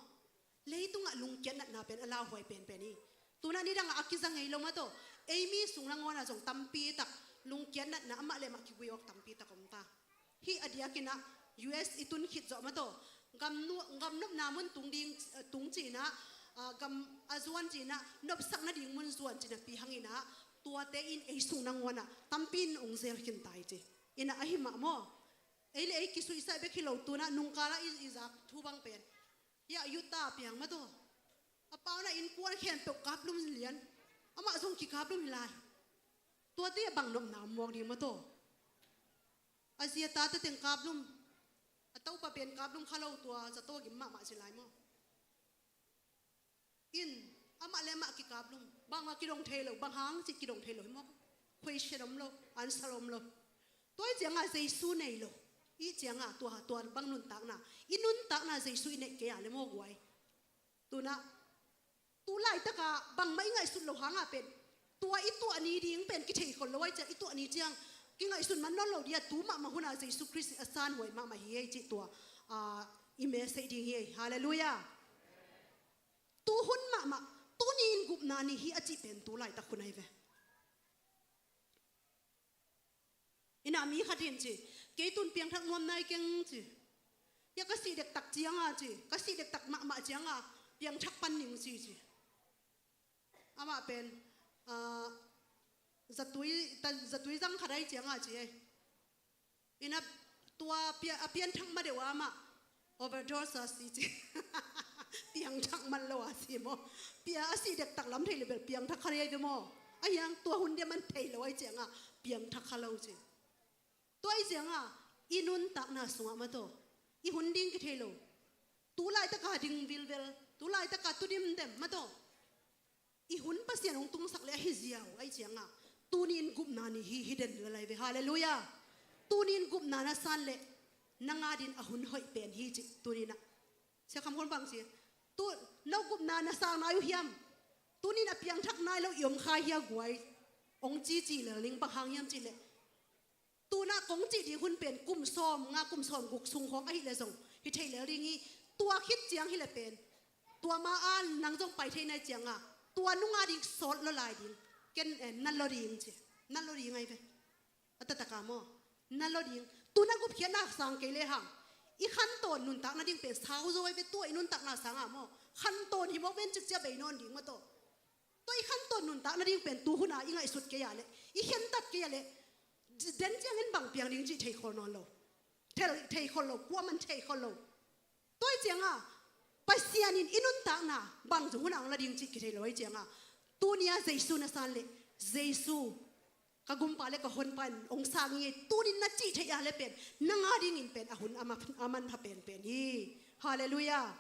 Leitungah lungkiat natna pen a lauhuai penpen hi. Tu-in ah nidangah a kiza ngei lo mah tawh, ei mi sung nangawn ah zong tampi tak lungkiat natna, amah le amah kigui awk tampi tak om ta. Hih a diakin ah U S i tun khit zawh mah tawh, gam nu, gam nopna mun tung ding, eh, tung ci-in ah, ah, gam a zuan ci-in ah, nopsak nading mun zuan ci-in ah pi hang in ah, tuate in ei sung nangawn ah tampi in hong zel khin ta hi ci. Ina ahi mah maw? Ei le ei kisuihsah bek hi lo, tunah nungkalah i, i zak thu bang pen, hiah Utah piang mah tawh, a pauna innkuan khempeuh kaplum lian, amah zong kikaplum hi lai. Tuate a bang nopna muak ding mah tawh. A zi a tate teng kaplum, a topa pen kaplum kha lo, tua zato gim mahmah ci lai maw? In, amah le amah kikaplum, bangmah kidong thei lo, bang hang cih kidong thei lo hi maw? Question om lo, answer om lo. Tua i ciangah Jesu nei lo i ciangah tua, tua bang nuntakna, i nuntakna Jesu i neih kei a le maw guai? Tunah tu laitaka bangmah i ngaihsut loh hangah pen tua i tuah ni ding pen kithei khol lo ai ciang, i tuah ni ciang kingaihsun man nawn lo dia, tu mahmah hunah Jesu Khrist a sanhuai mahmah hi ei cih tua, ah, i message ding hi ei. Halleluiah. Tu hun mahmah, tuni in gupna ni hi a cih pen tu laitak hun ahi ve. Ina mi khat in ci, kei tun piangthak nuam nai keng ci. Hia ka sih dektak cianga ci, ka sih dektak mahmah cianga piangthak pan ning ci ci. Amah pen, ah, zatui, ta, zatui zang khat ai cianga ci ei. Ina tua pia, a pianthak ma deuh a amah overdose a si ci. Piangthak man lo a si maw? Pia a si dektak lam thei le bel piangthak kha dei maw? A hiang tua hun dia man thei lo ai cianga piangthak kha lo ci. Tua ai cianga i nuntakna sungah mah tawh i hun ding kithei lo. Tu laitaka ding vilvel, tu laitaka tu dimdem mah tawh i hun Pasian hong tungsak le ahi ziau ai cianga tuni in gupna ni hi, hi den lalai ve. Halleluiah. Tuni in gupna na san le nang adin a hun hoih pen hi ci. Tuni na Sia Kham Khon bang ci, tu no gupna na sang nai uh hiam? Tuni na piangthak nai lo i om kha hia guai? Ong cici lel ning. Bang hang hiam ci le, tuna kong cih ding hun pen kum sawm nga, kum sawm guk sung khawng ahi le zong hi thei lel ding hi. Tua khit ciang hi le pen tua ma a nang zong pai thei nai cianga tua nunga ding sawt lo lai ding. Ken, eh, na lo ding ci. Na lo ding ai ve. A tataka maw? Na lo ding. Tuna gupkhiatna sang kei le hang i khantawn nuntak nading pen sau zo ai ve. Tua i nuntakna sanga maw, khantawn hi mawk ven cikcia bei nawn ding mah tawh. Tua i khantawn nuntak nading pen tu huna i ngaihsut kei a le, i khentat kei a le, den ciangin bang piang ding cih thei khol nawn lo. Thei, thei khol lo, kuaman thei khol lo. Tua i cianga Pasian in i nuntakna bang zong huna ong la ding cih kithei lo i cianga tunia Jesu na san le, Jesu ka gumpa le ka honpa in ong sang hi, tunin na cih theih a le pen nang adingin pen a hun a ma, a manpha penpen hi. Halleluiah.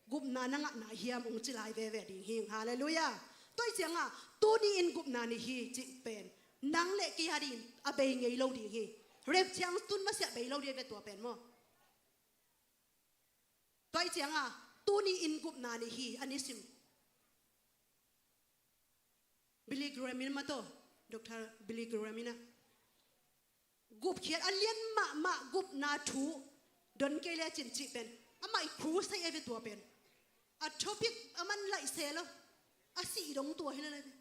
Gupna na ngahna hiam ong ci lai veve ding hi. Halleluiah. Tua i cianga tuni in gupna ni hi cih pen nang le kei adingin a bei ngei lo ding hi. Rapture tun masiah bei lo ding ve tua pen maw? Tua i cianga tuni in gupna ni hi a nisim Billy Graham in mah tawh, Doctor Billy Graham in ah gupkhiat a lian mahmah gupna thu don kei le cin cih pen amah i crusade ai ve tua pen. A topic a man laih se lo, a sih dong tua hi le lai ve.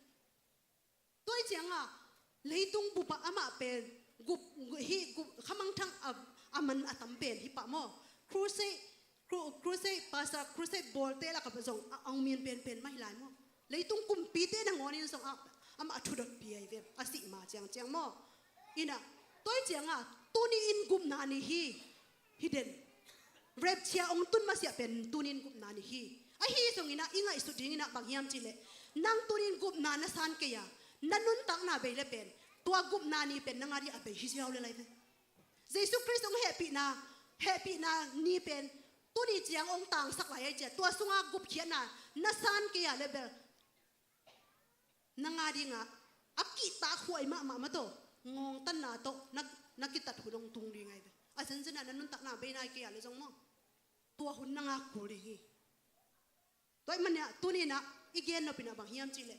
Tua i cianga leitung bupa amah pen gup, hi gup khamangthang a, a man a tam pen hi pah maw? Crusade, cru, crusade, pastor crusade bawlte lakah zong a, a ong min penpen mah hi lai maw? Leitung kumpite nangawnin zong a, amah a thudotpi ai ve, a sih ma ciangciang maw? Ina tua i cianga tuni in gupna ni hi. Hi den. Rapture ong tun masiah pen tunin gupna ni hi. Ahi zongin ah i ngaihsut dingin ah bang hiam cih leh, nang tunin gupna na san kei a, na nuntakna bei le pen tua gupna ni pen nang ading a bei hi ziau le lai ve. Jesu Khrist ong hehpihna, hehpihna ni pen tuni ciang ong tangsak lai ai cia, tua sunga gupkhiatna na san kei a le bel nang adingah a kihtakhuai mahmah mah tawh ngawngtanna tawh na, na kitat hun ong tung ding ai ve. A zenzenah na nuntakna bei nai kei a le zong maw, tua hun nang a kul ding hi. Tua i mania tuninah i gen nopinah bang hiam cih leh,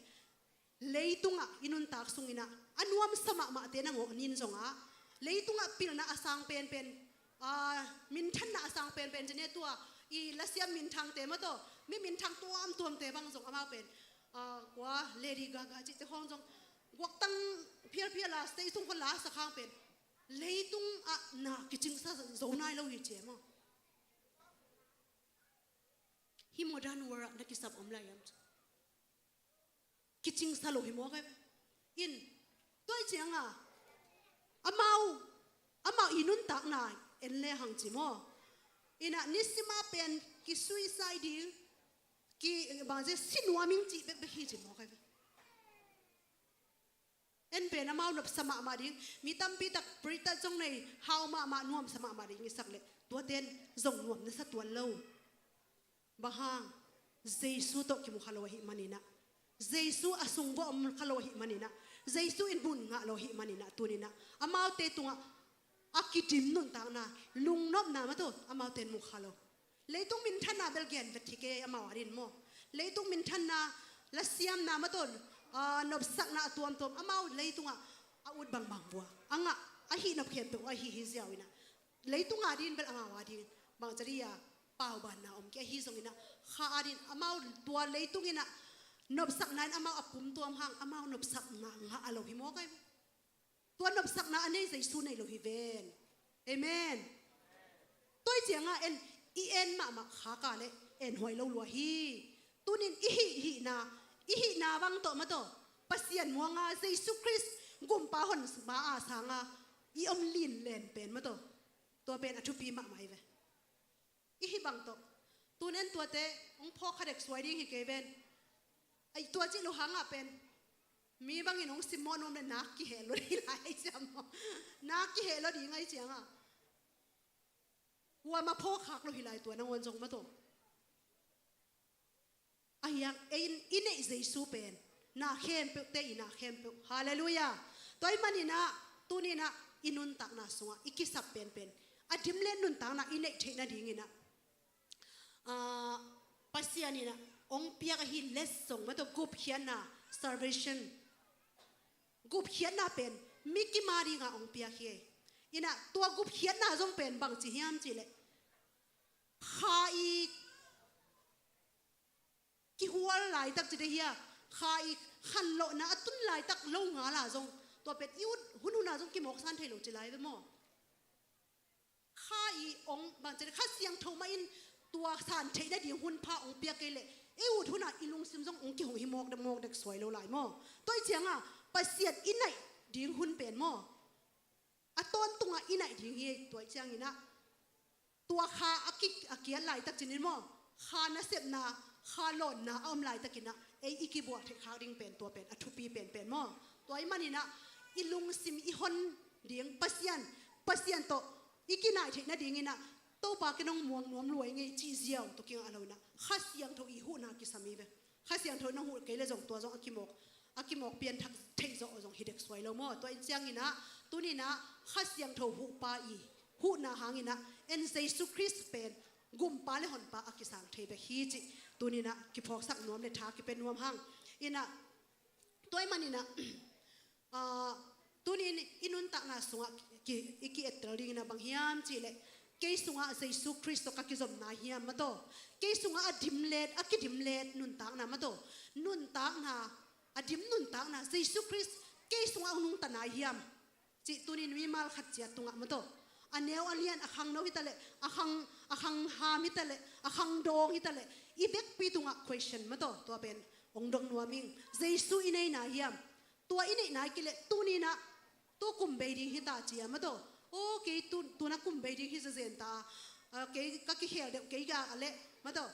leitungah i nuntak sunginah a nuamsa mahmahte nangawnin zongah leitungah pilna a sang penpen, ah, minthanna a sang penpen cine tua i lasiam minthangte mah tawh, mi minthang tuamtuamte bang zong amau pen, ah, kua Lady Gaga cihte khawng zong guaktang phialphial a stage sung khawng la sak hang pen leitung ah na kicingsa zo nai lo hi cia maw? Hih modern world ah na kisap om lai hiam? Kicingsa lo hi mawk ai ve. In tua i cianga amau I nuntakna en le hang ci maw? Inah nisima pen ki suicide ding, ki bangzia si nuam ing cih bekbek hi ci maw kai ve. En pen amau nopsa mahmah ding, mi tampi tak puritan zong nei, hau mahmah, nuamsa mahmah ding i sak leh tuaten zong nuam na sa tuan lo. Bang hang? Jesu tawh kimu kha lo ahih maninah, Jesu a sung bawh om kha lo ahih maninah, Jesu in mun ngah lo ahih maninah, tuninah amaute tungah a kidim nuntakna, lungnopna mataw amaute in mu kha lo. Leitung minthanna bel gen vet hi kei amau a din maw? Leitung minthanna, lasiamna mataw, ah, nopsakna a tuamtuam amau leitungah a ut bangbang bua a ngah, a hih nop khempeuh a hih hi ziau inah, leitung a din bel amau a din bang cari a paubanna om kei ahi zonginah, kha a din amau tua leitung inah nopsakna in amau a pumtuam hang amau nopsakna ngah a lo hi maw kai ve. Tua nopsakna a nei Jesu nei lo hi ven. Amen. Tua i cianga en, i en mahmah khaka le en huai lo lua hi. Tunin i hih hihna, i hihna bang tawh mataw Pasian muanga Jesu Khrist gumpa honpa a sanga i om linlen pen mataw, tua pen a thupi mahmah hi ve. I hih bang tawh tunen tuate hong phawk kha dek suai ding hi kei ven. Ai, tua cih lo hangah pen mi bangin hong simmawh nuam le nak kiheh lo ding lai ai ciang maw? Nak kiheh lo ding ai ciangah kuama phawk khak lo hi lai tua nangawn zong mataw. Ahiang ei in i neih Jesu pen na khempeuhte i na khempeuh. Halleluiah. Tua i maninah tuninah i nuntakna sungah i kisap penpen a dimlet nuntakna i neih theih nadinginah, ah, Pasian inah hong piak ahi letsong mataw gupkhiatna, salvation, gupkhiatna pen mi kim a dinga hong piak hi. Inah tua gupkhiatna zong pen bangci hiam cihleh kha i kihual laitak ci dei hia, kha i khanlawhna a tun laitak lo ngala zong tua pen i ut hunhuna zong kimawksan thei lo ci lai ve maw? Kha i ong bang ci dei, Kha Siangtho mah in tua san theih nading hun pha ong piak kei leh i ut huna i lungsim zong ong kihong hi mawk dek mawk dek suai lo lai maw? Tua i cianga Pasian i naih ding hun pen maw? A tawntungah i naih ding hi. Tua i cianginah tua kha a ki, a kiat laitak cinin maw? Kha nasepna, kha lawnna a om laitakinah ei i kibuah theih khak ding pen tua pen a thupi penpen maw? Tua i maninah i lungsim i hon ding Pasian, Pasian tawh i kinaih theih nadinginah Topa ken hong muang nuam luai ngei cih ziau tawh kingah loinah Kha Siangtho i huhna kisam hi ve. Kha Siangtho in hong huh kei le zong tua zong a kimawk, a kimawk pianthak theih zawh zong hi dek suai lo maw? Tua in cianginah tuninah Kha Siangtho huhpa i huhna hanginah en Jesu Khrist pen gumpa le honpa a kisang thei bek hi cih tuninah kiphawksak nuam le tha kipia nuam hang. Inah tua i maninah Ah, tunin i nuntakna sungah ki, i ki-ettel dingin a bang hiam cihleh kei sungah Jesu Khrist tawh ka kizomna hiam mataw? Kei sungah a dimlet, a kidimlet nuntakna mataw? Nuntakna, a dim nuntakna Jesu Khrist kei sungah hong nungta nai hiam? Cih tunin mimal khat ciat tungah mataw, a neu a lian, a khangno hitaleh, a khang, a khangham hitaleh, a khangdawng hitaleh, i bekpi tungah question mataw, tua pen hong dong nuam ing. Jesu i nei nai hiam? Tua i neih nai kileh tuninah tu kum bei ding hita cia mataw. Aw kei tu, tuna kum bei ding hi zazen ta. Ah, kei ka kikhel deuh kei ga a leh mataw.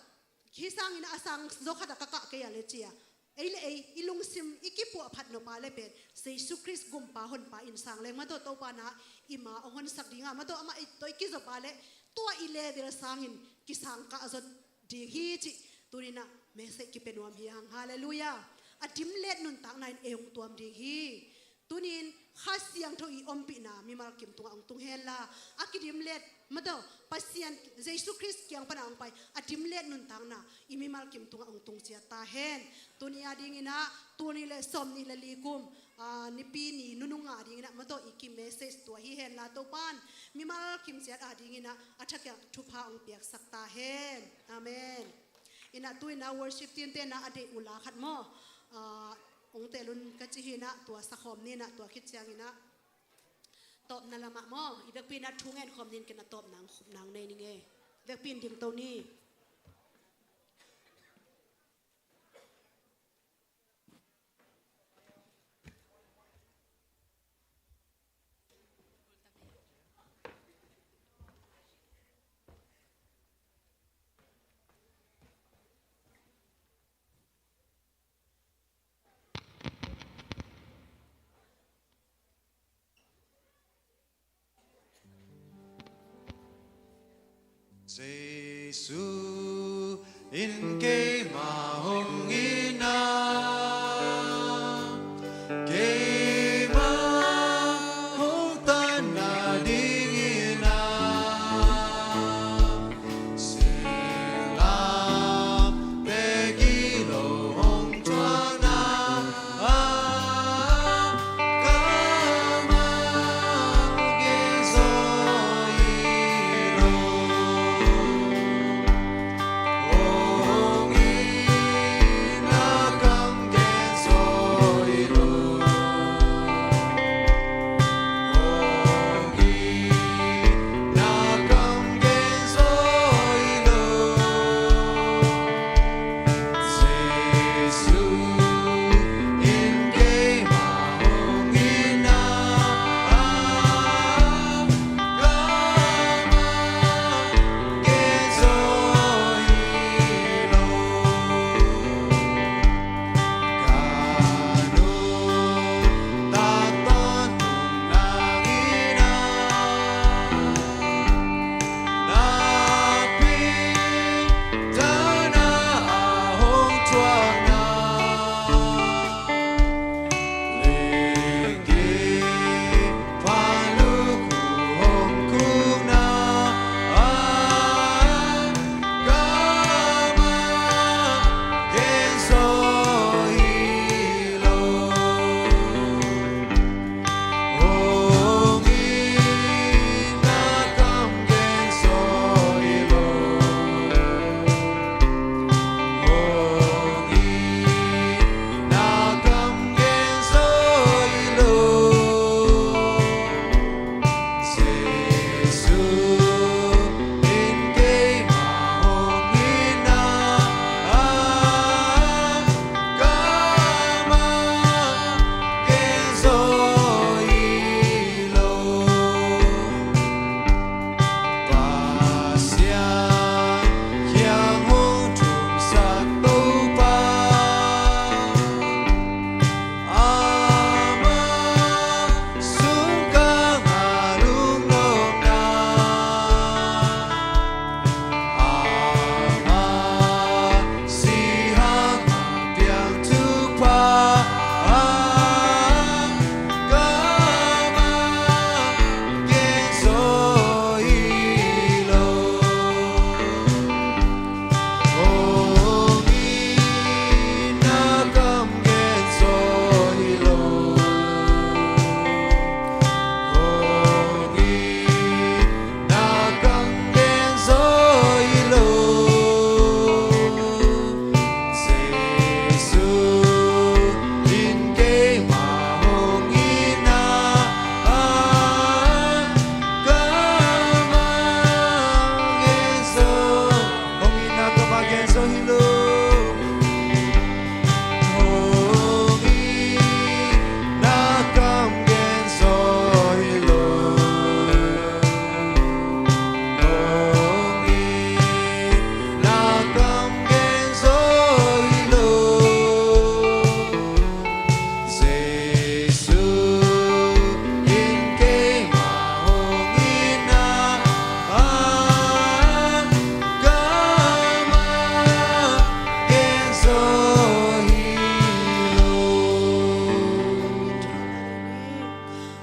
Hi sanginah a sang zaw khatah ka kah kei a leh cia. Ei le ei i lungsim i kipuah phat nop a leh pen Jesu Khrist gumpa honpa in sang leng mataw Topa na i ma hong honsak dingah mataw amah i tawh i kizop a leh tua i level sangin kisang kah zot ding hi cih tuninah message kipia nuam hi hang. Halleluiah. A dimlet nuntakna in ei hong tuam ding hi. Tunin Kha Siangtho i ompihna mimal kim tungah hong tung henla a kidimlet mataw Pasian Jesu Khrist kiang pana hong pai a dimlet nuntakna i mimal kim tungah hong tung ciat ta hen. Tuni a dinginah tuni le sawm nih le li kum, ah, nipi ni nunung a dinginah mataw i ki message tua hi henla Topan mimal kim ciat a dinginah a thakiang thupha hong piaksak ta hen. Amen. Inah tu inah worship team te inah a deih ula khat maw? Ah, hong telun ka ci hinah tua sakhawm ninah tua khit cianginah tawpna lamah maw? I vekpi inah thu ngen khawm nin kei na tawpna hong khupna hong nei ning e. Vekpi in dingto ni. Jesu in keimah hong itna, keimah hong tanna dingin a, singlamteh gilo hong thuakna,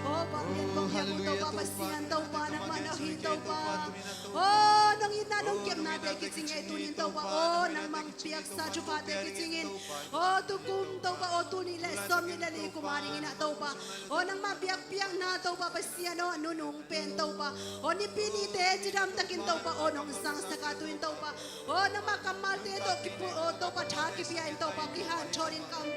Aw, Pasian Topa, Pasian Topa, nangmah na hi Topa. Aw, nong itna nong kepnate kicing ei tunin Topa. Aw, nangmah piaksa thuphate kicingin. Aw, tukum Topa, aw, tul nih le sawmnih le li kum a dingin ah Topa. Aw, nangmah biakpiakna Topa Pasian aw, a nunung pen Topa. Aw, nipi nite cidamtakin Topa, aw, nong sangsak a tuin Topa. Aw, nangmah kammalte tawh kipu, aw, Topa tha kipia in Topa kihanthawn in ka om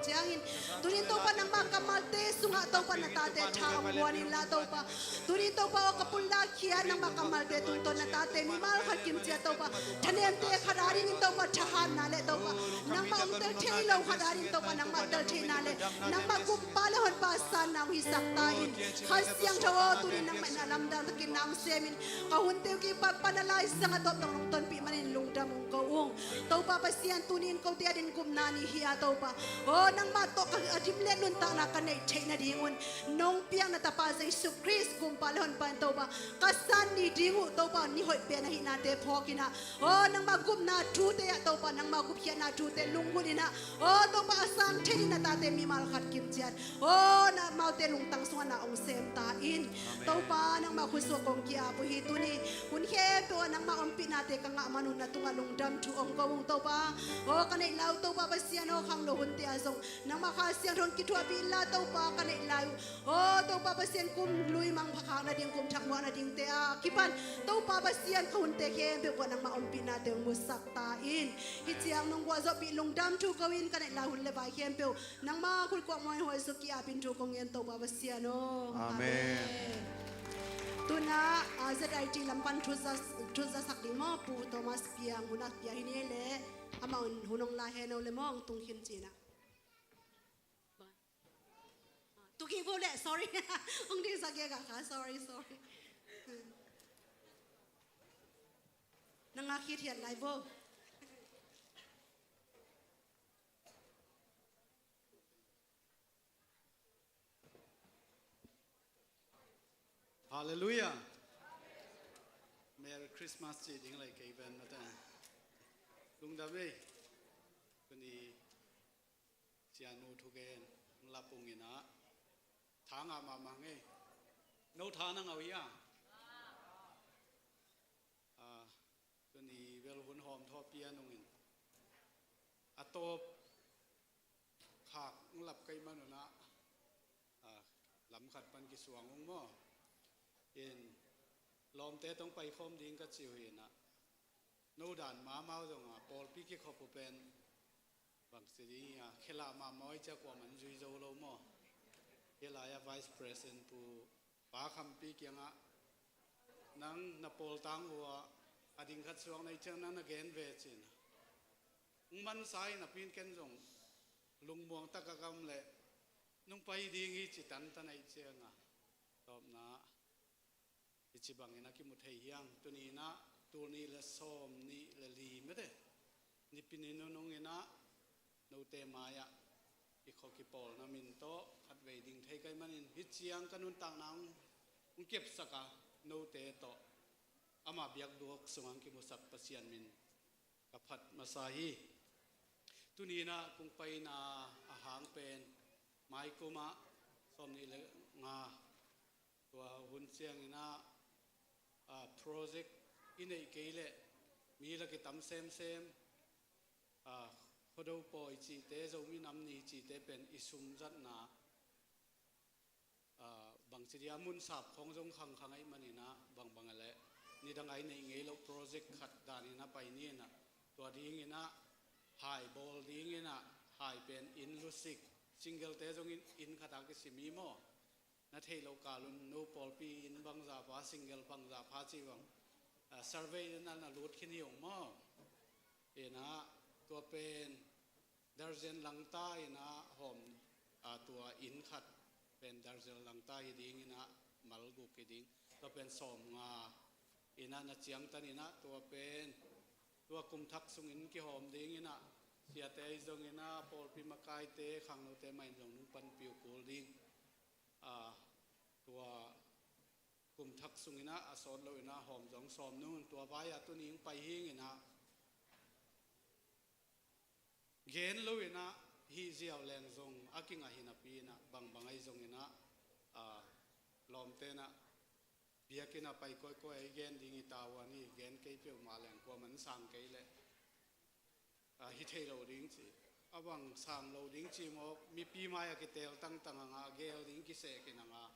ciangin. Tunin Topa nangmah kammalte sungah Topa na tate tha hong guan inla Topa. Tunin Topa aw ka pulak khia nangmah kammalte tungtawn na tate mimal khat kimciat Topa, thanemte khat a dingin Topa, thahatna le Topa, nangmah hong tel thei lo khat a dingin Topa, nangmah tel theihna le nangmah gumpa le honpa sanna hong hisak ta in. Kha Siangtho aw, tuni nangmah in a lamdang takin na hong sem in, ka hunte uh kipan pan a Lai Siangtho a tawp dong hong tonpih manin lungdam hong ko ung. Topa Pasian, tuni in kote adingin gupna ni hi a Topa, aw nangmah tawh ka a dim le nuntakna ka neih theih nadingun nong piakna Tapa Jesu Khrist gumpa le honpa in Topa, ka san ni ding uh Topa, ni hoih pen ahihnate phawk in ah, aw nangmah gupna thute ah Topa, nangmah gupkhiatna thute lunggulh in ah, aw Topa, a sang thei in na tate mimal khat kim ciat, aw na amaute lungtang sungah na hong sem ta in. Topa, nangmah khutsuah kong ki-ap uh hi. Tuni hun khempeuh ah nangmah ompihnate ka ngah man un na tungah lungdam thu hong ko ung Topa. Aw ka neih lai uh Topa Pasian aw, khangno hunte ah zong nangmah Kha Siangtho in kithuahpih inla Topa, ka neih lai uh, aw Topa Pasian, kum lui mang pha khak nading, kum thak muak nadingte a kipan Topa Pasian, ka hunte khempeuh kuah nangmah ompihnate hong musak ta in. Hih ciang nong guah zawhpih lungdam thu ko in, ka neih lai hun le vai khempeuh nangmah khut kuak mawh in huai suk ki-apin thu kong ngen Topa Pasian aw. Amen. Amen. Tuna, ah, Z I T lam pan thu za, thu za sak ding maw, Pu Thomas Piang, hun a pia hi ni le, amah un hun hong la hen aw le maw, hong tung khin cin ah. Tuki bo le, sorry. Hong ding sa kia ka kha, sorry, sorry. Nang a khit hiat lai bo. Hallelujah. Merry Christmas ci ding lai kei ven mate. Lungdam ei. Tuni Sianu thugen hong lap ung in ah, tha ngah mahmah ngei. No tha na ngah uh hia? Ah, tuni bel hun hawm thaw pian ung in, a tawp khak hong lap kei man un ah, ah, lam khat pan kisuang ung maw. In lawmte tawh hong paikhawm ding ka ci uh hi in ah, no dan mahmah uh zong a pawlpi kikhop uh pen bangci ding hia, khelah mahmah uh hi ciang kuamah in zui zo lo maw. Hih lai-ah Vice President Pu Pa Khampi kiangah, nang na pawltang uh ah a ding khat suak na hih ciang nang na gen ve cin. Hong mansa hi napi in ken zong lungmuang tak a ka om leh nong pai ding hi ci tantan ahih ciang a, tawpna ah hih ci bangin a kimu thei hi hang. Tuni in ah tul nih le sawm nih le li mete, Nipi ni nunung in ah note mai-ah i khua kipawlna min tawh khatvei ding thei ka hih manin, hih ciang ka nuntakna hong, hong kepsak a, note tawh ama biakduak sungah hong kimusak Pasian min ka phat masa hi. Tuni in ah kong paina a hang pen, mai kum ah sawm nih le nga tua hun ciangin ah, ah, project i neih kei leh mi la kitam semsem, ah, Khuado pawi cihte, Zomi Nam Ni cihte pen i sum zatna, ah, bangci dia mun sap khawng zong khangkhang ahih manin ah, bangbang a leh nidang a i neih ngei loh project khat danin a pai ni in ah, tua dingin ah hai bawl dingin ah, hai pen inn lusik, single-te zong in, inn khat a kisim hi maw. Na theih loh kal un no pawlpi inn bangzah pha, single bangzah pha cih bang, ah, survey in ah na lut khin hi ung maw. In ah tua pen darzen langta in ah hawm, ah, tua inn khat pen darzen langta hi ding in ah, mal guk hi ding. Tua pen sawmnga in ah na ciangtan in ah, tua pen tua kum thak sungin kihawm ding in ah, siate ahi zongin ah, pawlpi makaite, khangnote mah in zong nong panpih uh kul ding. Ah, tua kum thak sungin ah a sawt loin ah hawm zong sawm nung, tua vai-ah tuni hong pai hing in ah, gen loin ah hih ziau leng zong a kingah hi napi in ah, bangbang ahi zongin ah, ah, lawmte in ah biakinn ah pai kawikawi a i gen ding i tavuan hi, gen kei peuhmah leng kuamah in sang kei leh, ah, hi thei lo ding ci. A bang sang lo ding ci maw, mipi mai-ah kiteel tangtang a ngah, geel ding kiseh khin a ngah.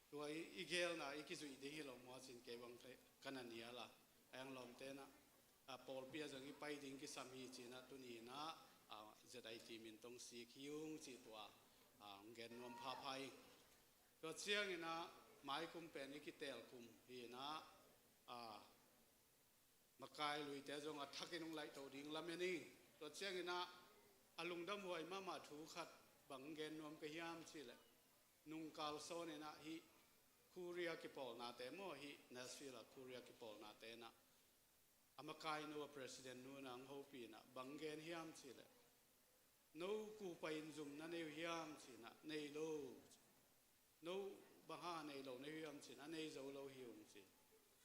Tua i, i geelna i kizuih ding hi lo maw cin kei bang ka na nial a. A hang lawmte in ah, ah, pawlpi ah zong i pai ding kisam hi ci in ah tuni in ah, ah, Z I T min tawh hong sik hi ung cih tua, ah, hong gen nuam phapha ing. Tua ciangin ah mai kum pen i kiteel kum hi in ah, ah, mak kailuite zong a thakin hong laihtoh ding lamen ing. Tua ciangin ah a lungdam huai mahmah thu khat bang gen nuam ka hiam cih leh, nung kalsawn in ah hih Korea kipawlnate maw, hih Nashville ah Korea kipawlnate in ah a makai nu, a president nu in ah hong hopih in ah bang gen hiam cih leh, "No kupa in zum na nei uh hiam?" ci-in ah, "Nei lo," ci. "No bang hang nei lo na hi uh hiam?" ci-in ah, "Nei zo lo hi ung," ci.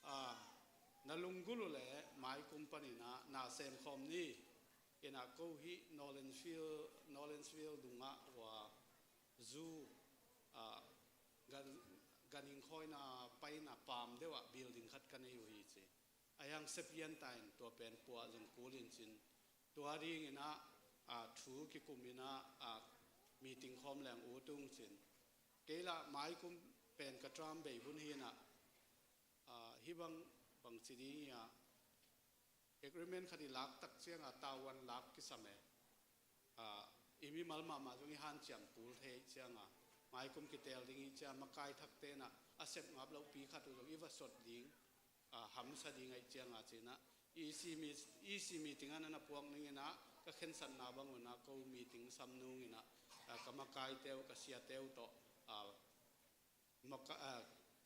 "A, na lunggulh uh leh maikum panin ah na semkhawm ni. In ah ko hih Nolensville, Nolensville dungah hua zu, a, gan, ganhing khawina paina pam deuh ah building khat ka nei uh hi," ci. Ahi hang Sepian ta in tua pen puah zong kul in cin. Tua dingin ah, a, thu kikum in ah, a, meeting khawm leng ut ung cin. Kei lah maikum pen ka term bei hun hi in ah, a, hih bang, bangci ding hi a, agreement khat i lak tak ciang a, tavuan lak kisam e. A, i mimal mahmah zong i hanciam kul thei ciang a, maikum kiteel ding hi ciang a, makai thakte in ah a sep ngap lohpi khat uh zong i va sot ding, a, hamsa ding ahih ciang a ci-in ah, E C mi, E C meeting ah na na puak ning in ah, ka khensatna bang un ah ko meeting sam nung in ah, a, ka makaite uh, ka siate uh tawh, a, maka-, a,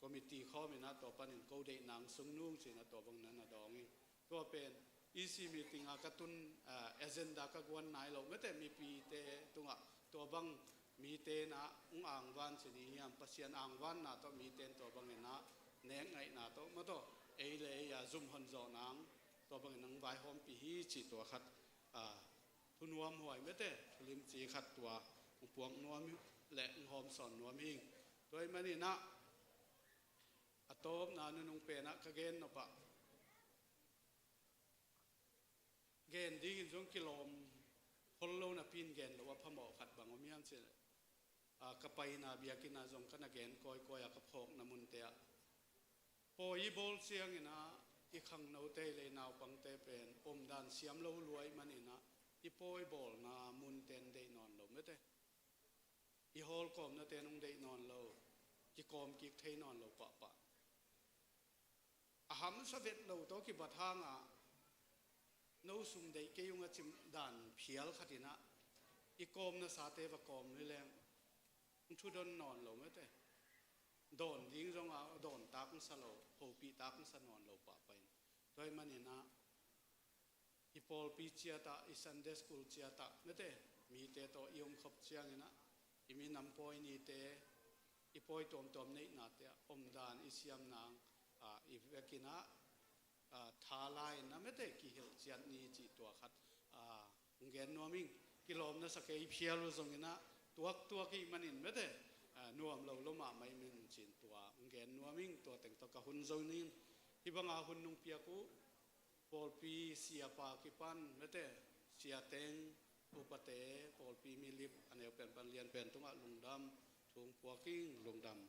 committee khawm in ah tua panin ko deihna hong sung nung ci-in ah tua bang na na dawng ing. Tua pen E C meeting ah ka tun, a, agenda ka guan nai lo mete, mipite tungah tua bang mite in ah hong angvan ci ding hiam, Pasian angvanna tawh mite in tua bangin ah nek ngaihna tawh maw tawh, ei le ei a zum hon zawh nang tua bangin hong vaihawmpih hi cih tua khat, a, thunuam huai mete, thulimci khat tua hong puak nuam le hong hawmsawn nuam hi. Tua ahih manin ah a tawpna nunung pen ah ka gen nop ah, gen dingin zong kilawm khol lo napi in gen loh a phamawh khat bang om hiam cih leh, a, ka paina biakinn ah zong ka na gen kawikawi a ka phawkna munte ah, pawi i bawl ciangin ah i khangnote le i naupangte pen omdan siam lo lua ahih manin ah i pawi bawlna munte in deih nawn lo mete. I hawlkawmnate in hong deih nawn lo, kikawm kik thei nawn lo pahpah. A hamsa vet lo tawh kibat hang a, no sum deih kei ung a cih dan phial khat in ah i kawmnasate va kawm hi leng hong thudon nawn lo mete. Dawn ding zong a dawn tak hong sa lo, hopih tak hong sa nawn lo pahpah in. Tua ahih manin ah i pawlpi ciat ah, i Sunday school ciat ah mete, mite tawh i omkhop ciangin ah i minam pawi nite, i pawi tuamtuam neihnate ah omdan i siam nang, a, i vekin ah, a, tha la in ah mete kihilh ciat ni cih tua khat, a, hong gen nuam ing. Kilawm na sa kei phial uh zongin ah tuaktuak i hih manin mete, a, nuam lo lo mahmah i hih manin ci-in tua hong gen nuam ing. Tua teng tawh ka hun zo ning. Hih banga hun nong piak uh pawlpi siapa kipan mete, siateng, upate, pawlpi milip a neu pen pan lian pen tungah lungdam thu hong puak ing. Lungdam.